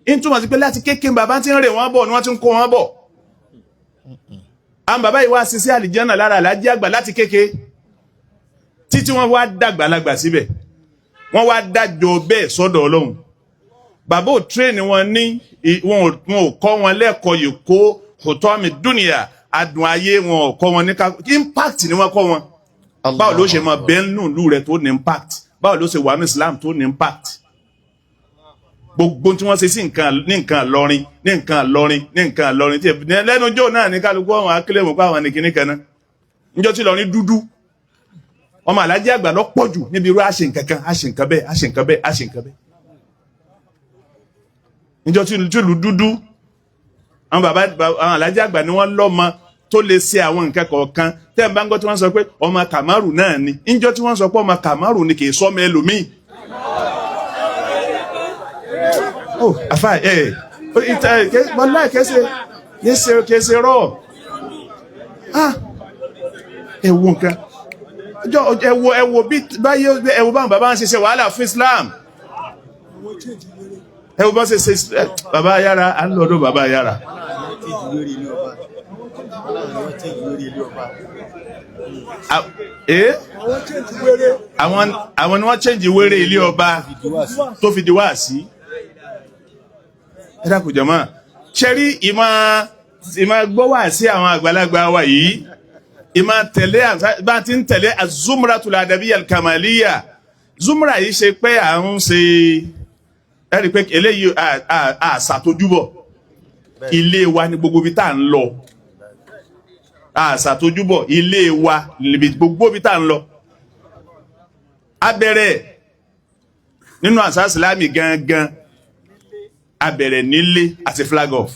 Ń túmọ̀ sí pé láti kékeré bàbá ti ń rè wọ́n bọ̀ ni wọ́n ti ń kó wọn bọ̀. Àwọn bàbá yìí wá ṣiṣẹ́ àlìjánà lára Alhaji àgbà láti kékeré títí wọ́n wá dàgbàlagbà síbẹ̀, wọ́n wá dájọ́ bẹ́ẹ̀ sọ́dọ̀ Ọlọ́run. Bàbá ò tírèèni wọn ní wọn ò kọ́ wọn lẹ́kọ̀ọ́ yìí kó hòtọ́mì dúnìyà adùn ayé, wọn ò kọ́ wọn ní ká impact ni wọ́n kọ́ wọn. Báwo ló ṣe mọ bẹ́ẹ̀ nù lù rẹ tó ní impact? Báwo ló ṣe wà ní Islam tó ní impact? Gbogbo tí wọ́n ṣe sí nǹkan ní nǹkan lọrin ní nǹkan lọrin ní nǹkan lọrin tí lẹ́nu ọjọ́ náà ní kálukú àwọn akílẹ̀mù pa àwọn nìkíní kan náà níjọ́ tí lọrin dúdú, ọmọ Alhaji àgbà lọ pọ̀ jù níbi irú àṣẹ nǹkan kan, àṣẹ nǹkan bẹ́ẹ̀, àṣẹ nǹkan bẹ́ẹ̀, àṣẹ nǹkan bẹ́ẹ̀. Níjọ́ tí ìlú dúdú, àwọn bàbá àwọn Alhaji àgbà ni wọ́n lọ́mọ tó lè ṣe àwọn nǹkan kọ̀ọ̀kan. Tẹ́ ẹ̀ bá ń gbọ́ tí wọ́n sọ pé ọmọ Kàmárù náà ni, níjọ́ tí wọ́n sọ pé ọmọ Kàmárù ni kì í sọ́mọ ẹlòmíì. Oh, afa ẹ ẹ wàláì kẹsẹ rọ ah ẹ wo nǹkan ẹ wo, ẹ wo bí báyé, ẹ wo báwọn bàbá ń ṣe ṣe wàhálà fún Islam, ẹ wo bá ṣe ṣe bàbá yára à ń lọ́dọ̀ bàbá yára. Àwọn ni wọ́n change wéré ilé ọba tó fi di wáàsí. Ẹ dákun jọmọ, ṣe rí ìmọ̀ gbọ́ wáàsí àwọn àgbàlagbà wa yìí, ìmọ̀ tẹ̀lé bá ti ń tẹ̀lé az-Zumratul Adabiyya al-Kamaliyya. Zumra yìí ṣe pé à ń ṣe ẹ rí i pé eléyìí àṣàtójúbọ̀ ilé wa ní gbogbo ibi tá à ń lọ, àṣàtójúbọ̀ ilé wa níbi gbogbo ibi tá à ń lọ. Abẹ̀rẹ̀ nínú àṣà ìsìlámì gangan, abẹ̀rẹ̀ nílé àti flag off.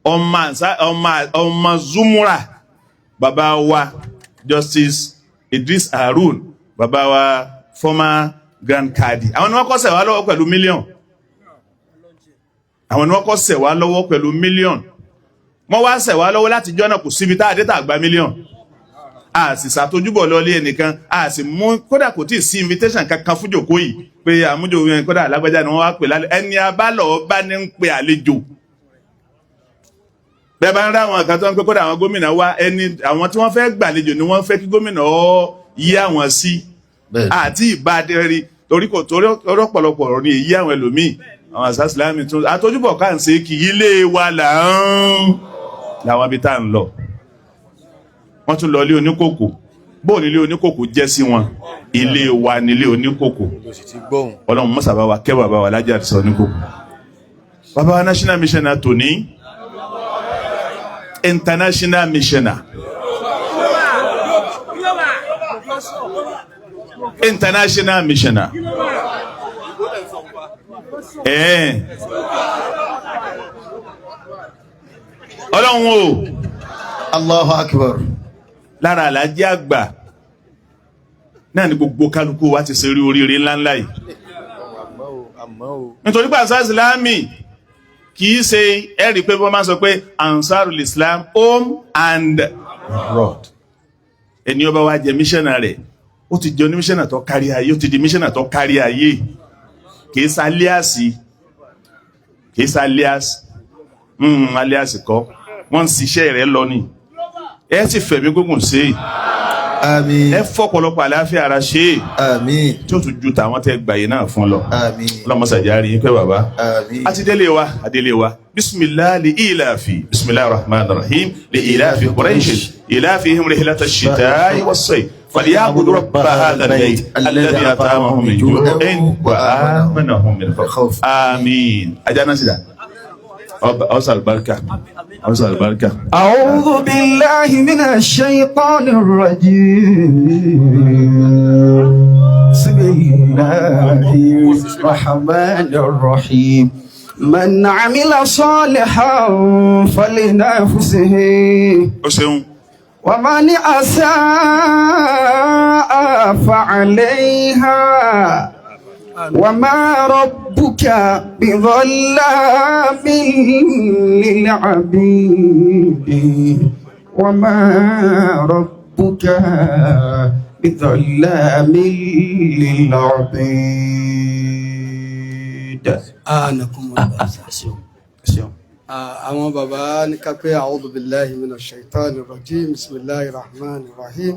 Ọmọ Zumra bàbá wa Justice Idris Harun, bàbá wa former Grand Kadi, àwọn ni wọ́n kọ́ ṣẹ̀ wá lọ́wọ́ pẹ̀lú mílíọ̀n. Àwọn ni wọ́n kọ́ ṣẹ̀ wá lọ́wọ́ pẹ̀lú mílíọ̀n. Wọ́n wá ṣẹ̀ wá lọ́wọ́ láti jọ́nà, kò síbi tá a dé tá a gba mílíọ̀n. A sì ṣàtójúbọ̀ lọ lé ẹnìkan, a sì mú kódà kò tí ì sí invitation kankan fún jòkó yìí pé àmújò yẹn kódà alágbájá ni wọ́n wá pè lálẹ́. Ẹni abálọ̀ bá ní ń pe àlejò. Bẹ́ẹ̀ bá ń rá àwọn kan tó ń pẹ́, kódà àwọn gómìnà wá, ẹni àwọn tí wọ́n fẹ́ gbàlejò ni wọ́n fẹ́ kí gómìnà ó yí àwọn sí àti ìbádẹ́rí, torí kò torí ọ̀pọ̀lọpọ̀ ọ̀rọ̀ ni èyí àwọn ẹlòmíì, àwọn àṣà ìsìlámì tún àtọ́júbọ̀ ká ń ṣe kì í lé wa là ń làwọn ibi tá à ń lọ. Wọ́n tún lọ ilé oníkòkò. Bóò nílé oníkòkò jẹ́ sí wọn? Ilé wa nílé oníkòkò. Ọlọ́run mọ́sà bá wa kẹ́ bàbá wa Lájí Àdìsá oníkòkò, bàbá wa national missioner tòní, international missioner, international missioner. Ọlọ́run o. Allahu Akbar. Lára Àlájì àgbà náà ni gbogbo kálukú wa ti ṣe rí oríire ńláńlá yìí, nítorí pé Ansar Islami kì í ṣe ẹ̀rí pé wọ́n máa sọ pé Ansarul Islam home and abroad. Ẹni ọba wa jẹ míṣẹ́nà rẹ̀, ó ti jẹ onímíṣẹ́nà tó kárí ayé, ó ti di míṣẹ́nà tó kárí ayé. Kì í sa aliasi, kì í sa aliasi, aliasi kọ́, wọ́n ń ṣiṣẹ́ rẹ̀ lọ ni. Ẹ sì fẹ̀mí gígùn ṣe é. Àmín. Ẹ fọ́pọ̀lọpọ̀ àlàáfíà ara ṣe é. Àmín. Tí ó tún ju tàwọn tẹ gbàyè náà fún lọ. Àmín. Ọlọmọsàjà rí i pé bàbá. Àmín. Àti délé wa, àdélé wa. Bisimilahi li ilafi, bisimilahi rahman rahim, li ilafi quraish, ilafihim rihlata shita'i was-sayf, falyabudu rabba hadha al-bayt alladhi at'amahum min ju'in wa amanahum min khawf. Àmín. Ajá náà sì dà. Ọsàn àlùbáríkà. Ọsàn àlùbáríkà. أعوذ بالله من الشيطان الرجيم. بسم الله الرحمن الرحيم. من عمل صالحا فلنفسه O ṣeun. ومن أساء فعليها وما ربك بظلام للعبيد وما ربك بظلام للعبيد. Àwọn bàbá ní ká pé a'udhu billahi minash shaitani rajim, bismillahir rahmanir rahim.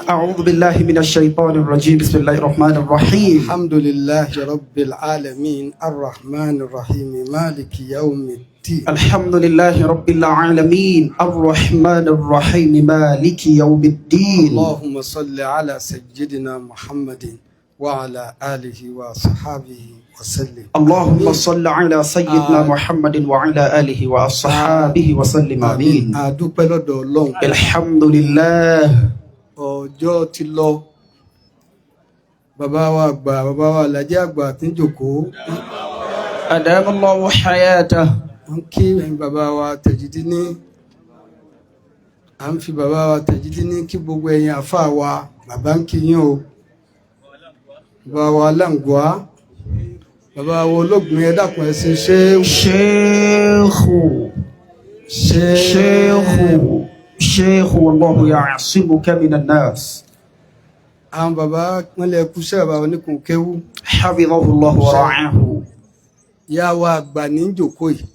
أعوذ بالله من الشيطان الرجيم، بسم الله الرحمن الرحيم. Alhamdulillahi rabbil alamin, arrahmanir rahim, maliki yawmiddin. الحمد لله رب العالمين، الرحمن الرحيم، مالك يوم الدين. Allahumma salli ala sayyidina Muhammadin wa ala alihi wa sahabihi wa sallim. اللهم صل على سيدنا محمد وعلى آله وأصحابه وسلم، آمين. A dúpẹ́ lọ́dọ̀ Ọlọ́run. الحمد لله. Ọjọ́ ti lọ. Bàbá wa àgbà, bàbá wa Àlàjí àgbà tí ń jòkóó. أدام الله حياته. Wọ́n kí ẹ̀yin bàbá wa Tẹ̀jídí ní, à ń fi bàbá wa Tẹ̀jídí ní kí gbogbo ẹ̀yin àfáà wa, bàbá ń kí yín o. Bàbá wa Aláǹgbá, bàbá wa Ológun, ẹ dákun ẹ ṣe ṣéwù. شيخ شيخ شيخ، والله يعصمك من الناس. Àwọn bàbá wọn lè kú sẹ́ bàbá oníkun kéwú. حفظه الله ورعاه. Ìyá wa àgbà ní jòkó yìí.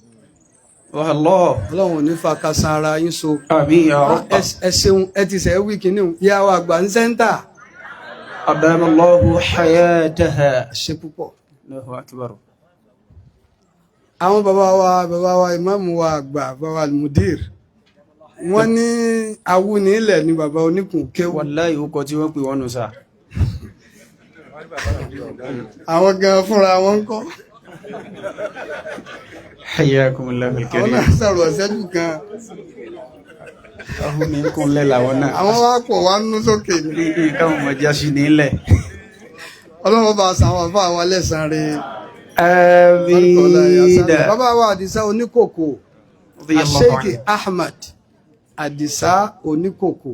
والله Ọlọ́run ò ní fa kasan ara yín so. آمين يا رب. Ẹ ṣeun, ẹ ti sẹ́ wí kínní o. Ìyá wa àgbà ń sẹ́ńtà. أدام الله حياتها. Ẹ ṣe púpọ̀. الله أكبر. Àwọn bàbá wa, bàbá wa ìmáàmù wa àgbà, bàbá wa almudir, wọ́n ní awúnilẹ̀ ni bàbá oníkun kéwú. Wàláhì, ó kọ tí wọ́n pè wọ́n nù sá. Àwọn gan fúnra wọn ń kọ́. Hayyakumullahu Àwọn al-karim. náà sọ̀rọ̀ ṣẹ́jú kan. Ahun mi ń kún lẹ́ làwọn náà. Àwọn wá pọ̀ wá nú sókè ni. Káwọn ọmọ jásí nílẹ̀. Ọlọ́run bá san àwọn àfáà wa lẹ́san rẹ̀. Àmín. Bàbá wa Àdìsá oníkòkò, Sheikh Ahmad Àdìsá oníkòkò,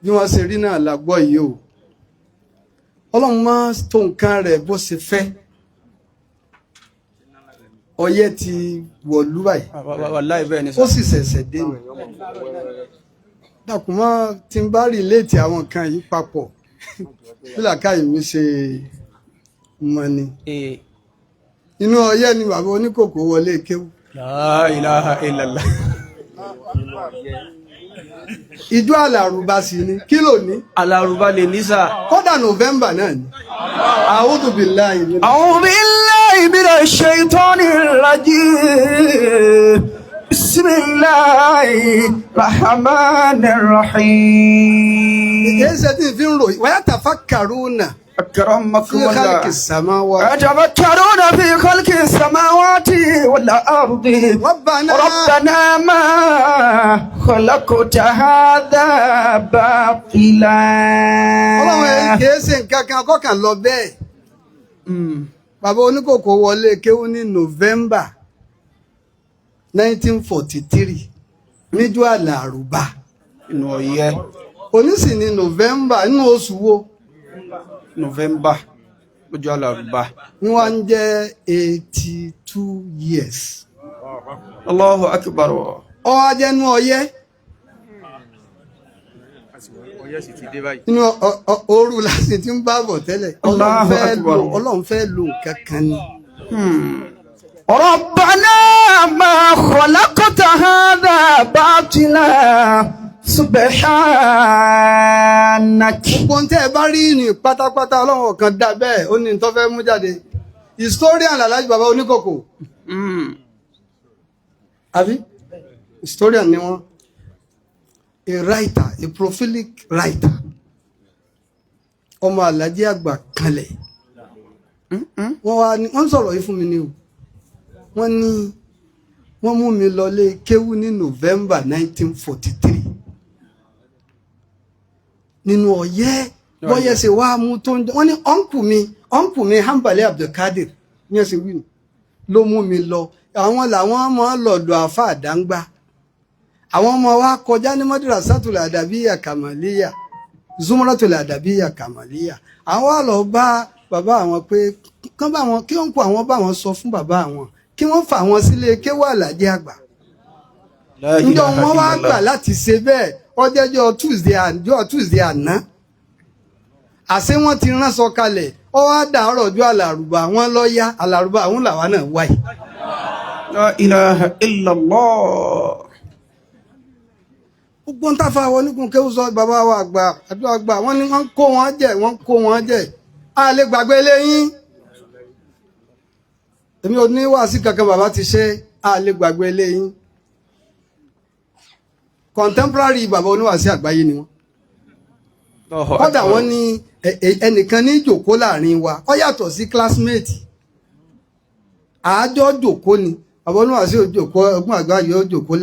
bí wọ́n ṣe rí náà la gbọ́ yìí o. Ọlọ́run máa tó nǹkan rẹ̀ bó ṣe fẹ́. Ọyẹ́ ti wọ̀lú báyìí. Wàláhì bẹ́ẹ̀ ni sá. Ó sì ṣẹ̀ṣẹ̀ dé ni. Dàkún mọ́ tí n bá rìlẹ́ẹ̀tì àwọn nǹkan yìí papọ̀, bí làákàyè mi ṣe mọ ni. Inú ọyẹ́ ni bàbá oníkòkò wọlé kéwú. La ilaha illallah. Ìjọ àlàrúbá sì ni kí ló ní. Alárùbá lè ní sà. Kódà November náà ni. A'udhu billahi min. أعوذ بالله من الشيطان الرجيم بسم الله الرحمن الرحيم. Èyí ṣe tí n fi ń ròyìn wa yatafakkaruna أكرمكم fi khalqi الله. samawati. يتفكرون في خلق السماوات والأرض ربنا ربنا ما خلقت هذا باطلا. Ọlọ́run ẹ̀ kìí ṣe nǹkan kan kọ́kàn lọ bẹ́ẹ̀. Bàbá oníkòkò wọlé kéwú ní November 1943 níjọ́ àlàrúbá. Inú ọyẹ́. Òní sì ní November nínú oṣù wo? November lọ́jọ́ àlàrúbá. Ní wọ́n ń jẹ́ 82 years. Allahu akbar. Ọwọ́ ajẹ́nu ọyẹ́. Inú ooru láti ti ń bá bọ̀ tẹ́lẹ̀. Ọlọ́run Allahu fẹ́ akbar. lo Ọlọ́run fẹ́ lo nǹkan kan ni. ربنا ما خلقت هذا باطلا سبحانك. Gbogbo ohun tẹ́ ẹ bá rí ní pátápátá Ọlọ́run ọ̀kan dá bẹ́ẹ̀ ó ní tó fẹ́ mú jáde. Historian làlájú bàbá oníkòkò. Àbí? Historian ni wọ́n. A writer, a prolific writer. Ọmọ Àlàjí àgbà kanlẹ̀. Wọ́n wá ní wọ́n sọ̀rọ̀ yìí fún mi ni o. Wọ́n ní wọ́n mú mi lọlé kéwú ní November 1943. Nínú ọyẹ́ bọ́yẹ́ ṣe wá mú tó ń jẹ wọ́n ní ọ̀nkù mi Hanbali Abdulkadir ní ẹ̀sìn wí nù ló mú mi lọ. Àwọn làwọn máa lọ̀dọ̀ àfa àdáńgbá. Àwọn ọmọ wa kọjá ní Madrasatul Adabiyya Kamaliya, Zumratul Adabiyya Kamaliya. Àwọn wa lọ bá bàbá àwọn pé kán bá wọn kí wọ́n kó àwọn bá wọn sọ fún bàbá àwọn kí wọ́n fà wọn sílé kéwà Àlàjí àgbà. Njọ́ wọn wá gbà láti ṣe bẹ́ẹ̀ ọjọ́jọ́ Tuesday àná. Àṣé wọ́n ti ránṣọ kalẹ̀ ó wá dàárọ̀ ọjọ́ àlàrúbá wọn lọ yá àlàrúbá àwọn làwa náà wáyé. La ilaha illallah. Gbogbo ń tàfà wọn onígun kéwù sọ bàbá wa àgbà àdúrà àgbà wọn ni wọ́n kó wọn jẹ wọ́n kó wọn jẹ a lè gbàgbé lẹ́yìn. Èmi ò ní wàásù kankan bàbá ti ṣe a lè gbàgbé lẹ́yìn. Contemporary bàbá oníwàásù àgbáyé ni wọ́n. Kódà wọ́n ní ẹnìkan ní jòkó láàrin wa ó yàtọ̀ sí classmate. Àájọ jòkó ni bàbá oníwàásù jòkó ọgbọ́n àgbà yóò jòkó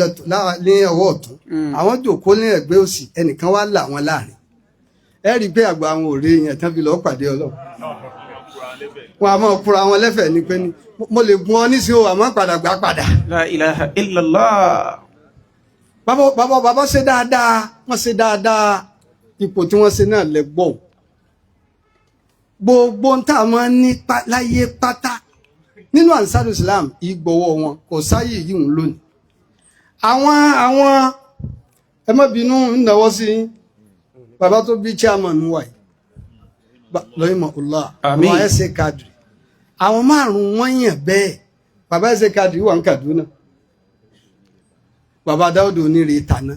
ní ọwọ́ ọ̀tún àwọn jòkó ní ẹ̀gbẹ́ òsì ẹnìkan wá là wọn láàrin. Ẹ rí i pé àgbà àwọn òré yẹn tán fi lọ́ọ́ pàdé Ọlọ́run. Wọn a máa kúra wọn lẹ́fẹ̀ẹ́ ni pé ní mo lè gun ọ nísìnyí o àmọ́ padà gbà padà. La ilaha illallah. Bàbá bàbá bàbá ṣe dáadáa wọ́n ṣe dáadáa ipò tí wọ́n ṣe náà lẹ gbọ́. Gbogbo ń tà máa ń ní láyé pátá nínú Ansar Islam ìgbọ̀wọ́ wọn kò sáyè yìí ń lónìí. Àwọn ẹ má bínú ń náwó sí yín. Bàbá tó bí chairman wa yìí lọ́yìn mọ̀ ọ̀la àwọn ẹ̀sẹ̀ kadri àwọn márùn-ún wọ́n yàn bẹ́ẹ̀. Bàbá ẹ̀sẹ̀ kadri wà ní Kaduna. Bàbá Dáúdù onírè tàná.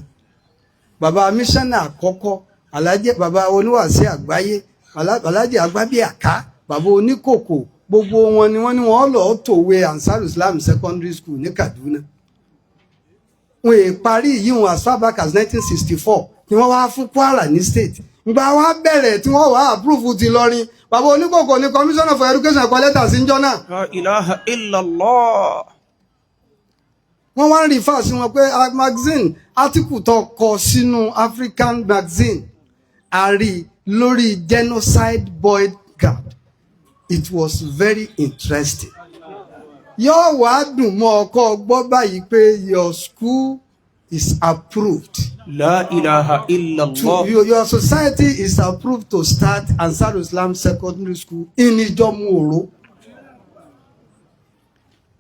Bàbá mísánà àkọ́kọ́ Alájì bàbá oníwàásí àgbáyé Alájì Àgbábíàká bàbá oníkòkò gbogbo wọn ni wọ́n ní wọ́n lọ́ọ́ tòwe Ansar Islam Secondary School ní Kaduna. Wọ́n è parí yíwọ̀n as far back as 1964 ni wọ́n wá fún Kwara ní state. Ngbà wá bẹ̀rẹ̀ tí wọ́n wá approve ti lọrin bàbá oníkòkò ní commissioner for education kọ lẹ́tà sí njọ́ náà. La ilaha illallah. Wọ́n wá ń refer sí wọn pé magazine article tó kọ sínú African magazine a rí lórí genocide boy guard. It was very interesting. Yóò wá dùn mọ́ ọkọ gbọ́ báyìí pé your school is approved. La ilaha illallah. Your society is approved to start Ansar Islam Secondary School in Ijomu Oro.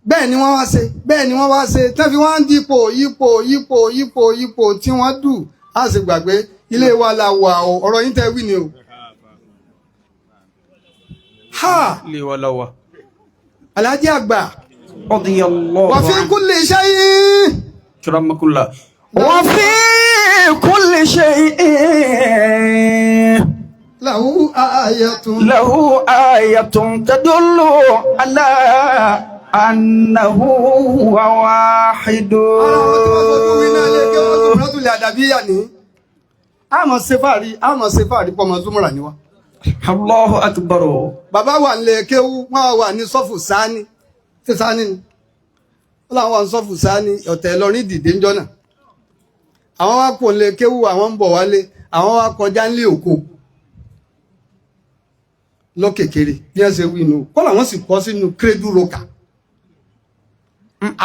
Bẹ́ẹ̀ ni wọ́n wá ṣe bẹ́ẹ̀ ni wọ́n wá ṣe tán fi wọ́n ń dipò yípo yípo yípo yípo tí wọ́n dù á sì gbàgbé ilé wa la wà o ọ̀rọ̀ yín tẹ́ wí ni o. Ha! Ilé wa la wà. Alhaji àgbà. Radiyallahu Wa fi kulli shay'in. Akramakullah. وفي كل شيء له آية له آية تدل على أنه هو واحد. Àmọ̀ ṣe fàárí, àmọ̀ ṣe fàárí pọ̀ mọ́ Zúmúrà ni wá. Allahu akbar. Bàbá wà nílé kéwú, wọ́n wà ní sọ́fù sáání. Ṣé sáání ni? Wọ́n làwọn wà ní sọ́fù sáání, ọ̀tẹ̀ Ìlọrin dìde ńjọ́ náà. Àwọn wá kò nílé kéwú, àwọn ń bọ̀ wálé, àwọn wá kọjá nílé òkò. Lọ kékeré, bí wọ́n ṣe wí nù. Kọ́ làwọn sì kọ́ sínú krédú roka.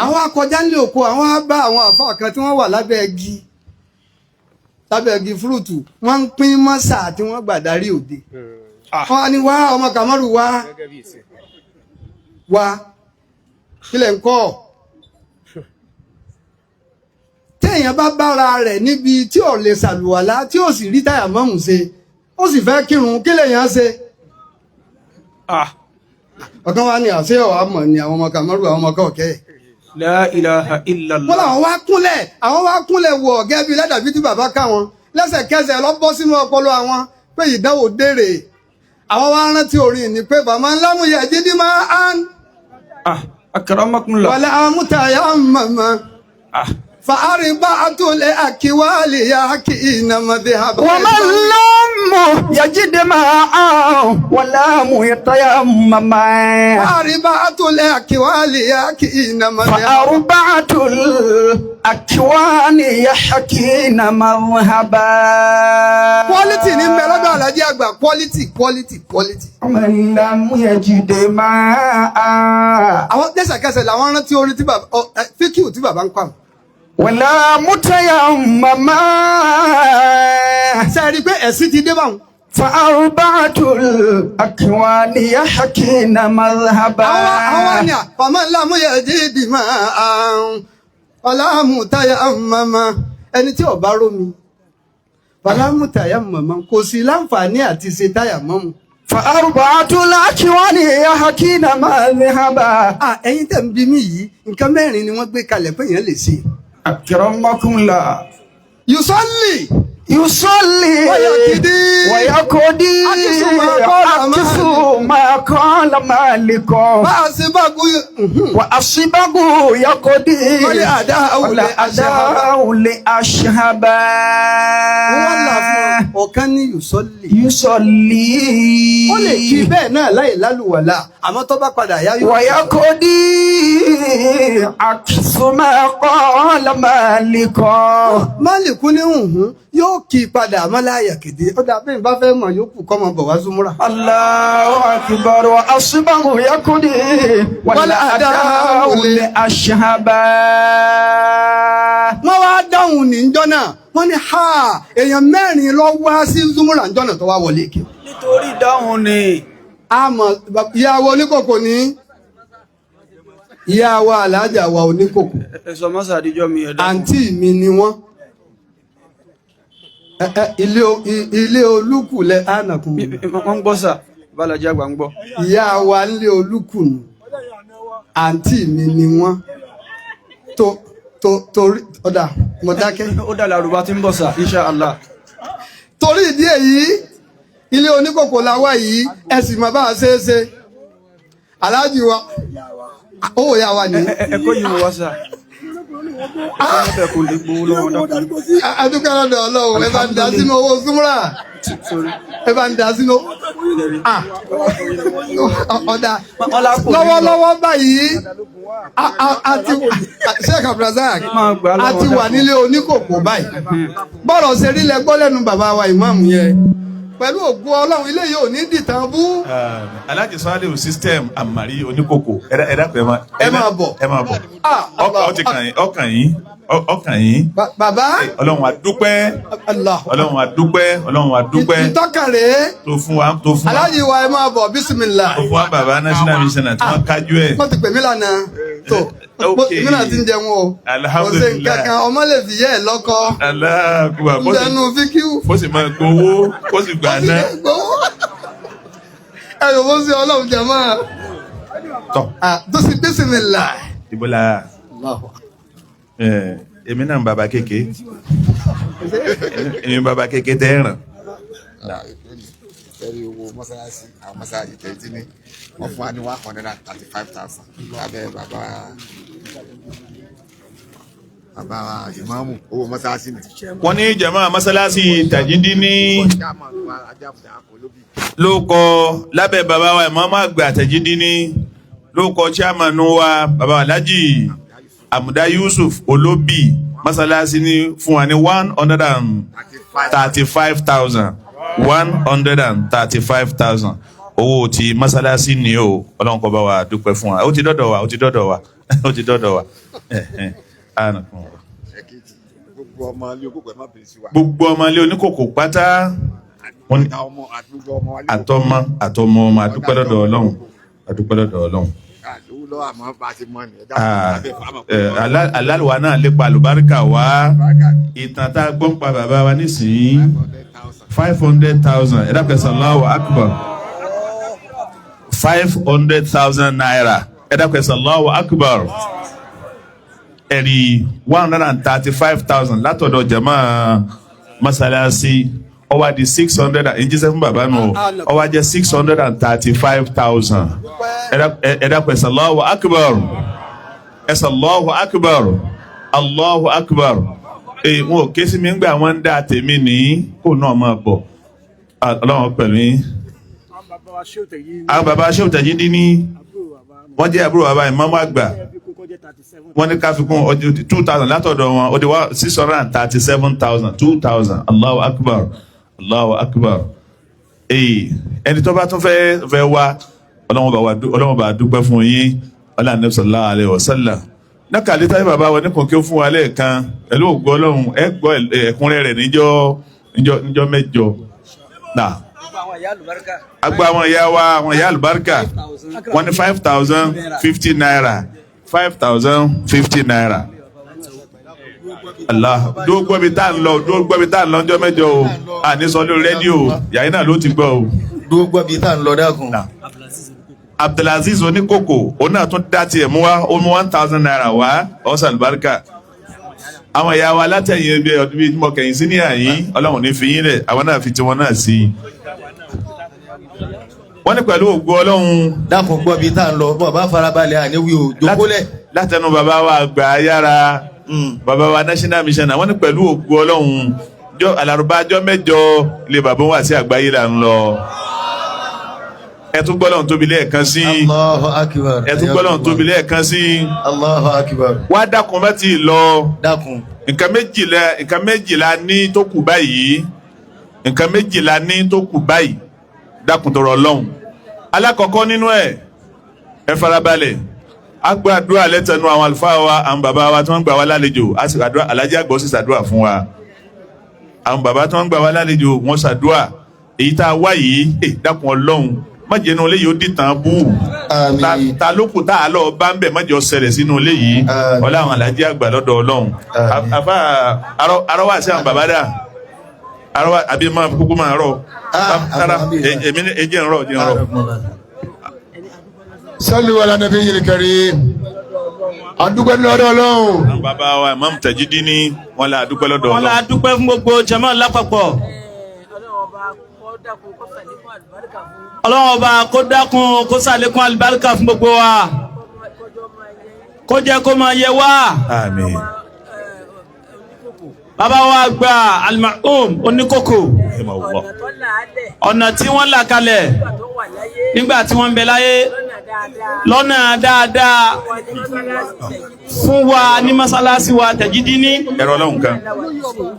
Àwọn wá kọjá nílé òkò, àwọn wá bá àwọn àfáà kan tí wọ́n wà lábẹ́ igi. Lábẹ́ igi fúrúùtù, wọ́n ń pín mọ́sà tí wọ́n gbà darí òde. Wọ́n á ní wá ọmọ Kàmọ́rù wá wá kílẹ̀ ń kọ́. Téèyàn bá bára rẹ̀ níbi tí ò lè ṣàlùwàlá tí ò sì rí táyà mọ́mù ṣe, ó sì fẹ́ kírun kílẹ̀ yẹn ṣe. Ọ̀kan wá ní àṣẹ ọ̀hà mọ̀ ni àwọn ọmọ Kàmọ́rù àwọn ọmọ kọ̀ọ̀kẹ́. La ilaha illallah. Wọ́n làwọn wá kúnlẹ̀, àwọn wá kúnlẹ̀ wọ̀ gẹ́gẹ́ bí ládàbí tí bàbá ká wọn lẹ́sẹ̀kẹsẹ̀ lọ bọ́ sínú ọpọlọ àwọn pé ìdánwò dèrè. Àwọn wá rántí orin ní pé bàmá ńlámúyẹ jídí máa ń. Akramakumullah. Wàlẹ́ àmútayá màmá. Fàárìbá àtúlẹ̀ àkíwálì yá kí ìnàmọ̀dé àbá. ومن لم يجد ماء ولم يتيمم. فأربعة الأكوان يحكين مذهبا. فأربعة الأكوان يحكين مذهبا. Quality ní bẹ lọ́dọ̀ Alhaji Àgbà, quality quality quality. ومن لم يجد ماء. Àwọn lẹ́sẹ̀kẹsẹ̀ làwọn rántí orin tí bàbá fíkìú tí bàbá ń kọ́ àwọn. Wala mutayammama. Ṣé ẹ rí i pé ẹ̀sìn ti dé báwọn? Fa arba'atul akwani yahkina madhhaba. Àwọn ni àpamọ́ ńlá mú yẹ jíìdì máa wala mutayammama. Ẹni tí ò bá rómi, wala mutayammama kò sí láǹfààní àti ṣe táyà mọ́mu. Fa arba'atul akwani yahkina madhhaba. Ẹ̀yin tẹ̀ ń bi mí yìí, nǹkan mẹ́rin ni wọ́n gbé kalẹ̀ pé èèyàn lè ṣe. Akramakumullah. Yusalli. Yusalli. Wayakidi. Wayakodi. Akisu ma qala Maliko. Wa asibagu. Wa asibagu yakodi. Wali ada'u li ashhaba. Wọ́n là fún ọ̀kan ní yusalli. Yusalli. Ó lè kí bẹ́ẹ̀ náà láì lálùwàlá, àmọ́ tó bá padà yá yóò. Wayakodi. Akisu ma qala Maliko. Máàlìkú ní hùhùn yóò kí padà àmọ́ láyà kéde. Ó dà bí n bá fẹ́ mọ̀ yóò kù kọ́ mọ̀ bọ̀ wá Zúmúrà. Allahu akbar wa asbahu yakudi wal ada'u li ashhaba. Wọ́n wá dáhùn ní njọ́ náà, wọ́n ní ha èèyàn mẹ́rin lọ wá sí Zúmúrà njọ́ náà tó wá wọlé kí. Nítorí dáhùn ni. Àmọ́ ìyàwó oníkòkò ní ìyá wa alájà wa oníkòkò. Ẹ sọ mọ́sà àdíjọ́ mi ẹ̀dá. Àǹtí mi ni wọ́n. Ilé olúkù lẹ ánàkùn. Wọ́n ń gbọ́ sà, Balaji Àgbà ń gbọ́. Ìyá wa nílé olúkù nù. Àǹtí mi ni wọ́n. Torí ọ̀dà mo dákẹ́. Ó dà lárúbá tí ń bọ̀ sà, insha Allah. Torí ìdí èyí, ilé oníkòkò la wá yìí, ẹ sì mọ bá a ṣe é ṣe. Aláàjì wa, owó ìyá wa ni. Ẹ̀kọ́ yìí wá sà. Adúgbò lọ́dọ̀ Ọlọ́run, ẹ bá ń dá sínú owó Zúmúrà. Ẹ bá ń dá sínú. Ọ̀dà lọ́wọ́lọ́wọ́ báyìí, Sheikh Abdulrazak, a ti wà nílé oníkòkò báyìí. Bọ́rọ̀ ṣe rí lẹ gbọ́ lẹ́nu bàbá wa ìmáàmù yẹn. Pẹ̀lú ògo Ọlọ́run ilé yóò ní dìtàn bú. Alhaji Saliu system àmàrí oníkòkò ẹ dákun ẹ máa bọ̀. Ẹ máa bọ̀. Ọkàn yín ọkàn yín. Bàbá. Ọlọ́run a dúpẹ́. Ọlọ́run a dúpẹ́. Ọlọ́run a dúpẹ́. Ìtọ́kàn rèé. Tó fún wa tó fún wa. Alhaji wa ẹ máa bọ̀ bísímìlà. Tó fún wa bàbá national mission tí wọ́n kájú ẹ̀. Wọ́n ti pè mí lánàá. Tó èmi náà ti ń jẹun o. Kò sí nǹkan kan ọmọ lè fi yẹ́ ẹ̀ lọ́kọ. Aláàkúbà Njẹnu fíkíw. Kó sì máa gbowó kó sì gbà náà. Ẹ yóò bó sí Ọlọ́run jẹ mọ́. Tọ́. Tó sì bísímìlà. Ìbọ̀là. Èmi náà ń bàbá kéke, èmi bàbá kéke tẹ́ ràn. Ẹ̀rí owó mọ́sálásí, àwọn mọ́sálásí tẹ̀sí ní wọ́n fún wa ní 135,000 lábẹ́ bàbá ìmáàmù, owó mọ́sálásí ni. Wọ́n ní jama mọ́sálásí Tajidini ló kọ lábẹ́ bàbá wa ìmáàmù àgbà Tajidini, ló kọ chairman wa bàbá Alhaji Amuda Yusuf Olóbì, mọ́sálásí ní fún wa ní 135,000, 135,000 owó ti mọ́sálásí ni o. Ọlọ́run kó bá wa dúpẹ́ fún wa. Ó ti dọ́dọ̀ wa, ó ti dọ́dọ̀ wa, ó ti dọ́dọ̀ wa. Gbogbo ọmọ ilé oníkòkò pátá, àtọmọ àtọmọ ọmọ, àdúpẹ́ lọ́dọ̀ Ọlọ́run, àdúpẹ́ lọ́dọ̀ Ọlọ́run. Alálùwà náà lépa àlùbáríkà wá. Ìtàn tá a gbọ́n pa bàbá wa nísìnyí, 500,000. Ẹ dákun, Allahu Akbar. 500,000 naira. Ẹ dákun, Allahu Akbar. Ẹ̀rí 135,000 látọ̀dọ̀ jama masalasi, ó wá di 600 and jíṣẹ́ fún bàbá nù, ó wá jẹ́ 635,000. Ẹ dákun, Allahu Akbar, Allahu Akbar, Allahu Akbar. Èyí wọn ò ké sí mi ńgbà wọn ń dá tèmi ní kó náà máa bọ̀. Ọlọ́run pẹ̀lú yín. Àwọn bàbá Shehu Tajidini, wọ́n jẹ́ àbúrò bàbá ìmáàmù àgbà. Wọ́n ní ká fi kún 2,000 látọ̀dọ̀ wọn, ó di 637,000, 2,000. Allahu Akbar, Allahu Akbar. Èyí ẹni tó bá tún fẹ́ wá, Ọlọ́run bá dúpẹ́ fún yín. Ọlọ́run sallallahu alaihi wasallam nákàlí táyé bàbá wọn ní kòkè fún wa lẹ́ẹ̀kan pẹ̀lú ògo Ọlọ́run. Ẹ gbọ́ ẹ̀kúnrẹ́ rẹ̀ níjọ́ mẹ́jọ. Agbo àwọn ìyá wa, àwọn ìyá àlùbáríkà, wọ́n ní 5,050 naira, 5,050 naira. Allah dúró gbọ́ bí tá à ń lọ, dúró gbọ́ bí tá à ń lọ níjọ́ mẹ́jọ o. Àní sọ lórí rédíò, yàrá náà ló ti gbọ́ o. Dúró gbọ́ bí tá à ń lọ, dákun. Abdulaziz Oníkòkò, òun náà tún dá tiẹ̀ mú wá, ó mú 1,000 naira wá, ọ̀sán àlùbáríkà. Àwọn ìyá wa látẹ̀yìn ẹbí ọdún bíi mọ̀ kẹ̀yìn sí ní àyín, Ọlọ́run ní fi yín lẹ̀, àwọn náà fi tiwọn náà sí i. Wọ́n ní pẹ̀lú ògo Ọlọ́run. Dákun gbọ́ bí tá à ń lọ, bọ́ bá farabalẹ̀ àníwí o, jókòólẹ̀. Látẹnu bàbá wa àgbà yára, bàbá wa national mission, wọ́n ní pẹ̀lú ògo Ọlọ́run, alárùbá ọjọ́ mẹ́jọ lè bàbá wa sí àgbáyé là ń lọ. Ẹ tún gbọ́dọ̀ tóbi lẹ́ẹ̀kan sí. Allahu Akbar. Ẹ tún gbọ́dọ̀ tóbi lẹ́ẹ̀kan sí. Allahu Akbar. Wá dákun bá ti lọ. Dákun. Nǹkan méjìlá ní tó kù báyìí. Nǹkan méjìlá ní tó kù báyìí. Dákun tọrọ Ọlọ́run. Alákọ̀ọ́kọ́ nínú ẹ̀, ẹ farabalẹ̀. A gba àdúrà lẹ́tẹ̀nu àwọn àlùfáà wa, àwọn bàbá wa tí wọ́n gbà wá lálejò. A sì àdúrà, Alhaji àgbà ó sì ṣàdúrà fún wa. Àwọn bàbá tí wọ́n gbà wá lálejò, wọ́n ṣàdúrà. Èyí tá a wá yìí, dákun Ọlọ́run, má jẹ́ inú ilé yìí ó dìtàn bú. Ta ló kù tá a lọ bá ń bẹ̀, má jẹ́ ó ṣẹlẹ̀ sínú ilé yìí. Ọlá àwọn Alhaji àgbà lọ́dọ̀ Ọlọ́run. Àfa arọ́wà sí àwọn bàbá dà. Arọ́wà àbí máa kúkú máa rọ̀. Èmi jẹ́ ń rọ̀, jẹ́ ń rọ̀. Sallu ala nabiyil karim. Adúpẹ́ lọ́dọ̀ Ọlọ́run. Àwọn bàbá wa Imam Tajidini, wọ́n la adúpẹ́ lọ́dọ̀ Ọlọ́run. Wọ́n la dúpẹ́ fún gbogbo jàmáà lápapọ̀. Ọlọ́run ọba kó dákun kó ṣàlékún àlùbáríkà fún gbogbo wa, kó jẹ́ kó máa yẹ wá. Àmín. Bàbá wa gba Al-Marhum Oníkòkò, ọ̀nà tí wọ́n là kalẹ̀ nígbà tí wọ́n ń bẹ láyé lọ́nà dáadáa fún wa ní mọ́sálásí wa Tajidini. Ẹ̀rọ Ọlọ́run kan.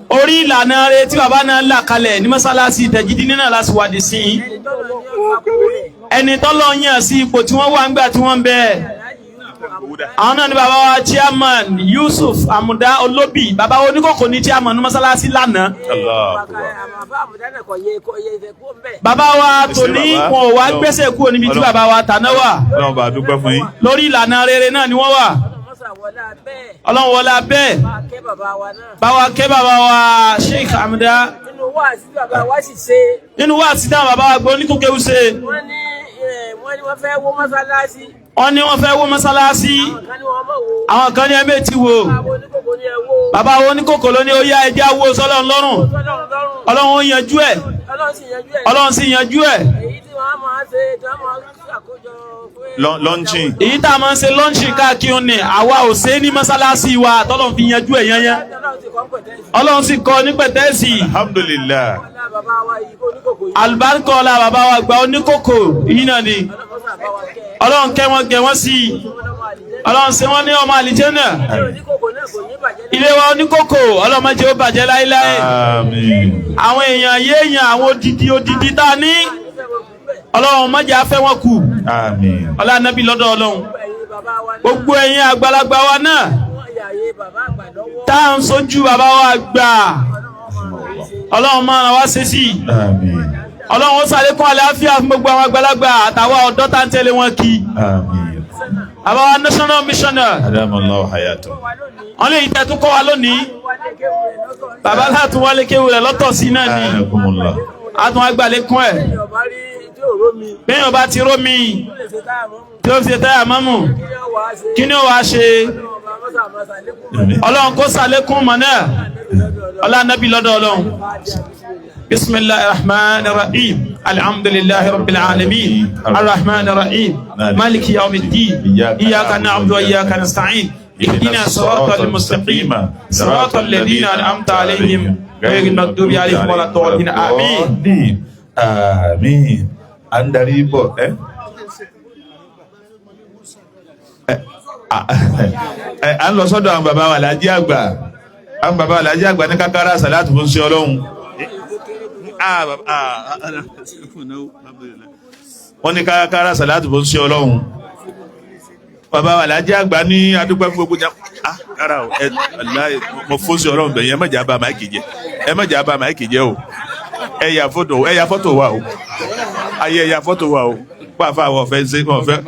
Orí ìlànà rẹ̀ tí bàbá náà là kalẹ̀ ní mọ́sálásí Tajidini náà láti wádìí sí i. Ẹni tọ́lọ́ yàn sí ipò tí wọ́n wà ńgbà tí wọ́n ń bẹ. Àwọn náà ni bàbá wa chairman Yusuf Amuda Olóbì, bàbá Oníkòkò ní chairman ní mọ́sálásí lánàá. Bàbá wa tòní wọn ò wá gbẹ́sẹ̀ kúrò níbi tí bàbá wa tàná wà. Ọlọ́run bá dúpẹ́ fún yín. Lórí ìlànà rere náà ni wọ́n wà. Ọlọ́run wọlá bẹ́ẹ̀. Bá wa kẹ́ bàbá wa Sheikh Amuda. Nínú wáàsí táwọn bàbá wa gbọ́ Oníkòkò ṣe. Wọ́n ní wọ́n fẹ́ wó mọ́sálásí. Wọ́n ní wọ́n fẹ́ wó mọ́sálásí. Àwọn kan ní ẹgbẹ́ ti wò. Bàbá wa oníkòkò ló ní ó yá ẹjẹ́ awo sọ́lọ́run lọ́rùn. Ọlọ́run ó yanjú ẹ̀. Ọlọ́run sì yanjú ẹ̀. Lọ́nchìn. Èyí tá a máa ń ṣe lọ́ńṣì káàkiri ni àwa ò ṣe é ní mọ́sálásí wa tọ́lọ́run fi yanjú ẹ̀ yányán. Ọlọ́run sì kọ́ ní pẹ̀tẹ́ẹ̀sì. Alhamdulillah. Àlùbáríkà ọlá bàbá wa gba oníkòkò yìí náà ni. Ọlọ́run kẹ́ wọn gẹ̀ wọ́n sí i. Ọlọ́run ṣe wọ́n ní ọmọ àlìjẹ́nà. Ilé wa oníkòkò Ọlọ́run má jẹ́ ó bàjẹ́ láéláé. Àmín. Àwọn èèyàn yéèyàn àwọn odidi odidi tá a ní. Ọlọ́run má jẹ́ á fẹ́ wọn kù. Àmín. Ọlá Nábì lọ́dọ̀ Ọlọ́run. Gbogbo ẹ̀yin àgbàlagbà wa náà tá à ń sojú bàbá wa gbà. Ọlọ́run máa ràn wá ṣe sí i. Àmín. Ọlọ́run ó ṣàlékún àlàáfíà fún gbogbo àwọn àgbàlagbà àtàwọn ọ̀dọ́ tá ń tẹ̀lé wọn kí. Àmín. Bàbá wa national missioner. Adamallahu hayatahu. Wọ́n lè tẹ́ tún kọ́ wa lónìí. Bàbá látún wálé kéwù rẹ̀ lọ́tọ̀ sí náà ni. Anakumullah. A tún agbàlékún ẹ̀. Bẹ́ẹ̀ bá ti rómi tí ó fi ṣe táyà mọ́mù kí ni ó wàá ṣe? Ọlọ́run kó ṣàlékún mọ̀ náà. Ọlá Nábì lọ́dọ̀ Ọlọ́run. Bismillahir Rahmanir Rahim. Alhamdulillahi Rabbil Alamin. Ar-Rahmanir Rahim. Maliki Yawmiddin. Iyyaka na'budu wa iyyaka nasta'in. Ihdina siratal mustaqim. Siratal ladhina an'amta alayhim ghayril maghdubi alayhim waladdallin. Amin. Àmín. À ń darí bọ̀ ẹ́. Ẹ à ń lọ sọ́dọ̀ àwọn bàbá wa Alhaji àgbà. Àwọn bàbá wa Alhaji àgbà ní kákàrà sàlátù fún sí Ọlọ́run. Wọ́n ní kákàrà sàlátù fún sí Ọlọ́run. Bàbá wa Alhaji àgbà ní adúpẹ́ fún gbogbo jà. Rárá o, ẹ aláì mo fún sí Ọlọ́run bẹ̀yẹn, ẹ má jà bá máìkì jẹ. Ẹ má jà bá máìkì jẹ o. Ẹ yà fọ́tò wa o. Ayé ẹ yà fọ́tò wa o. Pàfà àwọn ọ̀fẹ́ ṣe ọ̀fẹ́.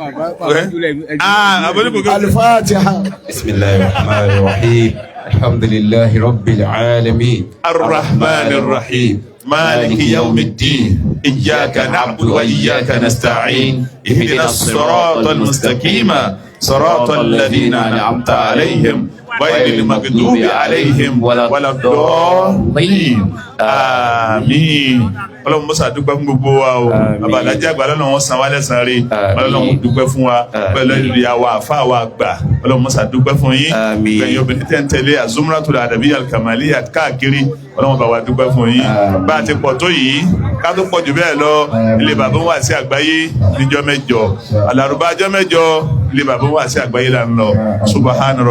Al-Fatiha. Bismillahir Rahmanir Rahim. Alhamdulillahi Rabbil Alamin. Ar-Rahmanir Rahim. Maliki yawmiddin. Iyyaka na'budu wa iyyaka nasta'in. Ihdina as-siratal mustaqim. Siratal ladhina an'amta alayhim. Ghayril maghdubi alayhim waladdallin. Àmín. Ọlọ́run mọ́sá dúpẹ́ fún gbogbo wa o. Bàbá Alhaji àgbà lọ́nà wọn san wá lẹ́san rí. Ọlọ́run dúpẹ́ fún wa. Pẹ̀lú ìyàwó àfa wa gbà. Ọlọ́run mọ́sá dúpẹ́ fún yín. Gbẹ̀yìn obìnrin tẹ̀ ń tẹ̀lé Azumratul Adabiyya Al-Kamaliyya káàkiri. Ọlọ́run bá wa dúpẹ́ fún yín. Bá a ti pọ̀ tó yìí, ká tó pọ̀ jù bẹ́ẹ̀ lọ, ilé bàbá wà sí àgbáyé níjọ́ mẹ́jọ. Àlàrúbá jọ́ mẹ́jọ, ilé bàbá wà sí àgbáyé là ń lọ. Subhana.